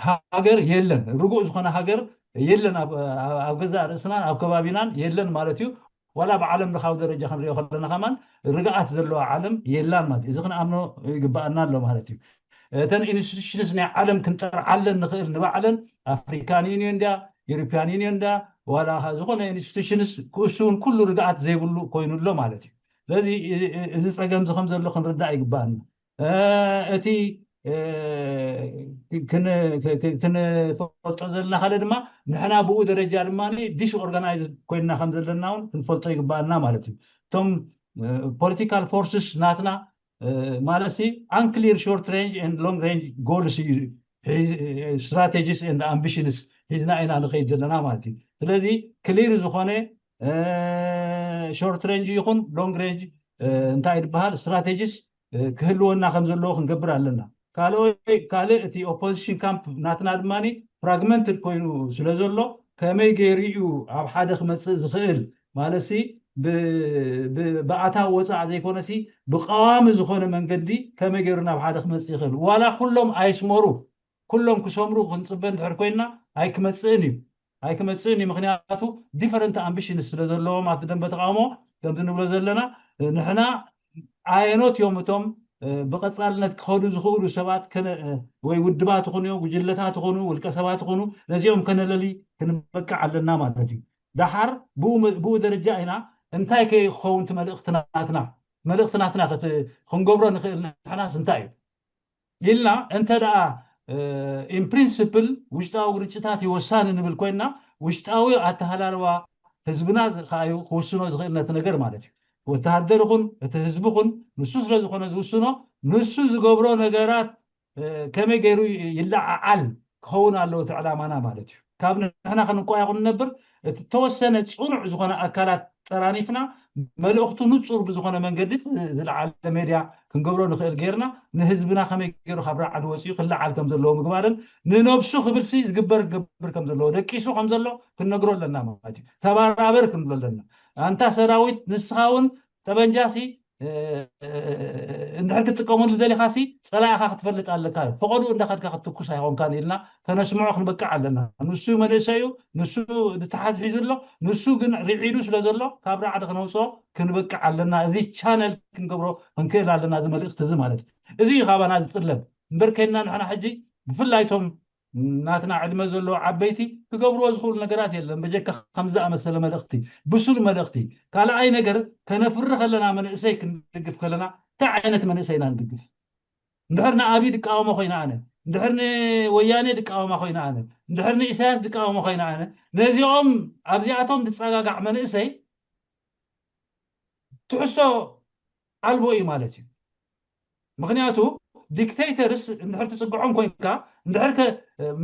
ሃገር የለን። ርጉእ ዝኾነ ሃገር የለን። ኣብ ገዛእ ርእስናን ኣብ ከባቢናን የለን ማለት እዩ። ዋላ ብዓለም ለኻዊ ደረጃ ክንሪኦ ከለና ከማን ርግኣት ዘለዋ ዓለም የላን ማለት እዩ። እዚ ክንኣምኖ ይግባኣና ኣሎ ማለት እዩ። እተን ኢንስቲቱሽንስ ናይ ዓለም ክንጠርዓለን ንኽእል ንባዕለን ኣፍሪካን ዩኒዮን ድያ፣ ዩሮፒያን ዩኒዮን ድያ፣ ዋላ ዝኾነ ኢንስቲቱሽንስ ክእሱውን ኩሉ ርግኣት ዘይብሉ ኮይኑ ኣሎ ማለት እዩ። ስለዚ እዚ ፀገም እዚ ከም ዘሎ ክንርዳእ ይግባኣና። እቲ ክንፈልጦ ዘለና ካልእ ድማ ንሕና ብኡ ደረጃ ድማ ዲስኦርጋናይዝ ኮይንና ከም ዘለና እውን ክንፈልጦ ይግባኣና ማለት እዩ። እቶም ፖለቲካል ፎርስስ ናትና ማለት ሲ unclear short range and long range goals እዩ፣ strategies and ambitions ሒዝና ኢና ንኸይድ ዘለና ማለት እዩ። ስለዚ ክሊር ዝኾነ short range ይኹን long range እንታይ ዝበሃል ስትራቴጂስ ክህልወና ከም ዘለዎ ክንገብር ኣለና። ካልእ እቲ ኦፖዚሽን ካምፕ ናትና ድማ ፍራግመንትድ ኮይኑ ስለ ዘሎ ከመይ ገይሩ እዩ ኣብ ሓደ ክመፅእ ዝኽእል ማለት ሲ ብኣታዊ ወፃዕ ዘይኮነ ሲ ብቀዋሚ ዝኾነ መንገዲ ከመይ ገይሩ ናብ ሓደ ክመፅእ ይኽእል። ዋላ ኩሎም ኣይስመሩ፣ ኩሎም ክሰምሩ ክንፅበ እንድሕር ኮይንና ኣይክመፅእን እዩ ኣይክመፅእን እዩ። ምክንያቱ ዲፈረንት ኣምቢሽንስ ስለ ዘለዎም ኣብቲ ደንበ ተቃውሞ ከምዚ ንብሎ ዘለና ንሕና ኣየኖት እዮም እቶም ብቐፃልነት ክኸዱ ዝኽእሉ ሰባት ወይ ውድባት ይኹኑ ጉጅለታት ይኹኑ ውልቀ ሰባት ይኹኑ ነዚኦም ከነለሊ ክንበቅዕ ኣለና ማለት እዩ። ደሓር ብኡ ደረጃ ኢና እንታይ ከይኸውን እቲ መልእኽቲ ናትና መልእኽቲ ናትና ክንገብሮ ንኽእል ንሕናስ እንታይ እዩ ኢልና እንተ ደኣ ኢንፕሪንስፕል ውሽጣዊ ግርጭታት ይወሳኒ ንብል ኮይንና ውሽጣዊ ኣተሃላልዋ ህዝብና ከኣዩ ክውስኖ ዝኽእል ነቲ ነገር ማለት እዩ። ወተሃደር ይኹን እቲ ህዝቢ ኹን ንሱ ስለ ዝኾነ ዝውስኖ ንሱ ዝገብሮ ነገራት ከመይ ገይሩ ይለዓዓል ክኸውን ኣለዎ እቲ ዕላማና ማለት እዩ። ካብ ንሕና ክንቋየቑ ንነብር እቲ ተወሰነ ፅኑዕ ዝኾነ ኣካላት ጠራኒፍና መልእኽቱ ንፁር ብዝኾነ መንገዲ ዝለዓለ ሜድያ ክንገብሮ ንኽእል ጌርና ንህዝብና ከመይ ገይሩ ካብ ራዕዲ ወፂኡ ክለዓል ከም ዘለዎ ምግባርን ንነብሱ ክብልሲ ዝግበር ክገብር ከም ዘለዎ ደቂሱ ከም ዘሎ ክንነግሮ ኣለና ማለት እዩ። ተባራበር ክንብሎ ኣለና። ኣንታ ሰራዊት ንስኻ እውን ጠበንጃሲ እንድሕር ክትጥቀመሉ ደሊኻሲ ፀላኢኻ ክትፈልጥ ኣለካ። ፈቐዱ እንዳኸድካ ክትትኩስ ኣይኾንካን ኢልና ከነስምዖ ክንበቅዕ ኣለና። ንሱ መንእሰይ እዩ፣ ንሱ ዝተሓዝ ሒዙ ኣሎ። ንሱ ግን ርዒዱ ስለ ዘሎ ካብ ራዕዲ ክነውፅኦ ክንበቅዕ ኣለና። እዚ ቻነል ክንገብሮ ክንክእል ኣለና። እዚ መልእኽቲ እዚ ማለት እዚ እዩ ካባና ዝጥለብ እምበር ከይና ንሕና ሕጂ ብፍላይ እቶም ናትና ዕድመ ዘለዎ ዓበይቲ ክገብርዎ ዝኽእሉ ነገራት የለን በጀካ ከምዚ ዝኣመሰለ መልእኽቲ ብሱል መልእኽቲ። ካልኣይ ነገር ከነፍሪ ከለና መንእሰይ ክንድግፍ ከለና እንታይ ዓይነት መንእሰይ ኢና ንድግፍ? እንድሕር ንኣብይ ድቃወሞ ኮይነ ኣነ እንድሕር ንወያኔ ድቃወማ ኮይነ ኣነ እንድሕር ንኢሳያስ ድቃወሞ ኮይነ ኣነ ነዚኦም ኣብዚኣቶም ዝፀጋጋዕ መንእሰይ ትሕዝቶ ኣልቦ እዩ ማለት እዩ። ምክንያቱ ዲክቴተርስ እንድሕር ትፅግዖም ኮይንካ እንድሕር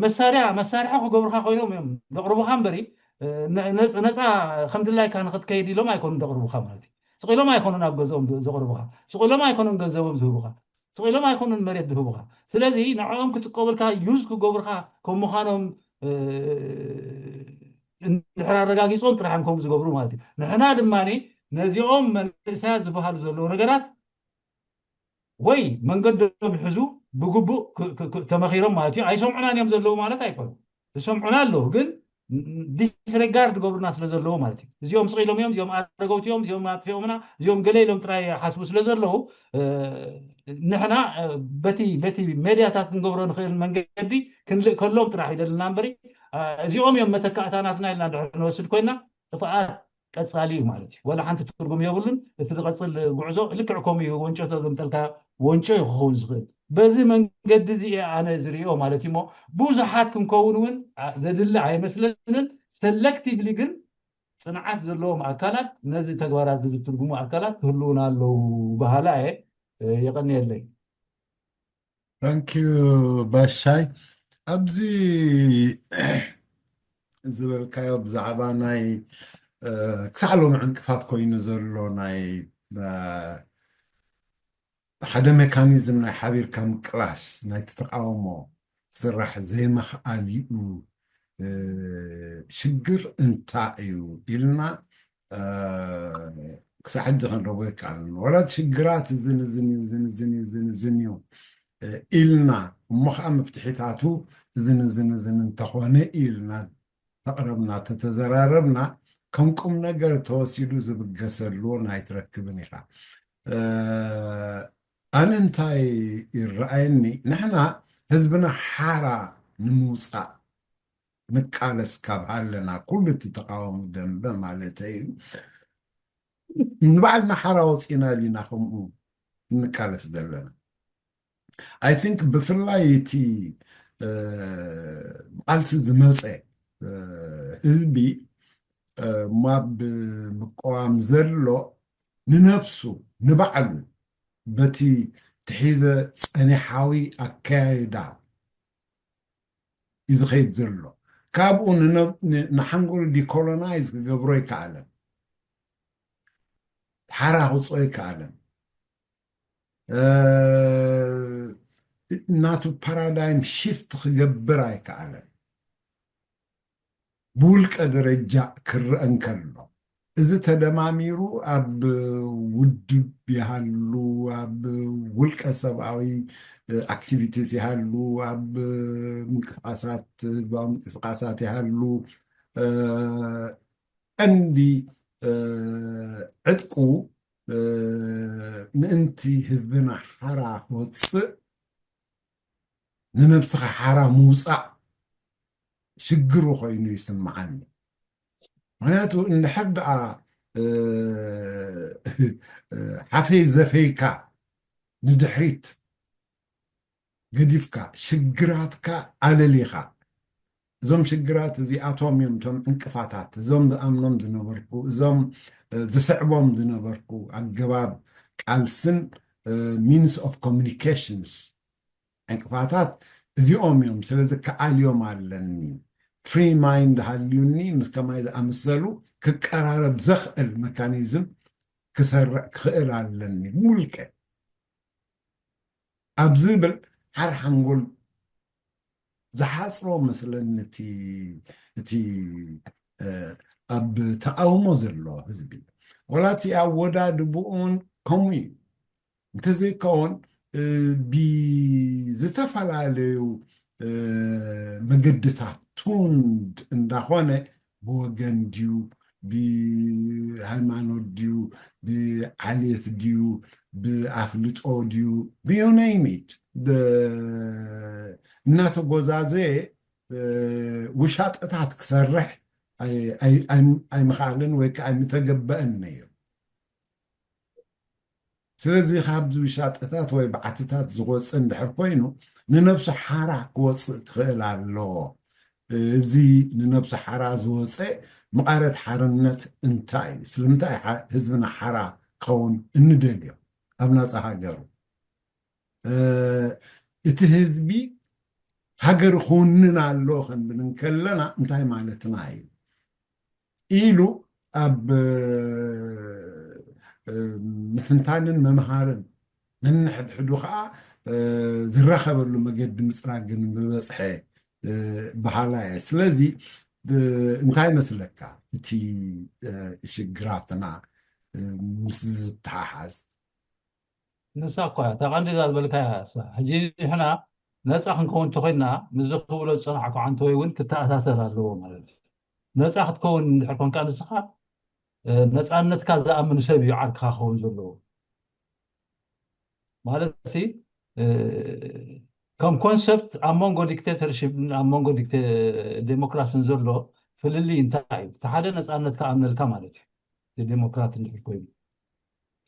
መሳርያ መሳርሒ ክገብርካ ኮይኖም እዮም ዘቅርቡካ እምበሪ ነፃ ከም ድላይካ ንክትከይድ ኢሎም ኣይኮኑን ዘቅርቡካ ማለት እዩ። ስቕ ኢሎም ኣይኮኑን ኣብ ገዝኦም ዘቅርቡካ፣ ስቕ ኢሎም ኣይኮኑን ገንዘቦም ዝህቡካ፣ ስቕ ኢሎም ኣይኮኑን መሬት ዝህቡካ። ስለዚ ንዕኦም ክጥቀሙልካ ዩዝ ክገብሩካ ከም ምዃኖም እንድሕር ኣረጋጊፆም ጥራሕ እዮም ከምኡ ዝገብሩ ማለት እዩ። ንሕና ድማ ነዚኦም መንእሰያት ዝበሃሉ ዘለዉ ነገራት ወይ መንገዶም ይሕዙ ብግቡእ ተመኺሮም ማለት እዩ። ኣይሰምዑናን እዮም ዘለዉ ማለት ኣይኮኑ። ዝሰምዑና ኣለዉ ግን ዲስሬጋርድ ገብሩና ስለ ዘለዉ ማለት እዩ። እዚኦም ስቕ ኢሎም እዮም፣ እዚኦም ኣረገውቲ እዮም፣ እዚኦም ኣጥፊኦምና፣ እዚኦም ገለ ኢሎም ጥራይ ሓስቡ ስለ ዘለዉ ንሕና በቲ በቲ ሜድያታት ክንገብሮ ንኽእል መንገዲ ክንልእ ከሎም ጥራሕ ይደልና እምበሪ እዚኦም እዮም መተካእታ ናትና ኢልና እንድሕር ንወስድ ኮይና ጥፍኣት ቀፃሊ እዩ ማለት እዩ። ወላ ሓንቲ ትርጉም የብሉን። እቲ ዝቐፅል ጉዕዞ ልክዕ ከምኡ እዩ። ወንጮ ተዘምጠልካ ወንጮ እዩ ክኸውን ዝኽእል። በዚ መንገዲ እዚ እየ ኣነ ዝሪኦ ማለት እዩ። እሞ ብዙሓት ክንከውን እውን ዘድሊ ኣይመስለንን። ሰለክቲቭሊ ግን ፅንዓት ዘለዎም ኣካላት ነዚ ተግባራት ዝትርጉሙ ኣካላት ክህልውና ኣለዉ በሃላ እየ። የቐንየለይ። Thank you ባሻይ። ኣብዚ ዝበልካዮ ብዛዕባ ናይ ክሳዕ ሎም ዕንቅፋት ኮይኑ ዘሎ ናይ ሓደ ሜካኒዝም ናይ ሓቢርካ ምቅላስ ናይቲ ተቃውሞ ስራሕ ዘይምኽኣል እዩ ሽግር እንታይ እዩ ኢልና ክሳዕ ሕጂ ክንረቦ ይከኣልን። ወላ ሽግራት እዝን እዝን እዩ እዝን እዝን እዩ እዝን እዝን እዩ ኢልና፣ እሞ ከዓ መፍትሒታቱ እዝን እዝን እዝን እንተኾነ ኢልና ተቕረብና ተተዘራረብና፣ ከም ቁም ነገር ተወሲዱ ዝብገሰሉ ኣይትረክብን ኢኻ። ኣነ እንታይ ይረኣየኒ፣ ንሕና ህዝብና ሓራ ንምውፃእ ንቃለስ ካብ ሃለና፣ ኩሉ እቲ ተቃዋሚ ደንበ ማለት እዩ፣ ንባዕልና ሓራ ወፂና ሊና ከምኡ ንቃለስ ዘለና። I think ብፍላይ እቲ ብቃልሲ ዝመፀ ህዝቢ ማብ ምቅዋም ዘሎ ንነብሱ ንባዕሉ በቲ ትሒዘ ፀኒሓዊ ኣከያይዳ እዩ ዝኸይድ ዘሎ። ካብኡ ንሓንጎሉ ዲኮሎናይዝ ክገብሮ ይከኣለን፣ ሓራ ክውፅኦ ይከኣለን፣ ናቱ ፓራዳይም ሽፍት ክገብር ኣይከኣለን። ብውልቀ ደረጃ ክረአ እንከሎ፣ እዚ ተደማሚሩ ኣብ ውድብ ይሃሉ፣ ኣብ ውልቀ ሰብኣዊ ኣክቲቪቲስ ይሃሉ፣ ኣብ ምንቅስቃሳት፣ ህዝባዊ ምንቅስቃሳት ይሃሉ፣ ቀንዲ ዕጥቁ ምእንቲ ህዝብና ሓራ ክወፅእ፣ ንነብስኻ ሓራ ምውፃእ ሽግሩ ኮይኑ ይስምዓኒ። ምክንያቱ እንድሕር ደኣ ሓፈይ ዘፈይካ ንድሕሪት ገዲፍካ ሽግራትካ ኣለሊኻ፣ እዞም ሽግራት እዚኣቶም እዮም እቶም ዕንቅፋታት፣ እዞም ዝኣምኖም ዝነበርኩ፣ እዞም ዝስዕቦም ዝነበርኩ ኣገባብ ቃልስን ሚንስ ኦፍ ኮሚኒኬሽንስ ዕንቅፋታት እዚኦም እዮም። ስለዚ ክኣልዮም ኣለኒ፣ ፍሪ ማይንድ ሃልዩኒ ምስ ከማይ ዝኣመሰሉ ክቀራረብ ዘኽእል መካኒዝም ክሰርዕ ክኽእል ኣለኒ ብውልቀ ኣብ ዝብል ሓር ሓንጎል ዝሓፅሮ መስለኒ እቲ እቲ ኣብ ተቃውሞ ዘሎ ህዝቢ። ወላ እቲ ኣወዳድብኡን ከምኡ እዩ። እንተዘይከውን ብዝተፈላለዩ መገድታት ቱንድ እንዳኾነ ብወገን ድዩ፣ ብሃይማኖት ድዩ፣ ብዓሌት ድዩ፣ ብኣፍልጦ ድዩ፣ ብዩ ኔም ኢት እናተጎዛዘየ ውሻጠታት ክሰርሕ ኣይምኽኣልን ወይ ከዓ ኣይምተገበአን ነይሩ። ስለዚ ካብዚ ውሻጠታት ወይ በዓትታት ዝወፅእ እንድሕር ኮይኑ ንነብሱ ሓራ ክወፅእ ክኽእል ኣለዎ። እዚ ንነብሱ ሓራ ዝወፀ መቐረት ሓርነት እንታይ እዩ? ስለምንታይ ህዝብና ሓራ ክኸውን እንደልዮ ኣብ ናፃ ሃገሩ? እቲ ህዝቢ ሃገር ክውንን ኣሎ ክንብል እንከለና እንታይ ማለትና እዩ ኢሉ ኣብ ምትንታንን ምምሃርን ነንሕድሕዱ ከዓ ዝራኸበሉ መገዲ ምፅራግን ምበፅሐ በሃላ እየ። ስለዚ እንታይ መስለካ እቲ ሽግራትና ምስ ዝተሓሓዝ? ንሳ እኳ እያ ተቐንዲዛ ዝበልካያ እሳ። ሕጂ ንሕና ነፃ ክንከውን እንተኮይንና ምስዚ ክብሎ ዝፀናሕኩ ዓንተወይ እውን ክተኣሳሰር ኣለዎ ማለት እዩ። ነፃ ክትከውን እንድሕር ኮንካ ንስኻ ነፃነትካ ዝኣምን ሰብ እዩ ዓርክኻ ክኸውን ዘለዎ። ማለት ሲ ከም ኮንሰፕት ኣብ መንጎ ዲክቴተርሽፕ ኣብ መንጎ ዴሞክራሲን ዘሎ ፍልልይ እንታይ እዩ? እቲ ሓደ ነፃነትካ ኣምነልካ ማለት እዩ። ዴሞክራት እንድሕር ኮይኑ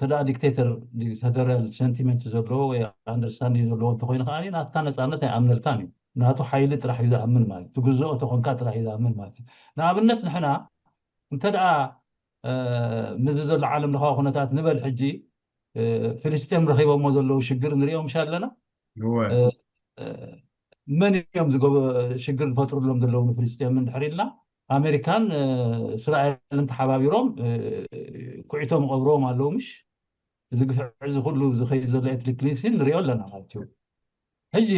እንተ ዲክቴተር ዲክታቶሪያል ሰንቲመንት ዘለዎ ወይ ኣንደርስታንዲንግ ዘለዎ እንተኮይኑ ከዓ ናትካ ነፃነት ኣይኣምነልካን እዩ። ናቱ ሓይሊ ጥራሕ እዩ ዝኣምን ማለት ትግዝኦ ተኾንካ ጥራሕ እዩ ዝኣምን ማለት እዩ። ንኣብነት ንሕና እንተ ደኣ ምዚ ዘሎ ዓለም ለኻዊ ኩነታት ንበል ሕጂ ፍልስጤም ረኺቦሞ ዘለዉ ሽግር ንሪኦ ምሽ ኣለና። መን እዮም ዝገበ ሽግር ዝፈጥሩሎም ዘለዉ ንፍልስጤም እንድሕር ኢልና ኣሜሪካን እስራኤልን ተሓባቢሮም ኩዒቶም ቀብርዎም ኣለዉ ምሽ? እዚ ግፍዕ እዚ ኩሉ ዝኸይድ ዘሎ ኤትኒክ ክሊንሲን ንሪኦ ኣለና ማለት እዩ። ሕጂ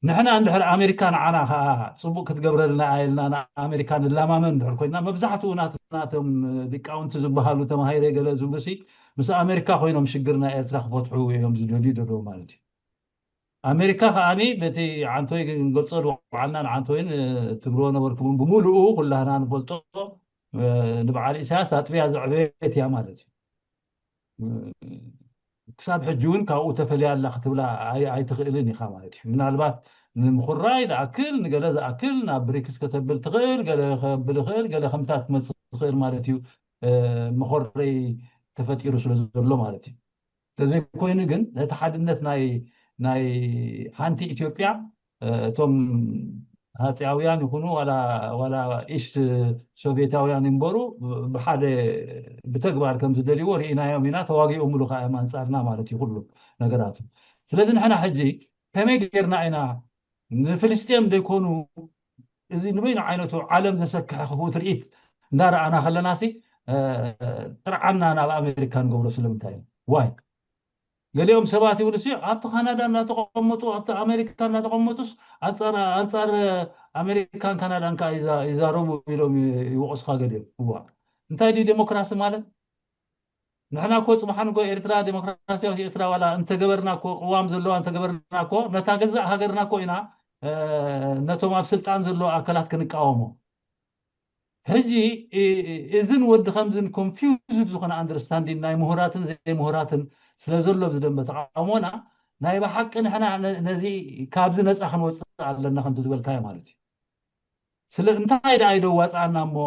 ንሕና እንድሕር ኣሜሪካ ንዓና ከዓ ፅቡቅ ክትገብረልና ኣየልና ንኣሜሪካ ንላማመን እንድሕር ኮይና መብዛሕትኡ ናትናቶም ሊቃውንቲ ዝበሃሉ ተማሃይረ ገለ ዝብሉ ሲ ምስ ኣሜሪካ ኮይኖም ሽግር ናይ ኤርትራ ክፈትሑ እዮም ዝደልዩ ዘለዉ ማለት እዩ። ኣሜሪካ ከዓኒ በቲ ዓንቶይ ክንገልፆ ዝወዓልና ንዓንቶይን ትብልዎ ነበርኩም ብምሉኡ ኩላህና ንፈልጦ ንበዓል ኢሳያስ ኣጥቢያ ዘዕበየት እያ ማለት እዩ። ክሳብ ሕጂ እውን ካብኡ ተፈልያ ኣላ ክትብላ ኣይትኽእልን ኢኻ ማለት እዩ። ምናልባት ንምኹራይ ዝኣክል ንገለ ዝኣክል ናብ ብሪክስ ከተብል ትኽእል፣ ገለ ከብል ይኽእል፣ ገለ ከምታት ክትመፅእ ትኽእል ማለት እዩ። መኾረይ ተፈጢሩ ስለ ዘሎ ማለት እዩ። ተዘይኮይኑ ግን ነቲ ሓድነት ናይ ናይ ሓንቲ ኢትዮጵያ እቶም ሃፂያውያን ይኹኑ ዋላ ኢስት ሶቪየታውያን ይንበሩ ብሓደ ብተግባር ከም ዝደልይዎ ርኢናዮም ኢና። ተዋጊኦምሉ ከዓ እዮም ኣንፃርና ማለት እዩ ኩሉ ነገራቱ። ስለዚ ንሕና ሕጂ ከመይ ጌርና ኢና ንፍልስጤም ዘይኮኑ እዚ ንበይኑ ዓይነቱ ዓለም ዘሰክሐ ክፉእ ትርኢት እንዳረኣና ከለና ሲ ጥርዓና ናብ ኣሜሪካ ንገብሮ ስለምንታይ እዩ? ዋይ ገሊኦም ሰባት ይብሉ ሲ ኣብቲ ካናዳ እናተቐመጡ ኣብቲ ኣሜሪካ እናተቐመጡስ ኣንፃር ኣንፃር ኣሜሪካን ካናዳን ከዓ ይዛረቡ ኢሎም ይወቕስካ ገሊኦም። እዋ እንታይ ድዩ ዴሞክራሲ ማለት? ንሕና እኮ ፅባሕ ንጎ ኤርትራ ዴሞክራሲያዊት ኤርትራ ዋላ እንተገበርና እኮ ቅዋም ዘለዋ እንተገበርና እኮ ነታ ገዛእ ሃገርና እኮ ኢና ነቶም ኣብ ስልጣን ዘለዉ ኣካላት ክንቃወሞ። ሕጂ እዝን ወዲ ከምዝን ኮንፊውዝድ ዝኾነ ኣንደርስታንዲን ናይ ምሁራትን ዘይምሁራትን ስለ ዘሎ ኣብዚ ደንበ ተቃውሞና ናይ ብሓቂ ንሕና ነዚ ካብዚ ነፃ ክንወፅእ ኣለና ከምቲ ዝበልካዮ ማለት እዩ። ስለ እንታይ ደኣ ይደዋፅኣና እሞ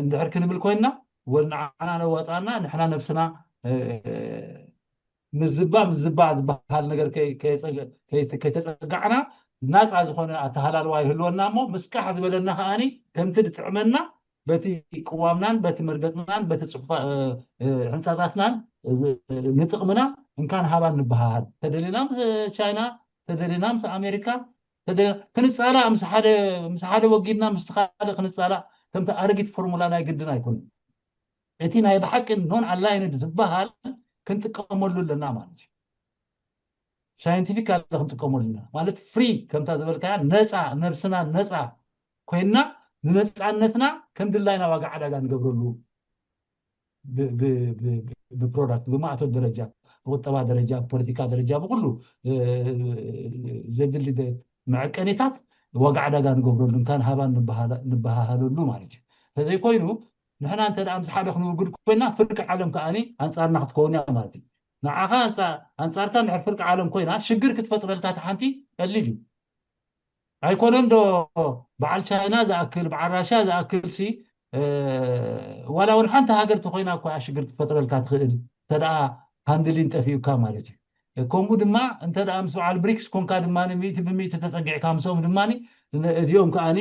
እንድሕር ክንብል ኮይንና ወል ንዓና ነዋፅኣና ንሕና ነብስና ምዝባ ምዝባ ዝበሃል ነገር ከይተፀጋዕና ናፃ ዝኾነ ኣተሃላልዋ ይህልወና እሞ ምስቃሕ ዝበለና ከዓኒ ከምቲ ዝጥዕመና በቲ ቅዋምናን በቲ መርገፅናን በቲ ፅሑፋ ሕንፃታትናን ንጥቕምና እንካን ሃባን ንበሃሃል ተደሊና ምስ ቻይና ተደሊና ምስ ኣሜሪካ ክንፃላእ ምስ ሓደ ወጊድና ምስ ካልእ ክንፃላእ ከምቲ ኣረጊት ፎርሙላ ናይ ግድን ኣይኮነን። እቲ ናይ ብሓቂ ኖን ኣላይንድ ዝበሃል ክንጥቀመሉ ኣለና ማለት እዩ። ሳይንቲፊካሊ ክንጥቀመሉ ኣለና ማለት ፍሪ ከምታ ዝበልካያ ነፃ ነብስና ነፃ ኮይንና ንነፃነትና ከም ድላይና ዋጋ ዕዳጋ ንገብረሉ ብፕሮዳክት ብማእቶት ደረጃ ብቁጠባ ደረጃ ብፖለቲካ ደረጃ ብኩሉ ዘድሊ መዐቀኒታት ዋጋ ዕዳጋ ንገብረሉ እንካን ሃባን ንበሃሃለሉ ማለት እዩ። ተዘይኮይኑ ንሕና እንተ ምስ ሓደ ክንውግድ ኮይና ፍርቂ ዓለም ከዓኒ ኣንፃርና ክትከውን እያ ማለት እዩ። ንዓኻ ኣንፃርካ እንድሕር ፍርቂ ዓለም ኮይና ሽግር ክትፈጥረልካ እቲ ሓንቲ ቀሊል እዩ። ኣይኮነን ዶ በዓል ቻይና ዝኣክል በዓል ራሽያ ዝኣክል ሲ ዋላ እውን ሓንቲ ሃገር ተኮይና እኳ ሽግር ክትፈጥረልካ ትኽእል እንተ ደኣ ሃንድሊን ጠፊኡካ ማለት እዩ። ከምኡ ድማ እንተ ደኣ ምስ በዓል ብሪክስ ኮንካ ድማ ሚእቲ ብሚእቲ ተፀጊዕካ ምስኦም ድማ እዚኦም ከዓኒ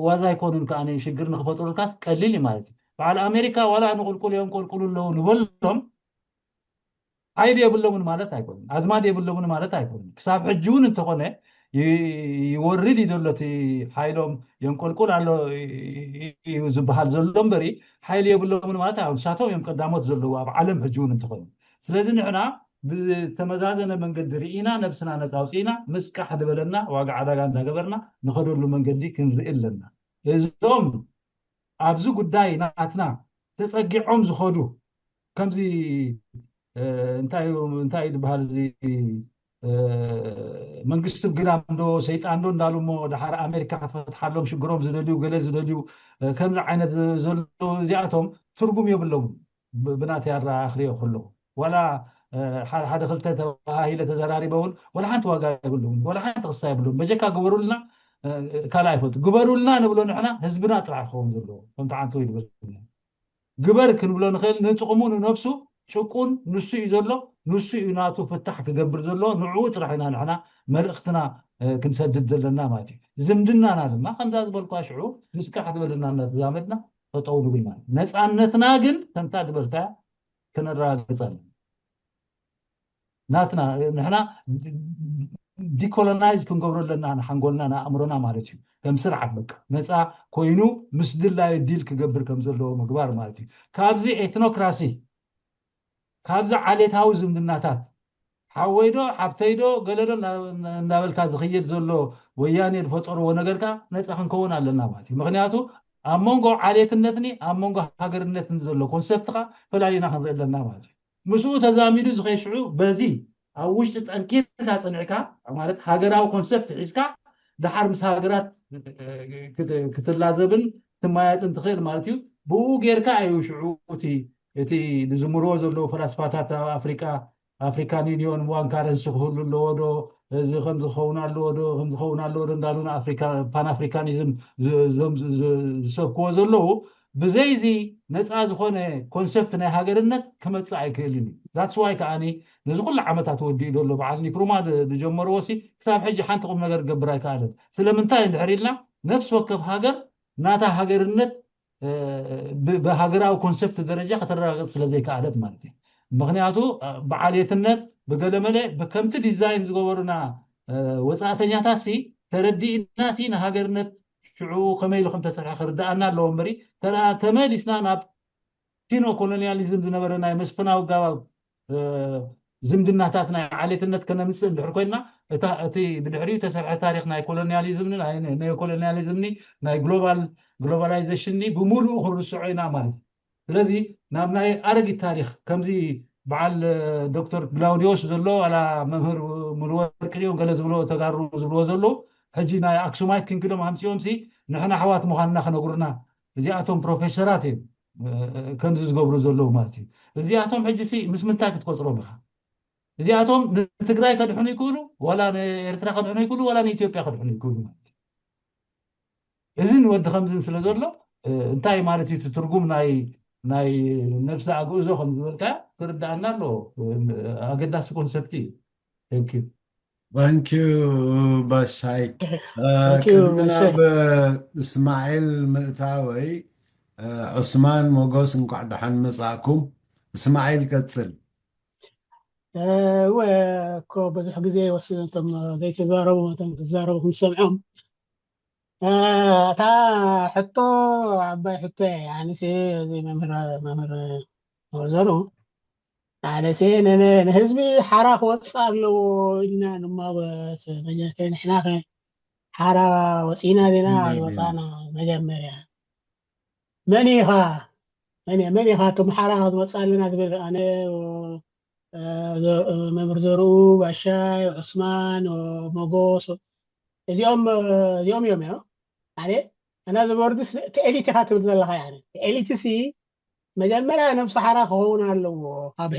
ዋዛ ኣይኮኑን ከዓኒ ሽግር ንክፈጥሩልካ ቀሊል እዩ ማለት እዩ። በዓል ኣሜሪካ ዋላ ንቁልቁል እዮም ቆልቁሉ ኣለዉ ንበሎም ሓይሊ የብሎምን ማለት ኣይኮነን። ኣዝማድ የብሎምን ማለት ኣይኮነን። ክሳብ ሕጂ እውን እንተኾነ ይወርድ እዩ ዘሎ እቲ ሓይሎም የንቆልቁል ኣሎ እዩ ዝበሃል ዘሎ እምበሪ ሓይሊ የብሎምን ማለት ኣይኮነን። ንሳቶም እዮም ቀዳሞት ዘለዉ ኣብ ዓለም ሕጂ እውን እንተኾነ። ስለዚ ንሕና ብዝተመዛዘነ መንገዲ ርኢና ነብስና ነፃ ኣውፅኢና ምስ ቃሕ ዝበለና ዋጋ ዕዳጋ እንዳገበርና ንኸደሉ መንገዲ ክንርኢ ኣለና። እዞም ኣብዚ ጉዳይ ናትና ተፀጊዖም ዝኸዱ ከምዚ እንታይ እንታይ ዝበሃል እዚ መንግስቲ ግዳም ዶ ሰይጣን ዶ እንዳሉ እሞ ድሓር ኣሜሪካ ክትፈትሓሎም ሽግሮም ዝደልዩ ገለ ዝደልዩ ከምዚ ዓይነት ዘሎ እዚኣቶም ትርጉም የብሎምን። ብናተይ ኣረኣእያ ክሪኦ ከለኹ ዋላ ሓደ ክልተ ተባሂለ ተዘራሪበ እውን ዋላ ሓንቲ ዋጋ የብሉን ዋላ ሓንቲ ክሳ የብሉን በጀካ ግበሩልና ካልእ ኣይፈልጡ ግበሩልና ንብሎ ንሕና ህዝብና ጥራሕ ክኸውን ዘለዎ ከምቲ ዓንቶ ይግበርልና ግበር ክንብሎ ንኽእል ንጥቕሙ ንነብሱ ጭቁን ንሱ እዩ ዘሎ ንሱ እዩ ናቱ ፍታሕ ክገብር ዘለዎ ንዕኡ ጥራሕ ኢና ንሕና መልእኽትና ክንሰድድ ዘለና ማለት እዩ ዝምድናና ድማ ከምዛ ዝበልኳ ሽዑ ምስካሕ ዝበልና እናተዛመድና ጠጠው ንብል ማለት ነፃነትና ግን ከምታ ዝበልካያ ክነረጋግፅ ኣለና ናትና ንሕና ዲኮሎናይዝ ክንገብሮ ኣለና ንሓንጎልና ንኣእምሮና ማለት እዩ። ከም ስርዓት በቃ ነፃ ኮይኑ ምስ ድላዩ ዲል ክገብር ከም ዘለዎ ምግባር ማለት እዩ። ካብዚ ኤትኖክራሲ ካብዚ ዓሌታዊ ዝምድናታት ሓወይ ዶ ሓብተይ ዶ ገለ ዶ እናበልካ ዝኽየድ ዘሎ ወያኔ ዝፈጠርዎ ነገርካ ነፃ ክንከውን ኣለና ማለት እዩ። ምክንያቱ ኣብ መንጎ ዓሌትነትኒ ኣብ መንጎ ሃገርነትን ዘሎ ኮንሰፕትካ ፈላሊና ክንርኢ ኣለና ማለት እዩ። ምስኡ ተዛሚዱ ዝኸሽዑ በዚ ኣብ ውሽጢ ጠንኪርካ ፅንዕካ ማለት ሃገራዊ ኮንሰፕት ሒዝካ ድሓር ምስ ሃገራት ክትላዘብን ትማያፅን ትኽእል ማለት እዩ። ብኡ ጌርካ እዩ ሽዑ እቲ እቲ ዝዝምርዎ ዘለዉ ፈላስፋታት ኣብ ኣፍሪቃ ኣፍሪካን ዩኒዮን ዋን ካረንሲ ክህሉ ኣለዎ ዶ እዚ ከም ዝኸውን ኣለዎ ዶ ከም ዝኸውን ኣለዎ ዶ እንዳሉ ንኣፍሪካ ፓን ኣፍሪካኒዝም ዝሰብክዎ ዘለዉ ብዘይዚ ነፃ ዝኾነ ኮንሰፕት ናይ ሃገርነት ክመፅእ ኣይክእልን እዩ። ዛትስ ዋይ ከዓኒ ነዚ ኩሉ ዓመታት ወዲኡ ዘሎ በዓል ኒክሩማ ዝጀመርዎ ሲ ክሳብ ሕጂ ሓንቲ ቁም ነገር ክገብር ኣይከኣለን። ስለምንታይ እንድሕር ኢልና ነፍሲ ወከፍ ሃገር ናታ ሃገርነት ብሃገራዊ ኮንሰፕት ደረጃ ከተረጋግፅ ስለዘይከኣለት ማለት እዩ። ምክንያቱ ብዓልየትነት ብገለመለ ብከምቲ ዲዛይን ዝገበሩና ወፃእተኛታት ሲ ተረዲእና ሲ ንሃገርነት ሽዑ ከመይ ኢሉ ከምተሰርሐ ክርዳኣና ኣለዎ እምበሪ ተመሊስና ናብ ኪኖ ኮሎኒያሊዝም ዝነበረ ናይ መስፍናዊ ኣጋባብ ዝምድናታት ናይ ዓሌትነት ከነምፅእ እንድሕር ኮይና እቲ ብድሕሪኡ ተሰርሐ ታሪክ ናይ ኮሎኒያሊዝምኒ ናይ ኮሎኒያሊዝምኒ ናይ ግሎባል ግሎባላይዜሽንኒ ብምሉኡ ክንርስዖ ኢና ማለት እዩ። ስለዚ ናብ ናይ ኣረጊት ታሪክ ከምዚ በዓል ዶክተር ግላውዲዮስ ዘሎ ዋላ መምህር ሙሉወርቂ ድዮም ገለ ዝብሎ ተጋሩ ዝብልዎ ዘለዉ ሕጂ ናይ ኣክሱማይት ኪንግዶም ኣምፂኦም ሲ ንሕና ኣሕዋት ምዃንና ክነግሩና እዚኣቶም ፕሮፌሰራት እዮም ከምዚ ዝገብሩ ዘለዉ ማለት እዩ። እዚኣቶም ሕጂ ሲ ምስ ምንታይ ክትቆፅሮም ኢኻ? እዚኣቶም ንትግራይ ከድሕኑ ይክእሉ ዋላ ንኤርትራ ከድሕኑ ይክእሉ ዋላ ንኢትዮጵያ ከድሕኑ ይክእሉ ማለት እዩ። እዝን ወዲ ከምዝን ስለ ዘሎ እንታይ ማለት እዩ እቲ ትርጉም ናይ ናይ ነብሲ ኣግእዞ ከም ዝበልካ ክርዳኣና ኣለዎ። ኣገዳሲ ኮንሰፕት እዩ። Thank you። Thank you ባሻይ። ቅድሚ ናብ እስማዒል ምእታወይ ዑስማን ሞጎስ እንኳዕ ደሓን መጻእኩም። እስማዒል ቀጽል። እወ እኮ ብዙሕ ግዜ ይወስድ እቶም ዘይተዛረቡ እቶም ክዛረቡ ክንሰምዖም። እታ ሕቶ ዓባይ ሕቶ እያ። ኣነሲ እዚ መምህር መምህር መምህር ዘሩ ኣነሲ ንህዝቢ ሓራ ክወፅእ ኣለዎ ኢልና ንማወስ መጀመርያ ንሕና ከ ሓራ ወፂና ዲና ኣይወፃና መጀመርያ መን ኢኻ መን ኢኻ እቶም ሓራ ክትመፅእ ኣለና ዝብል ኣነ መምህር ዘርኡ ባሻይ ዑስማን ሞጎስ እዚኦም እዚኦም እዮም እዮም ኣነ ኣና ዝበርድስ እቲ ኤሊት ኢኻ ትብል ዘለኻ ያነ እቲ ኤሊት ሲ መጀመርያ ነብሱ ሓራ ክኸውን ኣለዎ ካብ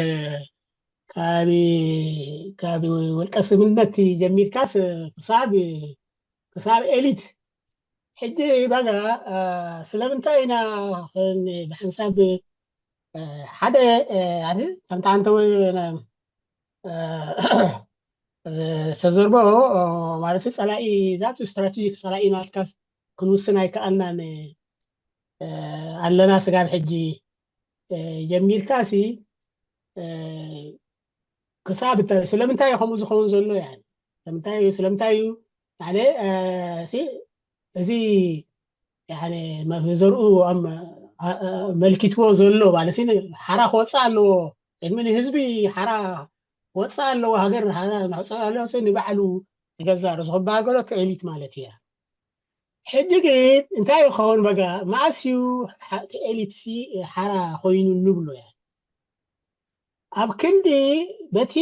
ካብ ውልቀ ስብነት ጀሚርካስ ክሳብ ክሳብ ኤሊት ሕጂ ባጋ ስለምንታይ ኢና ብሓንሳብ ሓደ ከምቲ ኣንተ ተዘርቦ ማለት ጸላኢ ዛቱ ስትራቴጂክ ጸላኢ ናትካስ ክንውስን ኣይከኣልናን ኣለና ስጋብ ሕጂ ጀሚርካ ሲ ክሳብ ስለምንታይ እዩ ከምኡ ዝኸውን ዘሎ ስለምንታይ እዩ ስለምንታይ እዩ እዚ ዘርኡ መልኪትዎ ዘሎ ማለት ሓራ ክወፅእ ኣለዎ ቅድሚ ንህዝቢ ሓራ ክወፅእ ኣለዎ ሃገር ንሕፀ ኣለዎ ንባዕሉ ንገዛ ርእሱ ክበሃል ከሎ እቲ ኤሊት ማለት እያ ሕጂ ግን እንታይ ይኸውን በጋ መዓስ እዩ እቲ ኤሊት ሓራ ኮይኑ ንብሎ እያ ኣብ ክንዲ በቲ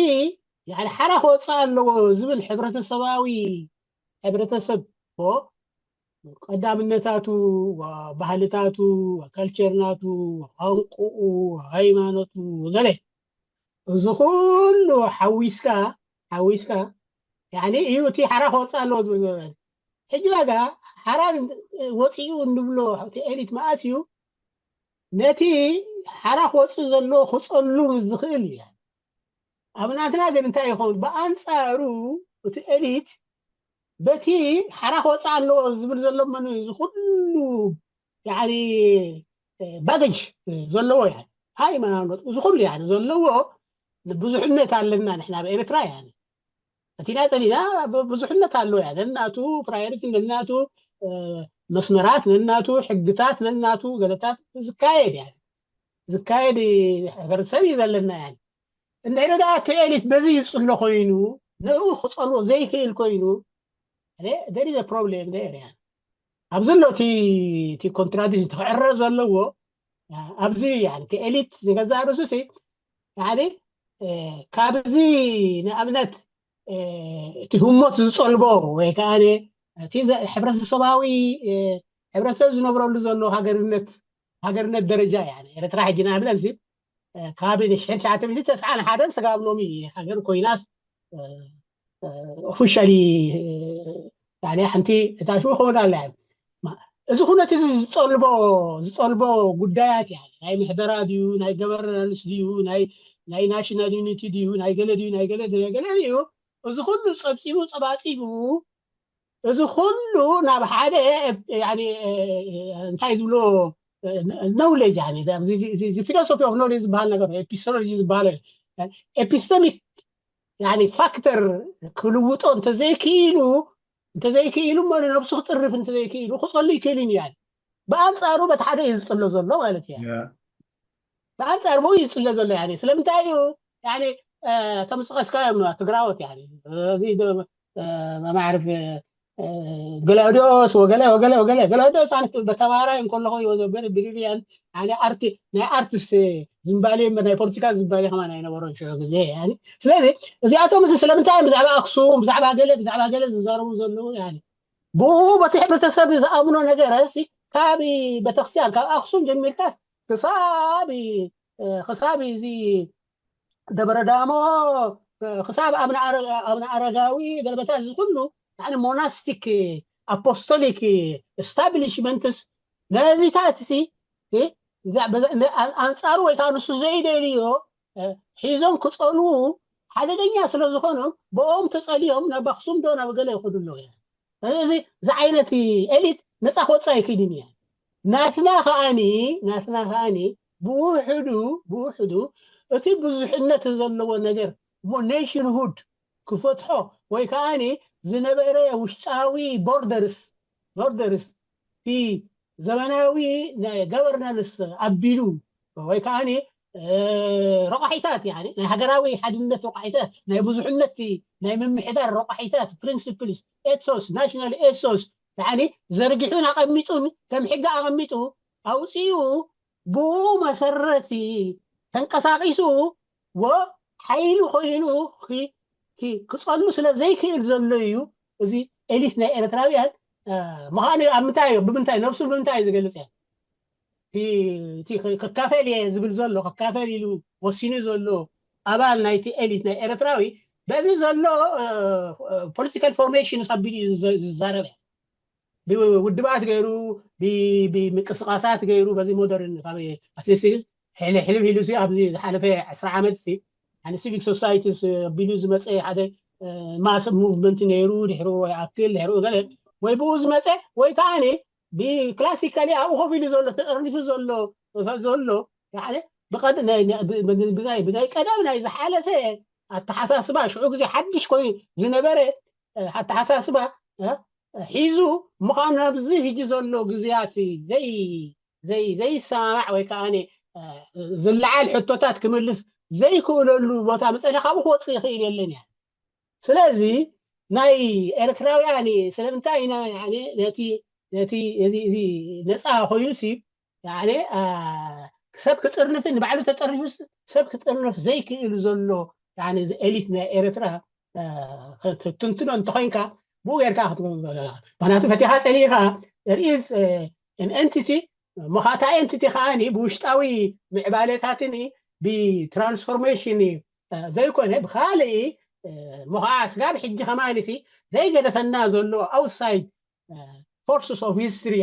ሓራ ክወፅእ ኣለዎ ዝብል ሕብረተሰባዊ ሕብረተሰብ ቀዳምነታቱ ባህልታቱ ካልቸርናቱ ቋንቁኡ ሃይማኖቱ ገለ እዚ ኩሉ ሓዊስካ ሓዊስካ እዩ እቲ ሓራ ክወፅእ ኣለዎ ዝብል ዘሎ ሕጂ ዋጋ ሓራ ወፂኡ እንብሎ እቲ ኤሊት መዓስ እዩ ነቲ ሓራ ክወፅእ ዘለዎ ክፀሉ ዝኽእል እዩ ኣብ ናትና ግን እንታይ ይኸውን ብኣንፃሩ እቲ ኤሊት በቲ ሓራ ክወፅእ ኣለዎ ዝብል ዘሎ መኑ እዚ ኩሉ ባገጅ ዘለዎ ሃይማኖት እዚ ኩሉ ዘለዎ ብዙሕነት ኣለና ንሕና ኣብ ኤርትራ። ያ እቲ ናይ ጸኒና ብዙሕነት ኣሎ። ያ ነናቱ ፕራዮሪቲ፣ ነናቱ መስመራት፣ ነናቱ ሕግታት፣ ነናቱ ገለታት ዝካየድ ያ ዝካየድ ሕብረተሰብ እዩ ዘለና። ያ እንድሕሪ ደኣ እቲ ኤሊት በዚ ይጽሎ ኮይኑ፣ ንኡ ክጸልዎ ዘይክእል ኮይኑ፣ there is a problem there። ያ ኣብዚ ኣሎ እቲ ኮንትራዲክሽን ክዕረ ዘለዎ ኣብዚ። ያ እቲ ኤሊት ንገዛ ርእሱ ሲ ካብዚ ንኣብነት እቲ ህሞት ዝጸልቦ ወይ ከዓ እቲ ሕብረተሰባዊ ሕብረተሰብ ዝነብረሉ ዘሎ ሃገርነት ሃገርነት ደረጃ። ያ ኤርትራ ሕጂ ንኣብነት ሲ ካብ ሽሕን ትሽዓተ ሚእትን ተስዓን ሓደን ስጋብ ሎሚ ሃገር ኮይናስ ኦፊሻሊ ሓንቲ እታ ሽኡ ክኸውን ኣላ። እዚ ኩነት እዚ ዝጠልቦ ዝጠልቦ ጉዳያት ያ ናይ ምሕደራ ድዩ፣ ናይ ገቨርናንስ ድዩ፣ ናይ ናሽናል ዩኒቲ ድዩ፣ ናይ ገለ ድዩ፣ ናይ ገለ ድዩ፣ ናይ ገለ ድዩ፣ እዚ ኩሉ ጸብጺቡ ጸባጺቡ፣ እዚ ኩሉ ናብ ሓደ እንታይ ዝብሎ ኖውሌጅ፣ ፊሎሶፊ ኦፍ ኖውሌጅ ዝበሃል ነገር፣ ኤፒስቶሎጂ ዝበሃል ኤፒስተሚክ ፋክተር ክልውጦ እንተዘይክኢሉ እንተዘይክኢሉ እሞ ንነብሱ ክጥርፍ እንተዘይክኢሉ ክጸሉ ይክእልን እዩ። ብኣንጻሩ በቲ ሓደ እዩ ዝጽሎ ዘሎ ማለት እዩ። ብኣንጻር ብኡ ይጽለ ዘሎ። ስለምንታይ እዩ እቶም ዝጠቐስካዮም ትግራዎት እዚ ማዕርፍ ገላውዲዮስ ወገለ ወገለ ወገለ፣ ገላውዲዮስ ኣነ በተማራይ እንከለኹ ብሪሊያን ኣነ ኣርቲ ናይ ኣርትስ ዝምባሌ እምበር ናይ ፖለቲካ ዝምባሌ ከማን ኣይነበሮን ሽዑ ግዜ። ስለዚ እዚኣቶም እዚ ስለምንታይ እዮም ብዛዕባ ኣክሱም ብዛዕባ ገለ ብዛዕባ ገለ ዝዛረቡ ዘለዉ? ብኡ በቲ ሕብረተሰብ ዝኣምኖ ነገር ካብ ቤተክርስትያን ካብ ኣክሱም ጀሚርካ ክሳብ ክሳብ እዚ ደብረ ዳሞ ክሳብ ኣብነ ኣረጋዊ ገለመታት እዚ ኩሉ ሞናስቲክ ኣፖስቶሊክ ስታብሊሽመንትስ ነዚታት ሲ ኣንፃሩ ወይ ከዓ ንሱ ዘይደልዮ ሒዞም ክፀልዉ ሓደገኛ ስለ ዝኾኖም ብኦም ተፀሊዮም ናብ ኣክሱም ዶ ናብ ገለ ይኸዱ ኣለዉ። እዚ ዝዓይነት ኤሊት ነፃ ክወፅእ ኣይክእልን እያ። ናትና ከዓኒ ናትና ከዓኒ ብውሕዱ ብውሕዱ እቲ ብዙሕነት ዘለዎ ነገር እሞ ኔሽንሁድ ክፈትሖ ወይ ከዓኒ ዝነበረ ውሽጣዊ ቦርደርስ ቦርደርስ እቲ ዘመናዊ ናይ ገቨርናንስ ኣቢሉ ወይ ከዓኒ ረቋሒታት ናይ ሃገራዊ ሓድነት ረቋሒታት ናይ ብዙሕነት ናይ ምምሕዳር ረቋሒታት ፕሪንስፕልስ ኤቶስ ናሽናል ኤቶስ ዘርጊሑን ኣቐሚጡን ከም ሕጊ ኣቐሚጡ ኣውፂኡ ብኡ መሰረት ተንቀሳቒሱ ሓይሊ ኮይኑ ክፀሉ ስለ ዘይክእል ዘሎ እዩ። እዚ ኤሊት ናይ ኤርትራውያን ምዃኑ ኣብ ምንታይ ብምንታይ ነብሱ ብምንታይ ዝገልፅ እያ ክካፈል እየ ዝብል ዘሎ ክካፈል ኢሉ ወሲኑ ዘሎ ኣባል ናይቲ ኤሊት ናይ ኤርትራዊ በዚ ዘሎ ፖለቲካል ፎርሜሽን ኣቢሉ ዝዛረብ እያ። ብውድባት ገይሩ ብምንቅስቃሳት ገይሩ በዚ ሞደርን ካብ ኣትሊስት ሕልፍ ኢሉ ኣብዚ ዝሓለፈ ዕስራ ዓመት ሓደ ሲቪክ ሶሳይቲ ኣቢሉ ዝመፀ ሓደ ማስ ሙቭመንት ነይሩ ድሕሩ ይኣክል ድሕሩ ገለ ወይ ብኡ ዝመፀ ወይ ከዓ ብክላሲካሊ ኣብኡ ኮፍ ኢሉ ዘሎ ተጠርኒፉ ዘሎ ዘሎ ብናይ ቀደም ናይ ዝሓለፈ ኣተሓሳስባ ሽዑ ግዜ ሓድሽ ኮይኑ ዝነበረ ኣተሓሳስባ ሒዙ ምዃኑ ኣብዚ ሕጂ ዘሎ ግዜያት ዘይሰማማዕ ወይ ከዓ ዝለዓል ሕቶታት ክምልስ ዘይክእለሉ ቦታ መፀና ካብኡ ክወፅእ ይኽእል የለን እያ። ስለዚ ናይ ኤርትራውያን ስለምንታይ ኢና ነቲ ነፃ ኮይኑ ሲ ሰብ ክጥርንፍን ንባዕሉ ተጠርኒፉ ሰብ ክጥርንፍ ዘይክእል ዘሎ ኤሊት ናይ ኤርትራ ትንትኖ እንተኮይንካ ብኡ ጌርካ ክትምክንያቱ ፈቲኻ ፀሊእካ ርኢስ ኤንቲቲ ምኻታ ኤንቲቲ ከዓ ብውሽጣዊ ምዕባለታትን ብትራንስፎርሜሽን ዘይኮነ ብካልእ ምዃ ስጋብ ሕጂ ከማንሲ ዘይገደፈና ዘሎ ኣውትሳይድ ፎርስስ ኦፍ ሂስትሪ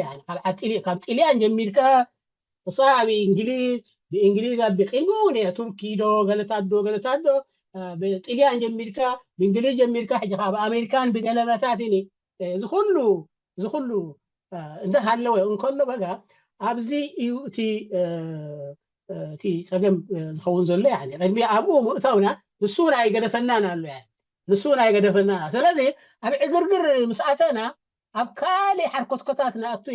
ካብ ጥልያን ጀሚርካ ክሳብ እንግሊዝ ብእንግሊዝ ኣቢቂልሞ ነ ቱርኪ ዶ ገለታት ዶ ገለታት ዶ ብጥልያን ጀሚርካ ብእንግሊዝ ጀሚርካ ሕጂ ካብ ኣሜሪካን ብገለመታት እዚ ኩሉ እዚ ኩሉ እንዳሃለወ እንከሎ በጋ ኣብዚ እዩ እቲ እቲ ፀገም ዝኸውን ዘሎ ቅድሚ ኣብኡ ምእታውና ንሱ እውን ኣይገደፈናን ኣሎ። ንሱ እውን ኣይገደፈናን። ስለዚ ኣብ ዕግርግር ምስ ኣተና ኣብ ካልእ ሓርኮትኮታት ንኣቱ።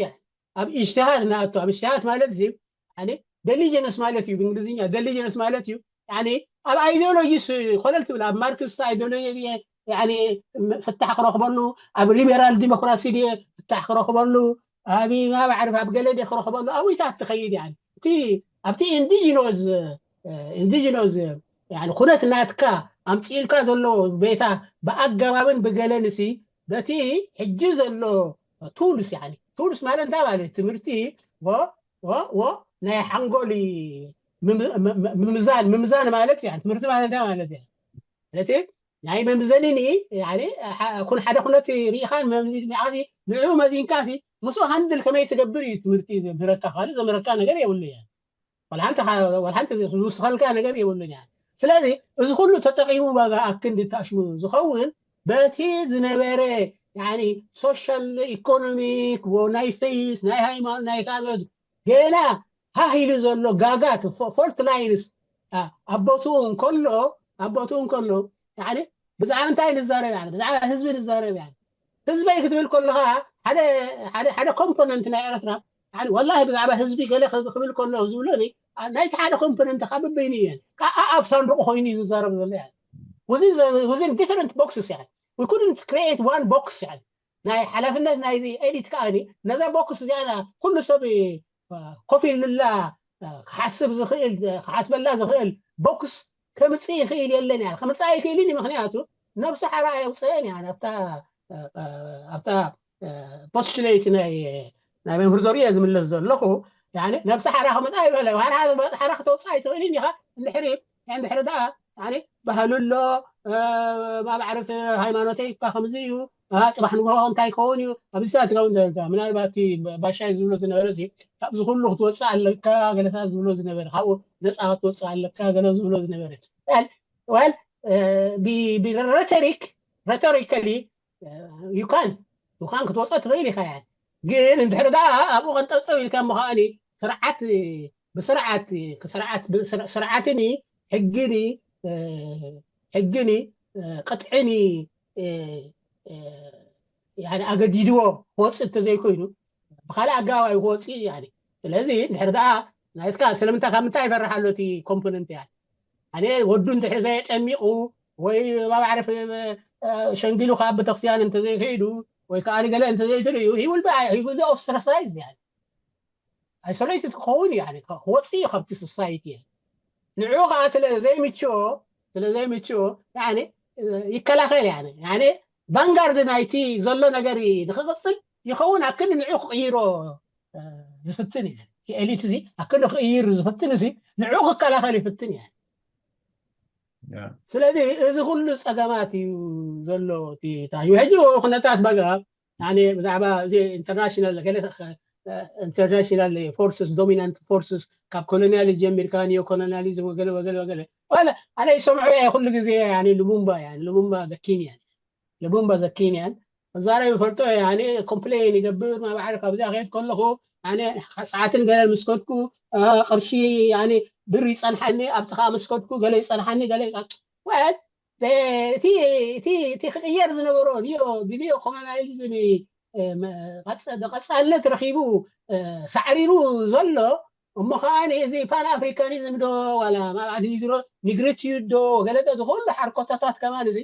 ኣብ ኢጅትሃድ ንኣቱ። ኣብ ኢጅትሃድ ማለት እዚ ደሊጀነስ ማለት እዩ። ብእንግሊዝኛ ደሊጀነስ ማለት እዩ። ኣብ ኣይዲዮሎጂስ ኮለል ትብል ኣብ ማርክስ ኣይዲዮሎጂ ፍታሕ ክረኽበሉ፣ ኣብ ሊበራል ዲሞክራሲ ፍታሕ ክረኽበሉ፣ ኣብ ማባዕርፍ ኣብ ገለ ክረኽበሉ ኣብታት ትኸይድ። እቲ ኣብቲ ኢንዲጂኖዝ ኢንዲጂኖዝ ኩነት ናትካ ኣምፅኢልካ ዘሎ ቤታ ብኣገባብን ብገለን ሲ በቲ ሕጂ ዘሎ ቱልስ ቱልስ ማለት እንታይ ማለት ትምህርቲ ናይ ሓንጎል ምምዛን ምምዛን ማለት ትምህርቲ ማለት እንታይ ማለት ማለት ናይ መምዘኒኒ ኩን ሓደ ኩነት ርኢኻን ንዑ መዚንካ ምስኡ ሃንድል ከመይ ትገብር እዩ ትምህርቲ ዘምህረካ ካልእ ዘምህረካ ነገር የብሉ። ሓንቲ ዝውስኸልካ ነገር የብሉን። ስለዚ እዚ ኩሉ ተጠቂሙ ዋጋ ኣክንዲ ታሽሙ ዝኸውን በቲ ዝነበረ ሶሻል ኢኮኖሚክ ናይ ፌስ ናይ ሃይማኖት ናይ ካልኦት ገና ሃህ ኢሉ ዘሎ ጋጋት ፎልት ላይንስ ኣቦትኡ እንከሎ ኣቦትኡ እንከሎ ብዛዕባ እንታይ ንዛረብ ብዛዕባ ህዝቢ ንዛረብ ህዝበይ ክትብል ከለካ ሓደ ኮምፖነንት ናይ ኤረትራ ወላ ብዛዕባ ህዝቢ ገለ ክብል ከሎ ዝብሎ ናይቲ ሓደ ኮምፖነንት ካብ በይኑ እየ ኣብ ሳንዱቁ ኮይኑ እዩ ዝዛረብ ዘሎ within different boxes we couldn't create one box ናይ ሓላፍነት ናይ ኤሊት ከዓ ነዛ ቦክስ እዚኣ ኩሉ ሰብ ኮፍ ኢሉላ ክሓስብ ዝኽእል ክሓስበላ ዝኽእል ቦክስ ከምፅእ ይኽእል የለን እያ። ከምፅእ ኣይክእልን እዩ። ምክንያቱ ነብሱ ሓራ ኣየውፅአን እያ። ኣብታ postulate ናይ ናይ መምህር ዘርኡ እየ ዝምለስ ዘለኹ። ነብሲ ሓራ ክመፃ ይበለ ሓራ ክተውፅእ ኣይትኽእልን ኢኻ። እንድሕሪ እንድሕሪ ደኣ ባህሉ ኣሎ ማዕርፍ ሃይማኖተይ እኳ ከምዚ እዩ። ፅባሕ ንግሆ እንታይ ይኸውን እዩ ኣብዚ ሰዓት ትኸውን ምናልባት ባሻይ ዝብሎ ዝነበረ ካብዚ ኩሉ ክትወፅእ ኣለካ ገለታት ዝብሎ ዝነበረ ካብኡ ነፃ ክትወፅእ ኣለካ ገለ ዝብሎ ዝነበረ well ብረቶሪክ rhetorically you can you can ክትወፅእ ትኽእል ኢኻ። ግን እንድሕር ደኣ ኣብኡ ቀንጠብጠብ ኢልካ ምዃኒ ስርዓት ብስርዓት ስርዓትኒ ሕግኒ ሕግኒ ቅጥዕኒ ኣገዲድዎ ክወፅእ እንተዘይኮይኑ ብካልእ ኣገባብ እዩ ክወፅእ። ስለዚ እንድሕር ደኣ ናይትካ ስለምንታይ ካብ ምንታይ ይፈርሕ ኣሎ እቲ ኮምፖነንት እያ ኣነ ወዱ እንድሕር ዘየጠሚቑ ወይ ማዕረፍ ሸንጊሉ ካብ ቤተክርስትያን እንተዘይከይዱ ወይ ከዓ ገለ እንተዘይትርእዩ he will be ostracized እያ isolated ክኸውን እዩ ክወፅእ እዩ ካብቲ society እያ ንዕኡ ከዓ ስለ ዘይምችኦ ስለ ዘይምችኦ ይከላኸል እያ vanguard ናይቲ ዘሎ ነገር ንክቕፅል ይኸውን ኣክል ንዕኡ ክቕይሮ ዝፍትን እዩ ኤሊት እዚ ኣክል ክቕይር ዝፍትን እዚ ንዕኡ ክከላኸል ይፍትን እያ ስለዚ እዚ ኩሉ ፀገማት እዩ ዘሎ ታዩ ሕጂ ኩነታት በጋ ብዛዕባ እዚ international international forces dominant forces ካብ colonialism ጀሚርካ neo colonialism ወገለ ወገለ ወገለ ኣነ ይሰምዖ ኩሉ ግዜ ልቡምባ ልቡምባ ዘኪን እያ ልቡምባ ዘኪን እያ እዛረብ ይፈልጦ እየ complain ይገብር ማባዕሪ ካብዚኣ ከየድ ከለኹ ሰዓትን ገለ ምስ ከድኩ ቅርሺ ብር ይፀንሓኒ ኣብቲ ከዓ ምስ ከድኩ ገለ ይፀንሓኒ ገለ well እቲ ክቅየር ዝነበሮ ብ neo colonialism ቀፃልነት ረኪቡ ሳዕሪሩ ዘሎ እሞ ከዓ እዚ pan Africanism ዶ ዋላ ማብዓት nigritio ዶ ገለጠ ዝኩሉ ሓርኮታታት ከማን እዚ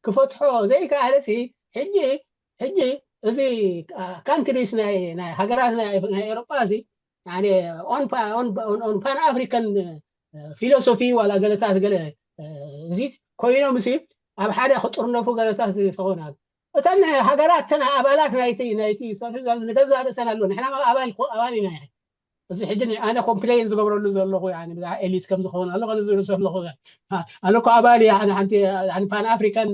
ክፈትሖ ዘይከኣለ ሕጂ ሕጂ እዚ countries ናይ ሃገራት ናይ ኤሮጳ እዚ pan African philosophy ዋላ ገለታት ገለ እዚ ኮይኖም ሲ ኣብ ሓደ ክጥርነፉ ገለታት ዝኸውን ኣሎ እተን ሃገራት እተን ኣባላት ናይቲ ናይቲ ንገዛ ርእሰን ኣሎ ንሕና ኣባል ኣባል ኢና እዚ ሕጂ ኣነ complain ዝገብረሉ ዘለኹ ብዛዕባ ኤሊት ከም ዝኸውን ኣሎ ዝብሉ ዘለኹ ኣነ እኮ ኣባል እየ ሓንቲ pan African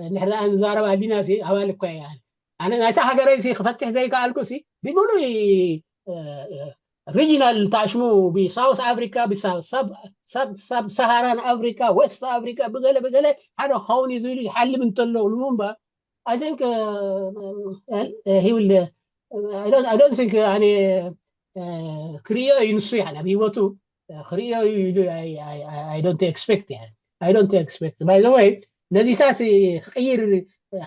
እንድሕር ንዛረብ ኣሊና ኣባል እኮ እየ ኣነ ናይታ ሃገረይ ክፈትሕ ዘይከኣልኩ ብምሉእ regional ታሽሙ ብ South Africa ብ Sub Saharan Africa West Africa ብገለ ብገለ ሓደ ክኸውን እዩ ዝብል ይሓልም እንተሎ እምበር I think he will I don't think ክርእዮ እዩ ንሱ ኣብ ሂወቱ ክርእዮ እዩ ኢሉ I don't expect يعني I don't expect by the way ነዚታት ክቕይር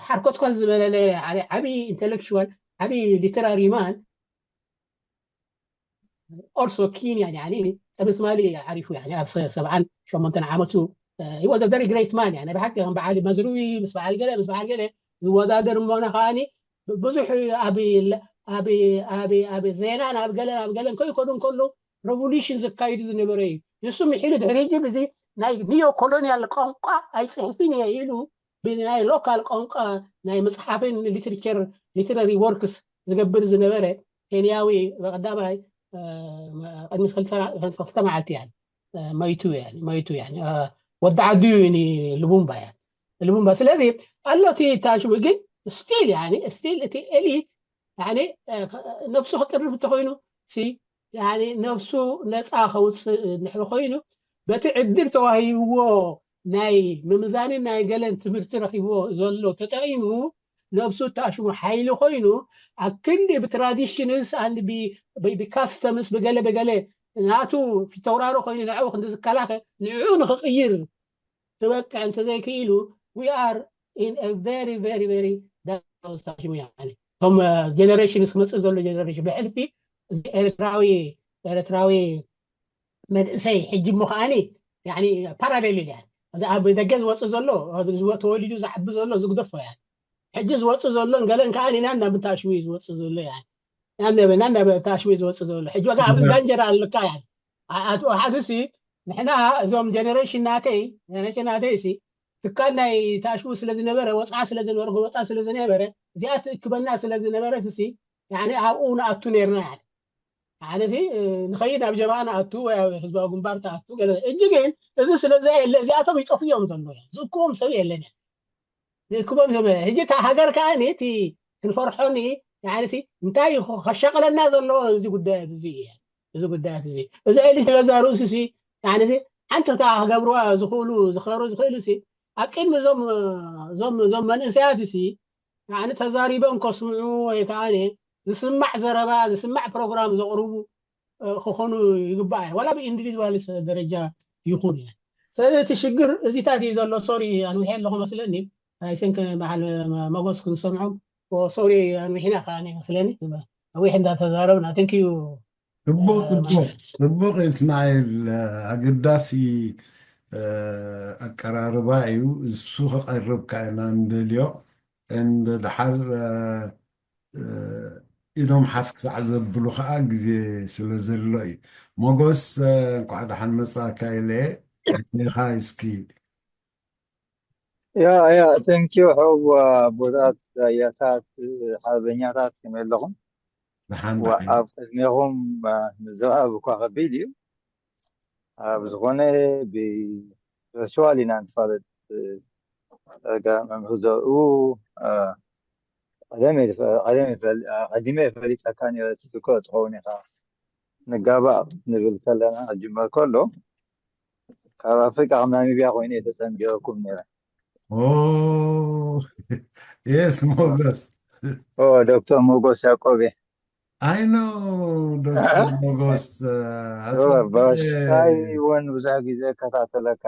ሓርኮትኮት ዝበለለ ዓብዪ intellectual ዓብዪ literary man also keen يعني يعني ጠብት ማሊ ዓሪፉ يعني ኣብ ሰብዓን ሸሞንተን ዓመቱ he was a very great man يعني ብሓቂ ከም በዓል መዝርዊ ምስ በዓል ገለ ምስ በዓል ገለ ዝወዳደር እሞነ ከዓኒ ብዙሕ ኣብ ኣብ ኣብ ኣብ ዜና ናብ ገለ ናብ ገለን ከይከዱ እንከሎ revolution ዘካይዱ ዝነበረ እዩ። ንሱ ምሒሉ ድሕሪ ሕጂ ብዚ ናይ neo colonial ቋንቋ ኣይፅሕፍን እየ ኢሉ ብናይ local ቋንቋ ናይ መፅሓፍን literature literary works ዝገብር ዝነበረ ኬንያዊ ብቀዳማይ ቅድሚ ክልተ መዓልቲ እያ መይቱ እያ መይቱ እያ ወዲ ዓዱ እዩ ልቡምባ እያ ልቡምባ ስለዚ ኣሎ እቲ ታሽሙ ግን still يعني still እቲ elite يعني ነብሱ ክጥርፍ እንተኮይኑ ነብሱ ነፃ ከውፅእ እንድሕሪ ኮይኑ በቲ ዕድል ተዋሂብዎ ናይ ምምዛንን ናይ ገለን ትምህርቲ ረኪብዎ ዘሎ ተጠቂሙ ነብሱ ተኣሽሙ ሓይሊ ኮይኑ ኣብ ክንዲ ብትራዲሽንስ and ብካስተምስ ብገለ ብገለ ናቱ ፊተውራሪ ኮይኑ ንዕኡ ክንዲ ዝከላኸል ንዕኡ ንክቅይር ክበቅዕ እንተዘይክኢሉ we are in a very very very dangerous እቶም generations ክመፅእ ዘሎ generation ብሕልፊ እዚ ኤርትራዊ ኤርትራዊ መንእሰይ ሕጂ እሞ ከዓኒ parallel እያ እዚ ኣብ ደገ ዝወፅእ ዘሎ ተወሊዱ ዝዓቢ ዘሎ ዝግደፎ እያ ሕጂ ዝወፅእ ዘሎ ገለን ከዓኒ ናብ ብታሽሙ እዩ ዝወፅእ ዘሎ እያ ናብ ናብ ታሽሙ እዩ ዝወፅእ ዘሎ ሕጂ ወጋ ኣብዚ ዳንጀር ኣለካ እያ ሓደ ሲ ንሕና እዞም generation ናተይ generation ናተይ ሲ ትካል ናይ ታሽሙ ስለ ዝነበረ ወፅዓ ስለ ዝነበረ ጎበጣ ስለ ዝነበረ እዚኣ ትእክበና ስለ ዝነበረት ሲ ኣብኡ ንኣቱ ነርና ሓደ ንኸይድ ናብ ጀብሃ ንኣቱ ወይ ኣብ ህዝባዊ ግንባር ትኣቱ ሕጂ ግን እዚ ስለ ዘየለ እዚኣቶም ይጠፉ እዮም ዘሎ ዝእክቦም ሰብ የለን ዝእክቦም ሰብ ሕጂ እታ ሃገር ከዓ እቲ ክንፈርሖኒ እንታይ ከሻቅለና ዘሎ እዚ ጉዳያት እዚ እዚ ጉዳያት እዚ እዚ ዕሊ ስለዛ ርእሱ ሲ ሓንቲ እታ ክገብርዋ ዝኽእሉ ዝኸሩ ዝኽእል ሲ ኣብ ቅድሚ እዞም እዞም መንእሰያት ሲ ተዛሪቦም ከስምዑ ወይ ከዓ ዝስማዕ ዘረባ ዝስማዕ ፕሮግራም ዘቕርቡ ክኾኑ ይግባእ እያ ዋላ ብኢንዲቪድዋልስ ደረጃ ይኹን እያ ስለዚ እቲ ሽግር እዚታት እዩ ዘሎ sorry ኣንዊሐ ኣለኹ መስለኒ I think በዓል መጎስ ክንሰምዖም sorry ኣንዊሕና ከዓ መስለኒ ነዊሕ እንዳተዛረብና thank you ጽቡቕ ጽቡቕ ጽቡቕ እስማኤል ኣገዳሲ ኣቀራርባ እዩ እሱ ክቐርብ ከኣና ንደልዮ እንደ ድሓር ኢዶም ሓፍ ክሳዕ ዘብሉ ከዓ ግዜ ስለ ዘሎ እዩ ሞጎስ እንኳዕ ደሓን መፃእካ ኢለ ኻ እስኪ ያ ያ thank you ሕው ኣቦታት ዳያታት ሓርበኛታት ከመይ ኣለኹም ደሓን ኣብ ቅድሜኹም ምዝራብ እኳ ከቢድ እዩ ኣብ ዝኾነ ብቨርቹዋል ኢና ንፋለጥ ጸጋ መምህር ዘርኡ ቀደም ቀደም ቀዲመ ፈሊጠካ ነረ ትዝክሮ ትኸውን ኢኻ ንጋባእ ንብል ከለና ክጅመር ከሎ ካብ ኣፍሪቃ ከም ናሚብያ ኮይነ ተጸንቢረኩም ነረ የስ ሞገስ ዶክተር ሞጎስ ያቆቤ I know ዶክተር ሞጎስ ታይ እውን ብዙሕ ግዜ እከታተለካ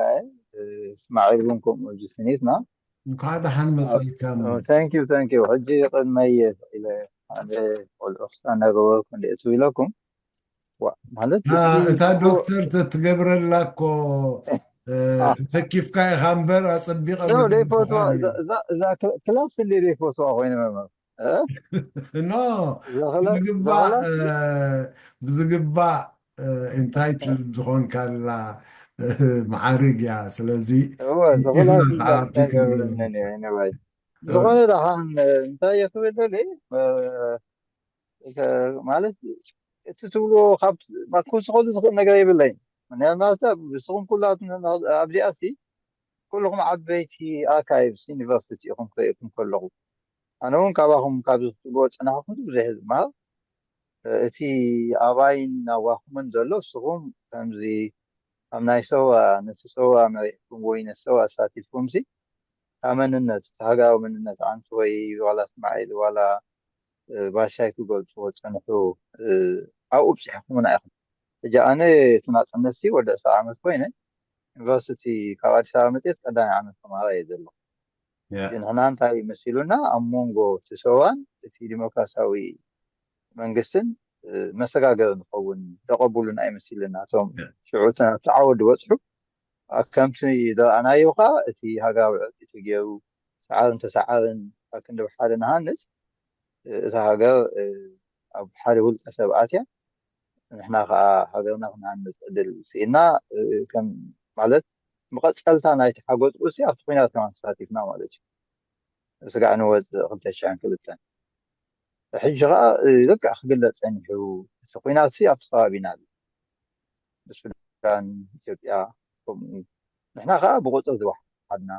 ስማዒል እውን ከምኡ ስኒትና እንኳዕ ደሓን መፀልካ thank you thank you ሕጂ ቅድመይ ኢለ ሓደ ቆልዑ ክሳነ ገበርኩ እንደ እትው ኢለኩም ማለት እታ ዶክተር ተትገብረላ እኮ ተሰኪፍካ ኢኻ እምበር ኣፀቢቐ ዘይፈትዋ ክላስ እንደ ዘይፈትዋ ኮይነ መምህር ኖ ብዝግባእ ብዝግባእ ኢንታይትል ዝኾንካላ መዓርግ እያ ስለዚ ዝኾነ ደሓን እንታይ እየ ክብል ደሊ ማለት እቲ ትብልዎ ካብ ማትኮ ዝኸሉ ዝኽእል ነገር የብለይ ምክንያቱ ማለት ንስኹም ኩላትኩም ኣብዚኣ ሲ ኩልኹም ዓበይቲ ኣርካይቭስ ዩኒቨርሲቲ ኢኹም ክርእየኩም ከለኹ ኣነ እውን ካባኹም ካብዚ ክትብልዎ ዝፀናሕኩም ብዙሕ ዝመሃር እቲ ኣባይን ናዋኹምን ዘሎ ንስኹም ከምዚ ኣብ ናይ ሰዋ ነቲ ሰዋ መሪሕኩም ወይ ነቲ ሰዋ ኣሳቲፍኩም ሲ ካብ መንነት እቲ ሃገራዊ መንነት ዓንቱ ወይ ዋላ እስማዒል ዋላ ባሻይ ክገልፅዎ ዝፀንሑ ኣብኡ ብፅሕኩምና ኢኹም ሕጂ ኣነ እቲ ናፅነት ሲ ወዲ ዕስራ ዓመት ኮይነ ዩኒቨርሲቲ ካብ ኣዲስ ኣበባ መፅኤት ቀዳማይ ዓመት ተምሃራይ እየ ዘለኹ። ንሕና እንታይ መሲሉና ኣብ መንጎ እቲ ሰዋን እቲ ዲሞክራሲያዊ መንግስትን መሰጋገሪ ንኸውን ደቐቡሉና ኣይመሲልና እቶም ሽዑ ተዓወዱ በፅሑ። ከምቲ ዝረኣናዮ ከዓ እቲ ሃገራዊ ዕርቂ ተገይሩ ሰዓርን ተሰዓርን ኣብ ክንዲ ሓደ ንሃንፅ እታ ሃገር ኣብ ሓደ ውልቀ ሰብ ኣትያ ንሕና ከዓ ሃገርና ክንሃንፅ ዕድል ስኢና ከም ማለት መቐፀልታ ናይቲ ሓጎስ ቁሲ ኣብቲ ኩናት ከማን ተሳቲፍና ማለት እዩ። ስጋዕ ንወፅእ ክልተ ሽሕን ክልተን ሕጂ ከዓ ልክዕ ክግለፅ ፀኒሑ እቲ ኩናት ኣብቲ ከባቢና ኣሎ ብሱዳን ኢትዮጵያ ከምኡ ንሕና ከዓ ብቁፅር ዝወሓድና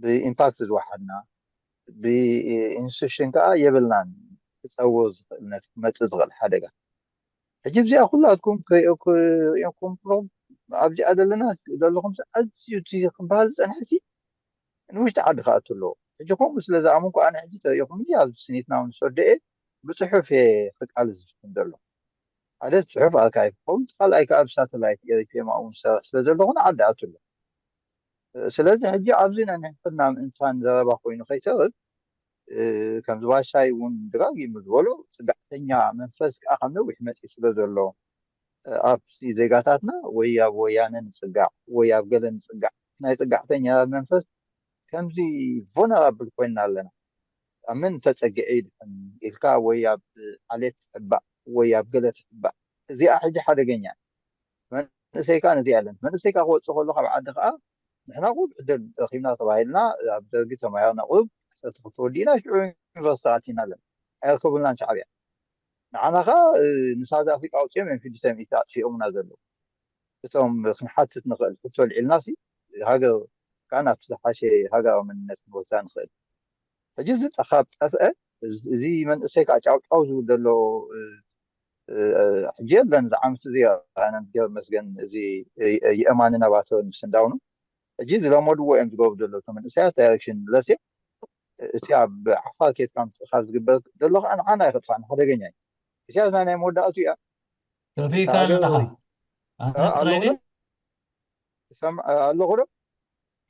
ብኢምፓክት ዝወሓድና ብኢንስቲቱሽን ከዓ የብልናን ክፀውር ዝኽእል ነቲ ክመፅእ ዝኽእል ሓደጋ ሕጂ እዚኣ ኩላትኩም ክርእየኩም ኣብዚኣ ዘለና ዘለኹም ኣዝዩ እቲ ክበሃል ዝፀንሐ ንውሽጢ ዓዲ ክኣቱ ኣለዎ ሕጂ ከምኡ ስለ ዝኣመንኩ ኣነ ሕጂ ተሪእኹም እዚ ኣብዚ ስኒትና እውን ዝሰዶ እየ ብፅሑፍ እየ ክቃልስ ዝፍትን ዘሎ ሓደ ጽሑፍ ኣርካይቭ ክኸውን ካልኣይ ከዓ ብሳተላይት ኤሪፒኤም ኣብኡ ዝሰርሕ ስለ ዘለኹ ንዓዲ ኣቱ ኣሎ ስለዚ ሕጂ ኣብዚ ነንሕድሕድና ምእንታን ዘረባ ኮይኑ ከይተርፍ ከምዚ ባሻይ እውን ደጋጊሙ ዝበሎ ፅግዕተኛ መንፈስ ከዓ ካብ ነዊሕ መፂኡ ስለ ዘሎ ኣብዚ ዜጋታትና ወይ ኣብ ወያነ ንፅጋዕ ወይ ኣብ ገለ ንፅጋዕ ናይ ፅጋዕተኛ መንፈስ ከምዚ ቮነራብል ኮይንና ኣለና ኣብ መን ተፀግዐ ይድሕን ኢልካ ወይ ኣብ ዓሌት ትሕባእ ወይ ኣብ ገለ ትሕባእ እዚኣ ሕጂ ሓደገኛ መንእሰይ ከዓ ነዚኣ ኣለና መንእሰይ ከዓ ክወፅእ ከሎ ካብ ዓዲ ከዓ ንሕና ቁሩብ ዕድል ረኺብና ተባሂልና ኣብ ደርጊ ተማሂርና ቁሩብ ዓሰርተ ክልተ ወዲእና ሽዑ ዩኒቨርሲቲ ኣቲና ኣለና ኣይርከቡልናን ሻዕብያ ንዓና ከዓ ንሳውዝ ኣፍሪቃ ኣውፅኦም እዮም ሽዱሽተ ሚእቲ ኣጥፊኦምና ዘለዉ እቶም ክንሓትት ንኽእል ሕቶ ኣልዒልና ሲ ሃገር ከዓ ናብቲ ዝሓሸ ሃገራዊ መንነት ክንወስዳ ንኽእል ሕጂ እዚ ካብ ጠፍአ እዚ መንእሰይ ከዓ ጫውጫው ዝብል ዘሎ ሕጂ የለን እዚ ዓመት እዚ ኣነ እግዚኣብሔር ይመስገን እዚ የእማንን ኣባተርን ስንዳውኑ ሕጂ ዝለመድዎ እዮም ዝገብሩ ዘለዉ እቶም መንእሰያት ዳይሬክሽን ምለስ እዮም እቲ ኣብ ዓፋር ኬድካ ምትእኻብ ዝግበር ዘሎ ከዓ ንዓና እዩ ከጥፋእና ሓደገኛ እዩ እዚኣ እዛ ናይ መወዳእቱ እያ ጠፊእካ ኣለኻ ኣለኹ ዶ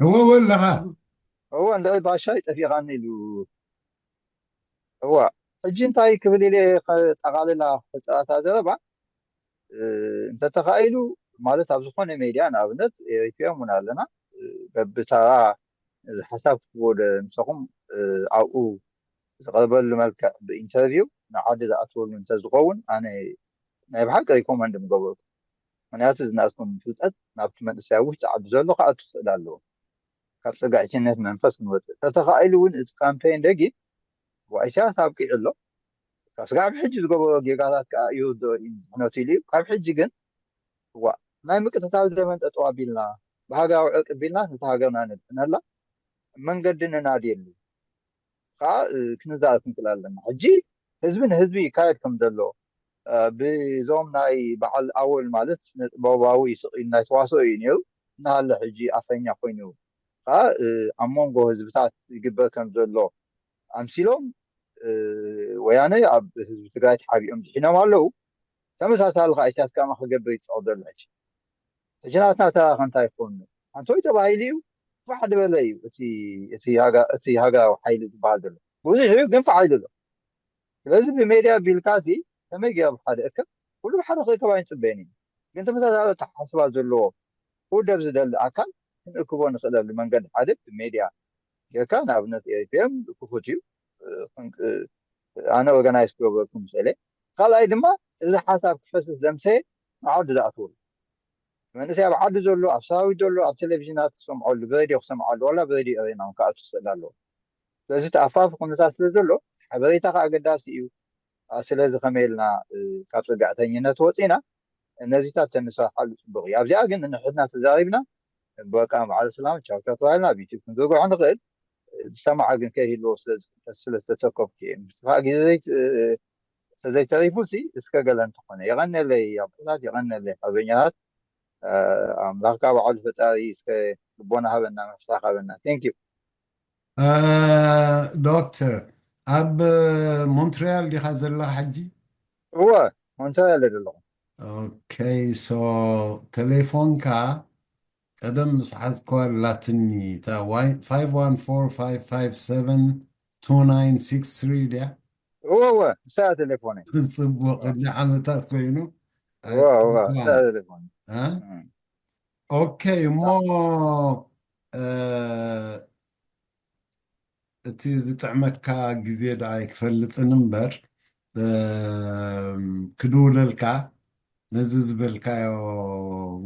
እወ እወ ኣለኻ እወ እንድዒ ባሻይ ጠፊእኻኒ ኢሉ እዋ ሕጂ እንታይ ክብል ኢለ ጠቓልላ ፈፀራታ ዘረባ እንተተኻኢሉ ማለት ኣብ ዝኾነ ሜድያ ንኣብነት ኤሪትሪኦም እውን ኣለና በብተራ እዚ ሓሳብ ክትቦ ምሳኹም ኣብኡ ዝቐርበሉ መልክዕ ብኢንተርቪው ንዓዲ ዝኣትወሉ እንተዝኸውን ኣነ ናይ ብሓቂ ሪኮመንድ ምገበርኩ ምክንያቱ ዝናትኩም ፍልጠት ናብቲ መንእሰያ ውሽጢ ዓዲ ዘሎ ክኣቱ ክኽእል ኣለዎ ካብ ፀጋዕተኝነት መንፈስ ክንወፅእ ተተኻኢሉ እውን እቲ ካምፔን ደጊም ዋኢሳያስ ኣብቂዑ ኣሎ ካብ ስጋዕ ብሕጂ ዝገበሮ ጌጋታት ከዓ ይውድኦ እዩ ምሕነቱ ኢሉ እዩ ካብ ሕጂ ግን እዋ ናይ ምቅትታል ዘመን ጠጠው ኣቢልና ብሃገራዊ ዕርቂ ቢልና ነቲ ሃገርና ነድሕነላ መንገዲ ንናድየሉ ከዓ ክንዛረብ ክንክእል ኣለና ሕጂ ህዝቢ ንህዝቢ ይካየድ ከም ዘሎ ብዞም ናይ በዓል ኣወል ማለት ስነ ጥበባዊ ስቕ ኢሉ ናይ ተዋስኦ እዩ ነይሩ እናሃለ ሕጂ ኣፈኛ ኮይኑ ከዓ ኣብ መንጎ ህዝብታት ይግበር ከም ዘሎ ኣምሲሎም ወያነ ኣብ ህዝቢ ትግራይ ተሓቢኦም ድሒኖም ኣለዉ ተመሳሳሊ ከዓ ኢሳያስ ከማ ክገብር ይፅዕር ዘሎ ሕጂ ሕጂ ናትና ተራ ከ እንታይ ክኸውን ሓንቲ ወይ ተባሂሉ እዩ ፋሕ ዝበለ እዩ እቲ ሃገራዊ ሓይሊ ዝበሃል ዘሎ ብዙሕ እዩ ግን ፋሕ ኢሉ ኣሎ ስለዚ ብሜድያ ቢልካ ሲ ከመይ ገይሮም ሓደ እከብ ኩሉ ብሓደ ክእከብ ኣይንፅበየን እዩ ግን ተመሳሳሊ ኣተሓሳስባ ዘለዎ ውደብ ዝደሊ ኣካል ክንእክቦ ንኽእለሉ መንገዲ ሓደ ብሜድያ ጌርካ ንኣብነት ኤሪትሪኦም ክፉት እዩ ኣነ ኦርጋናይዝ ክገብረኩም ስእለ ካልኣይ ድማ እዚ ሓሳብ ክፈስስ ዘምሰየ ንዓዲ ዝኣትወሉ መንእሰይ ኣብ ዓዲ ዘሎ ኣብ ሰራዊት ዘሎ ኣብ ቴሌቪዥናት ክሰምዐሉ ብሬድዮ ክሰምዐሉ ዋላ ብሬድዮ ኤሬና ክኣቱ ክኽእል ኣለዎ ስለዚ ተኣፋፊ ኩነታት ስለ ዘሎ ሓበሬታ ከዓ ኣገዳሲ እዩ ስለዚ ከመይ ኢልና ካብ ፅግዕተኝነት ወፂና ነዚታት ተንሰርሓሉ ፅቡቅ እዩ ኣብዚኣ ግን ንሕድና ተዛሪብና በቃ በዓል ሰላም ቻውቻው ተባሂልና ኣብ ዩቲብ ክንዝርግሖ ንኽእል ዝሰማዓ ግን ከይህልዎ ስለዝፍልጠት ስለዝተሰከፍኩ እየ ምስትፋእ ግዜ ተዘይተሪፉ ሲ እስከ ገለ እንተኾነ የቐነለይ ኣቦታት የቐነለይ ሓርበኛታት ኣምላኽካ ባዕሉ ፈጣሪ እስከ ልቦና ሃበና መፍታሕ ሃበና thank you ዶክተር ኣብ ሞንትሪያል ዲኻ ዘለኻ ሕጂ እወ ሞንትሪያል ዘለኹ Okay, so ተሌፎንካ ቀደም ምስ ሓዝኳ ኣላትኒ፣ እታ ዋይ-፣ five one four five five seven two nine six three ድያ? እወ እወ እሳ ተሌፎነይ። ጽቡቕ፣ ክንደይ ዓመታት ኮይኑ? እወ እወ እሳ ተሌፎነይ። እ? ኦኬ፣ እሞ እ፣ እቲ ዝጥዕመካ ግዜ ደኣ ኣይክፈልጥን እምበር፣ እ፣ ክድውለልካ፣ ነዚ ዝበልካዮ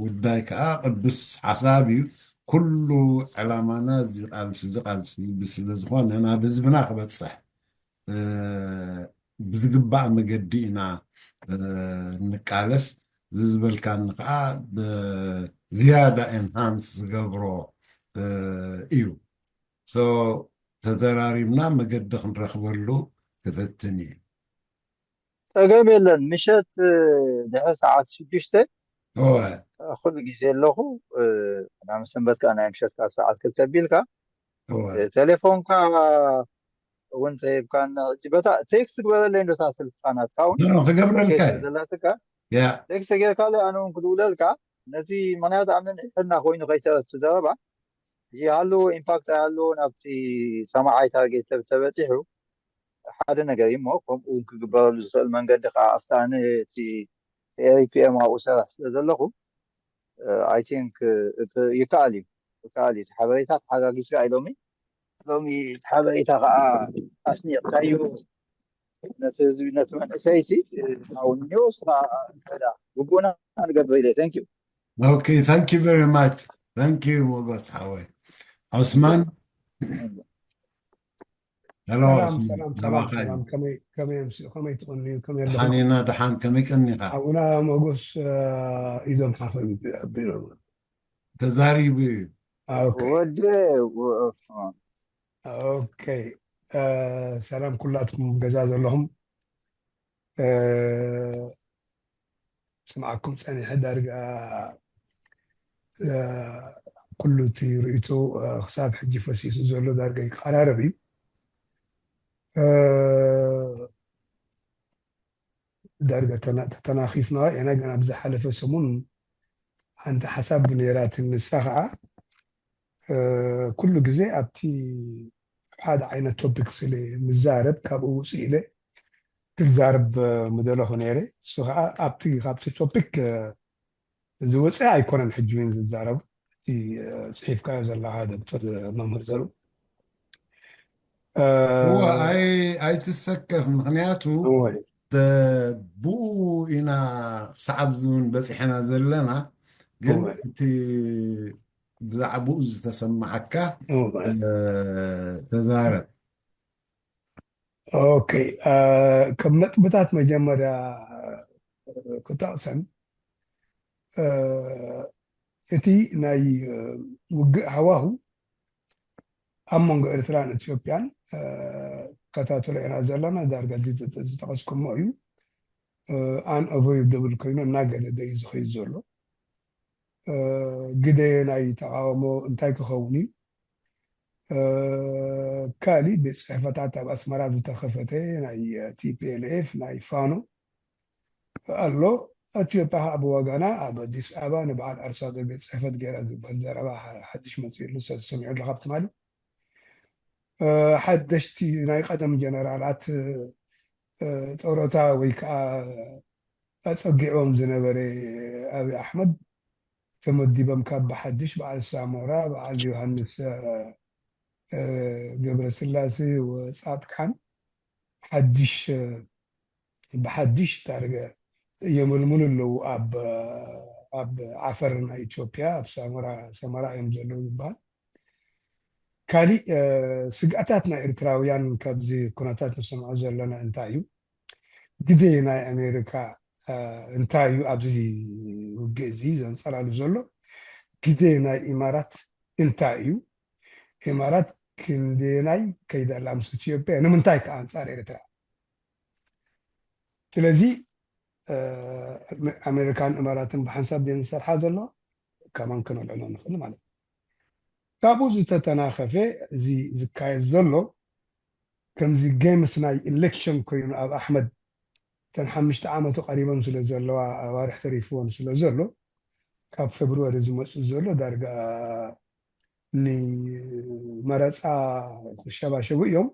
ጉዳይ ከዓ ቅዱስ ሓሳብ እዩ። ኩሉ ዕላማና እዚ ቃልሲ፣ እዚ ቃልሲ ስለ ዝኾነ ናብ ህዝብና ክበፅሕ፣ እ፣ ብዝግባእ መገዲ ኢና፣ እ፣ እንቃለስ። እዚ ዝበልካኒ ከዓ ብዝያዳ ኤንሃንስ ዝገብሮ፣ እ፣ እዩ። So ተዘራሪብና መገዲ ክንረኽበሉ ክፍትን እዩ። ጸገም የለን። ምሸት፣ እ፣ ድሕሪ ሰዓት ሽዱሽተ እወ፣ ኩሉ ግዜ ኣለኹ። እ፣ ቅዳመ ሰንበት ከኣ ናይ ምሸት ካብ ሰዓት ክልተ ኣቢልካ፣ እወ። እ፣ ቴሌፎንካ እውን ተሂብካና። ሕጂ በታ ቴክስት ግበረለይ እንዶ እታ ስልክኻ ናትካ እውን ኖ፣ ኖ፣ ክገብረልካ ቴክስት እየ። ዘላትካ ያ፣ ቴክስት ጌርካለይ ኣነ እውን ክድውለልካ። ነቲ ምኽንያቱ ኣብ ነንሕድሕድና ኮይኑ ከይተረፍ ዘረባ ይሃሉ ኢምፓክት ኣይሃሉ ናብቲ ሰማዓይ ታርጌት ተብ-፣ ተበፂሑ ሓደ ነገር እዩ እሞ ከምኡ እውን ክግበረሉ ዝኽእል መንገዲ ከዓ ኣብታ ነቲ ኤሪፒኤም ኣብኡ ሰራሕ ስለ ዘለኹ፣ እ፣ ኣይ ቲንክ፣ እ፣ ይከኣል እዩ፣ ይከኣል እዩ። እቲ ሓበሬታ ተሓጋጊዝካ እዩ ሎሚ። ሎሚ እቲ ሓበሬታ ከዓ ኣስኒቕካዮ ነቲ ህዝቢ፣ ነቲ መንእሰይ ሲ፣ እ፣ ሓውንዮ ስኻ እንተዳ ግቡእና ንገብር ኢለ። Thank you። Okay, thank you very much. Thank you ሞጎስ ሓወይ። ዑስማን፣ ሄሎ ሰላም ዑስማን፣ ሰላም ሰላም ናባኻ እዩ። ሰላም፣ ከመይ ከመይ ኣምስኡ፣ ከመይ ትቐንዩ፣ ከመይ ኣለኹም? ደሓን ኢና፣ ደሓን፣ ከመይ ቀኒኻ? ሓውና ሞጎስ፣ እ፣ ኢዶም ሓፈ ኣቢሎም። ተዛሪቡ እዩ። ኦኬ ወዲ፣ ወ-፣ ኦኬ። እ፣ ሰላም ኩላትኩም ገዛ ዘለኹም። እ፣ ስምዓኩም ጸኒሐ ዳርጋ፣ እ፣ ኩሉ እቲ ርእይቶ፣ እ፣ ክሳብ ሕጂ ፈሲሱ ዘሎ ዳርጋ ይቀራረብ እዩ። እ፣ ዳርጋ ተና-፣ ተተናኺፍና ኢና፣ ግን ኣብ ዝሓለፈ ሰሙን ሓንቲ ሓሳብ ነይራትኒ። ንሳ ኸዓ፣ እ፣ ኩሉ ግዜ ኣብቲ ሓደ ዓይነት ቶፒክ ስለ ምዛረብ ካብኡ ውፅእ ኢለ ክዛረብ ምደለኹ ነይረ። እሱ ኸዓ ኣብቲ፣ ካብቲ ቶፒክ፣ እ፣ ዝወፀ ኣይኮነን ሕጂ እውን ዝዛረቡ። እቲ፣ እ፣ ፅሒፍካዮ ዘለኻ ዶክተር መምህር ዘሩ። እ፣ እወ፣ ኣይ-፣ ኣይትሰከፍ፣ ምኽንያቱ እወ። ተ-፣ ብኡ ኢና ክሳዕ ኣብዚ እውን በፂሕና ዘለና፣ ግን እወ። እቲ ብዛዕባኡ ዝተሰማዓካ፣ እወ። እ፣ ተዛረብ። ኦኬ፣ እ፣ ከም ነጥብታት መጀመርያ ክጠቕሰን፣ እ፣ እቲ ናይ፣ እ፣ ውግእ ሃዋሁ ኣብ መንጎ ኤርትራን ኢትዮጵያን፣ እ፣ ከታተሎ ኢና ዘለና። ዳርጋ እዚ ዝጠ-፣ ዝጠቐስኩሞ እዩ። እ፣ ኣን ኦቨርደብል ኮይኑ እናገደደ እዩ ዝኸይድ ዘሎ። እ፣ ግደ ናይ ተቓውሞ እንታይ ክኸውን እዩ? እ፣ ካሊእ ቤት ጽሕፈታት ኣብ ኣስመራ ዝተኸፈተ ናይ ቲ ፒ ኤል ኤፍ፣ ናይ ፋኖ ኣሎ። ኢትዮጵያ ኣብ ወገና ኣብ ኣዲስ ኣበባ ንበዓል ኣርሳዶ ቤት ጽሕፈት ገይራ ዝበሃል ዘረባ ሓ-፣ ሓድሽ መጺኡ ኣሎ፣ ሰብ ሰሚዑ ኣሎ ካብ ትማሊ። እ፣ ሓደሽቲ ናይ ቀደም ጀነራላት፣ እ፣ ጡረታ ወይ ከዓ ኣጸጊዕዎም ዝነበረ ኣብይ ኣሕመድ ተመዲቦም ካብ ብሓድሽ በዓል ሳሞራ፣ በዓል ዮሃንስ፣ እ፣ እ፣ ገብረስላሴ ወጻድቃን ሓድሽ፣ እ፣ ብሓድሽ ዳርገ የመልምሉ ኣለዉ። ኣብ፣ ኣብ ዓፈር ናይ ኢትዮጵያ፣ ኣብ ሳሞራ፣ ሰመራ እዮም ዘለዉ ይበሃል። ካሊእ፣ እ፣ ስግኣታት ናይ ኤርትራውያን ካብዚ ኩነታት ንሰምዖ ዘለና እንታይ እዩ? ግደ ናይ ኣሜሪካ፣ እ፣ እንታይ እዩ ኣብዚ ውግእ እዚ ዘንጸላሉ ዘሎ? ግደ ናይ ኢማራት እንታይ እዩ? ኢማራት ክንደየናይ ከይዳ ኣላ ምስ ኢትዮጵያ? ንምንታይ ከ ኣንጻር ኤርትራ? ስለዚ፣ እ፣ ኣሜሪካን ኢማራትን ብሓንሳብ ድየን ዝሰርሓ ዘለዋ? ከማን ከነልዕሎ ንኽእል ማለት እዩ። ካብኡ ዝተተናኸፈ እዚ ዝካየድ ዘሎ ከምዚ ጌምስ ናይ ኢሌክሽን ኮይኑ ኣብ ኣሕመድ እተን ሓሙሽተ ዓመቱ ቀሪበን ስለ ዘለዋ ኣዋርሕ ተሪፍዎን ስለ ዘሎ ካብ ፌብርዋሪ ዝመፅእ ዘሎ ዳርጋ ንመረፃ ክሸባሸቡ እዮም።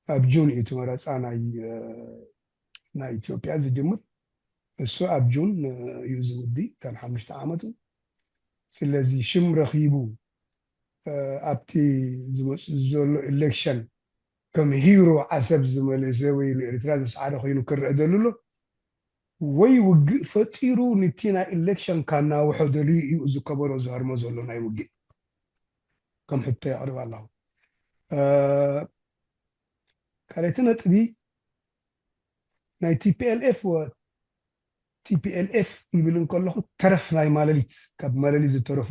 ኣብ ጁን እዩ እቲ መረፃ ናይ ናይ ኢትዮጵያ ዝጅምር። እሱ ኣብ ጁን እዩ ዝውዲ እተን ሓሙሽተ ዓመቱ። ስለዚ ሽም ረኺቡ ኣብቲ ዝመፅእ ዘሎ ኢሌክሽን ከም ሂሮ ዓሰብ ዝመለሰ ወይ ንኤርትራ ዘስዓረ ኮይኑ ክረአ ደልሎ ወይ ውግእ ፈጢሩ ንቲ ናይ ኢሌክሽን ካናውሖ ደልዩ እዩ እዚ ከበሮ ዝሃርሞ ዘሎ ናይ ውግእ ከም ሕቶ የቕርብ ኣለኹ። ካልኣይቲ ነጥቢ ናይ ቲፒኤልኤፍ ቲፒኤልኤፍ ይብል እንከለኹ ተረፍ ናይ ማለሊት ካብ ማለሊት ዝተረፉ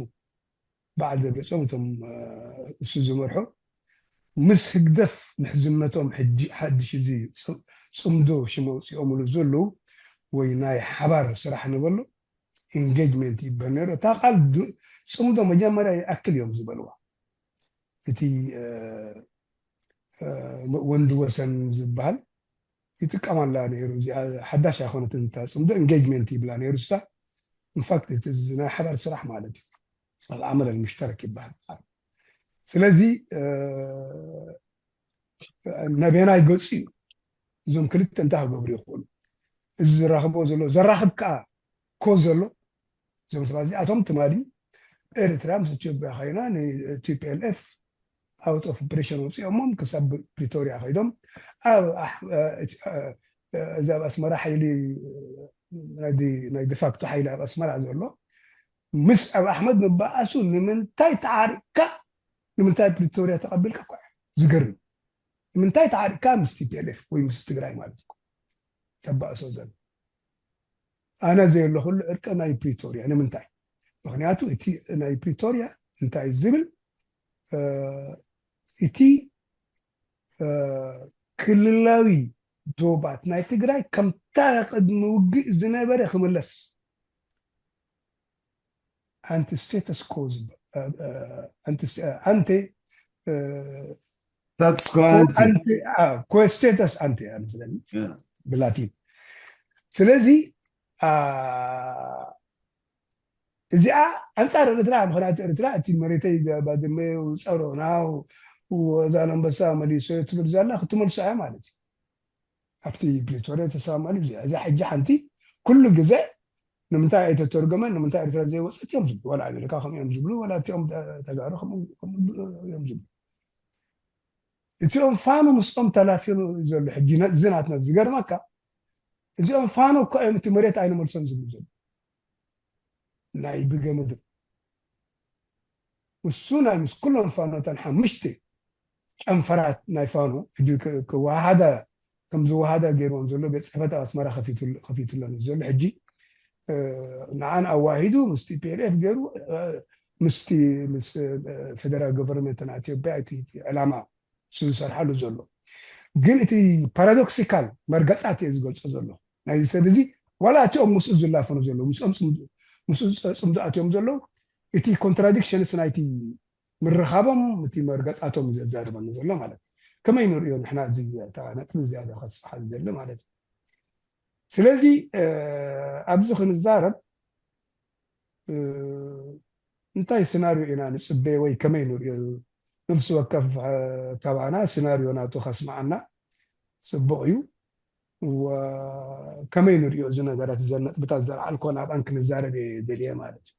በዓል ደብረፅዮን እቶም እሱ ዝመርሖ ምስ ህግደፍ ምሕዝነቶም ሓድሽ እዚ ፅምዶ ሽም ኣውፅኦምሉ ዘለዉ ወይ ናይ ሓባር ስራሕ ንበሎ ኢንጌጅመንት ይበሃል ነይሩ። እታ ቃል ጽምዶ መጀመርያ ይኣክል እዮም ዝበልዋ። እቲ ወንድ ወሰን ዝበሃል ይጥቀማላ ነይሩ። እዚኣ ሓዳሽ ኣይኮነትን። እታ ጽምዶ ኢንጌጅመንት ይብላ ነይሩ። ስታ ኢንፋክት እቲ ናይ ሓባር ስራሕ ማለት እዩ። ኣብ ዓመል ምሽተረክ ይበሃል። ስለዚ ነቤናይ ገጹ እዩ። እዞም ክልተ እንታይ ክገብሩ ይኽእሉ? እዚ ዝራኽቦ ዘሎ ዘራኽብ ከዓ ኮ ዘሎ እዞም ሰባት እዚኣቶም ትማሊ ኤርትራ ምስ ኢትዮጵያ ኮይና ንቲፒኤልኤፍ ኣውት ኦፍ ኦፕሬሽን ወፂኦሞም ክሳብ ፕሪቶሪያ ከይዶም ኣብ እዚ ኣብ ኣስመራ ሓይሊ ናይ ዲፋክቶ ሓይሊ ኣብ ኣስመራ ዘሎ ምስ ኣብ ኣሕመድ ምባኣሱ ንምንታይ ተዓሪቅካ ንምንታይ ፕሪቶሪያ ተቐቢልካ እኳ ዝገርም ንምንታይ ተዓሪቅካ ምስ ቲፒኤልኤፍ ወይ ምስ ትግራይ ማለት እኮ ተባእሶ ዘሎ ኣነ ዘየለኹሉ ዕርቂ ናይ ፕሪቶሪያ ንምንታይ ምክንያቱ እቲ ናይ ፕሪቶሪያ እንታይ ዝብል እቲ ክልላዊ ዶባት ናይ ትግራይ ከምታ ቅድሚ ውግእ ዝነበረ ክምለስ ኣንቲ ስቴተስ ኮ ዝበሃል ኣንቲ ኮ ስቴተስ ኣንቲ ብላቲ ስለዚ እዚኣ ኣንፃር ኤርትራ ምክንያቱ ኤርትራ እቲ መሬተይ ባድመ ፀሮና ዛላንበሳ መሊሶ ትብል ዘላ ክትመልሶ እያ ማለት እዩ ኣብቲ ፕሪቶሪያ ተሰማማሉ እዚኣ እዛ ሕጂ ሓንቲ ኩሉ ግዜ ንምንታይ ኣይተተርጎመን ንምንታይ ኤርትራ ዘይወፀት እዮም ዝብሉ ዋላ ኣሜሪካ ከምኡ እዮም ዝብሉ ዋላ እቲኦም ተጋሩ ከምኡ እዮም ዝብሉ እቲኦም ፋኖ ምስኦም ተላፊኑ ዘሎ ሕጂ እዚ ናትና ዝገርመካ እዚኦም ፋኖ እኮ እዮም እቲ መሬት ኣይንመልሶን ዝብሉ ዘሎ ናይ ብገ ምድር እሱ ናይ ምስ ኩሎም ፋኖተን ሓምሽተ ጨንፈራት ናይ ፋኖ ሕጂ ክወሃሃዳ ከም ዝወሃዳ ገይርዎም ዘሎ ቤት ፅሕፈት ኣብ ኣስመራ ከፊቱለን እዩ ዘሎ ሕጂ ንዓን ኣዋሂዱ ምስ ቲፒኤልኤፍ ገይሩ ምስቲ ምስ ፌደራል ገቨርንመንት ናይ ኢትዮጵያ እቲ ዕላማ እሱ ዝሰርሓሉ ዘሎ ግን እቲ ፓራዶክሲካል መርገፃት እየ ዝገልፆ ዘሎ ናይዚ ሰብ እዚ ዋላ እቲኦም ምስኡ ዝላፈኑ ዘለዉ ምስኦም ምስኡ ፅምዶ ኣትዮም ዘለዉ እቲ ኮንትራዲክሽንስ ናይቲ ምርኻቦም እቲ መርገፃቶም ዘዛርበኒ ዘሎ ማለት ከመይ ንሪኦ ንሕና እዚ ነጥቢ ዝያዳ ከስፋሓ ዝደሊ ማለት እዩ ስለዚ ኣብዚ ክንዛረብ እንታይ ስናርዮ ኢና ንፅበ ወይ ከመይ ንሪኦ ነፍሲ ወከፍ ካባና ስናርዮ ናቱ ከስማዓና ፅቡቕ እዩ ከመይ ንሪኦ እዚ ነገራት እዘን ነጥብታት ዘልዓልኮ ናብኣን ክንዛረብ እየ ደልየ ማለት እዩ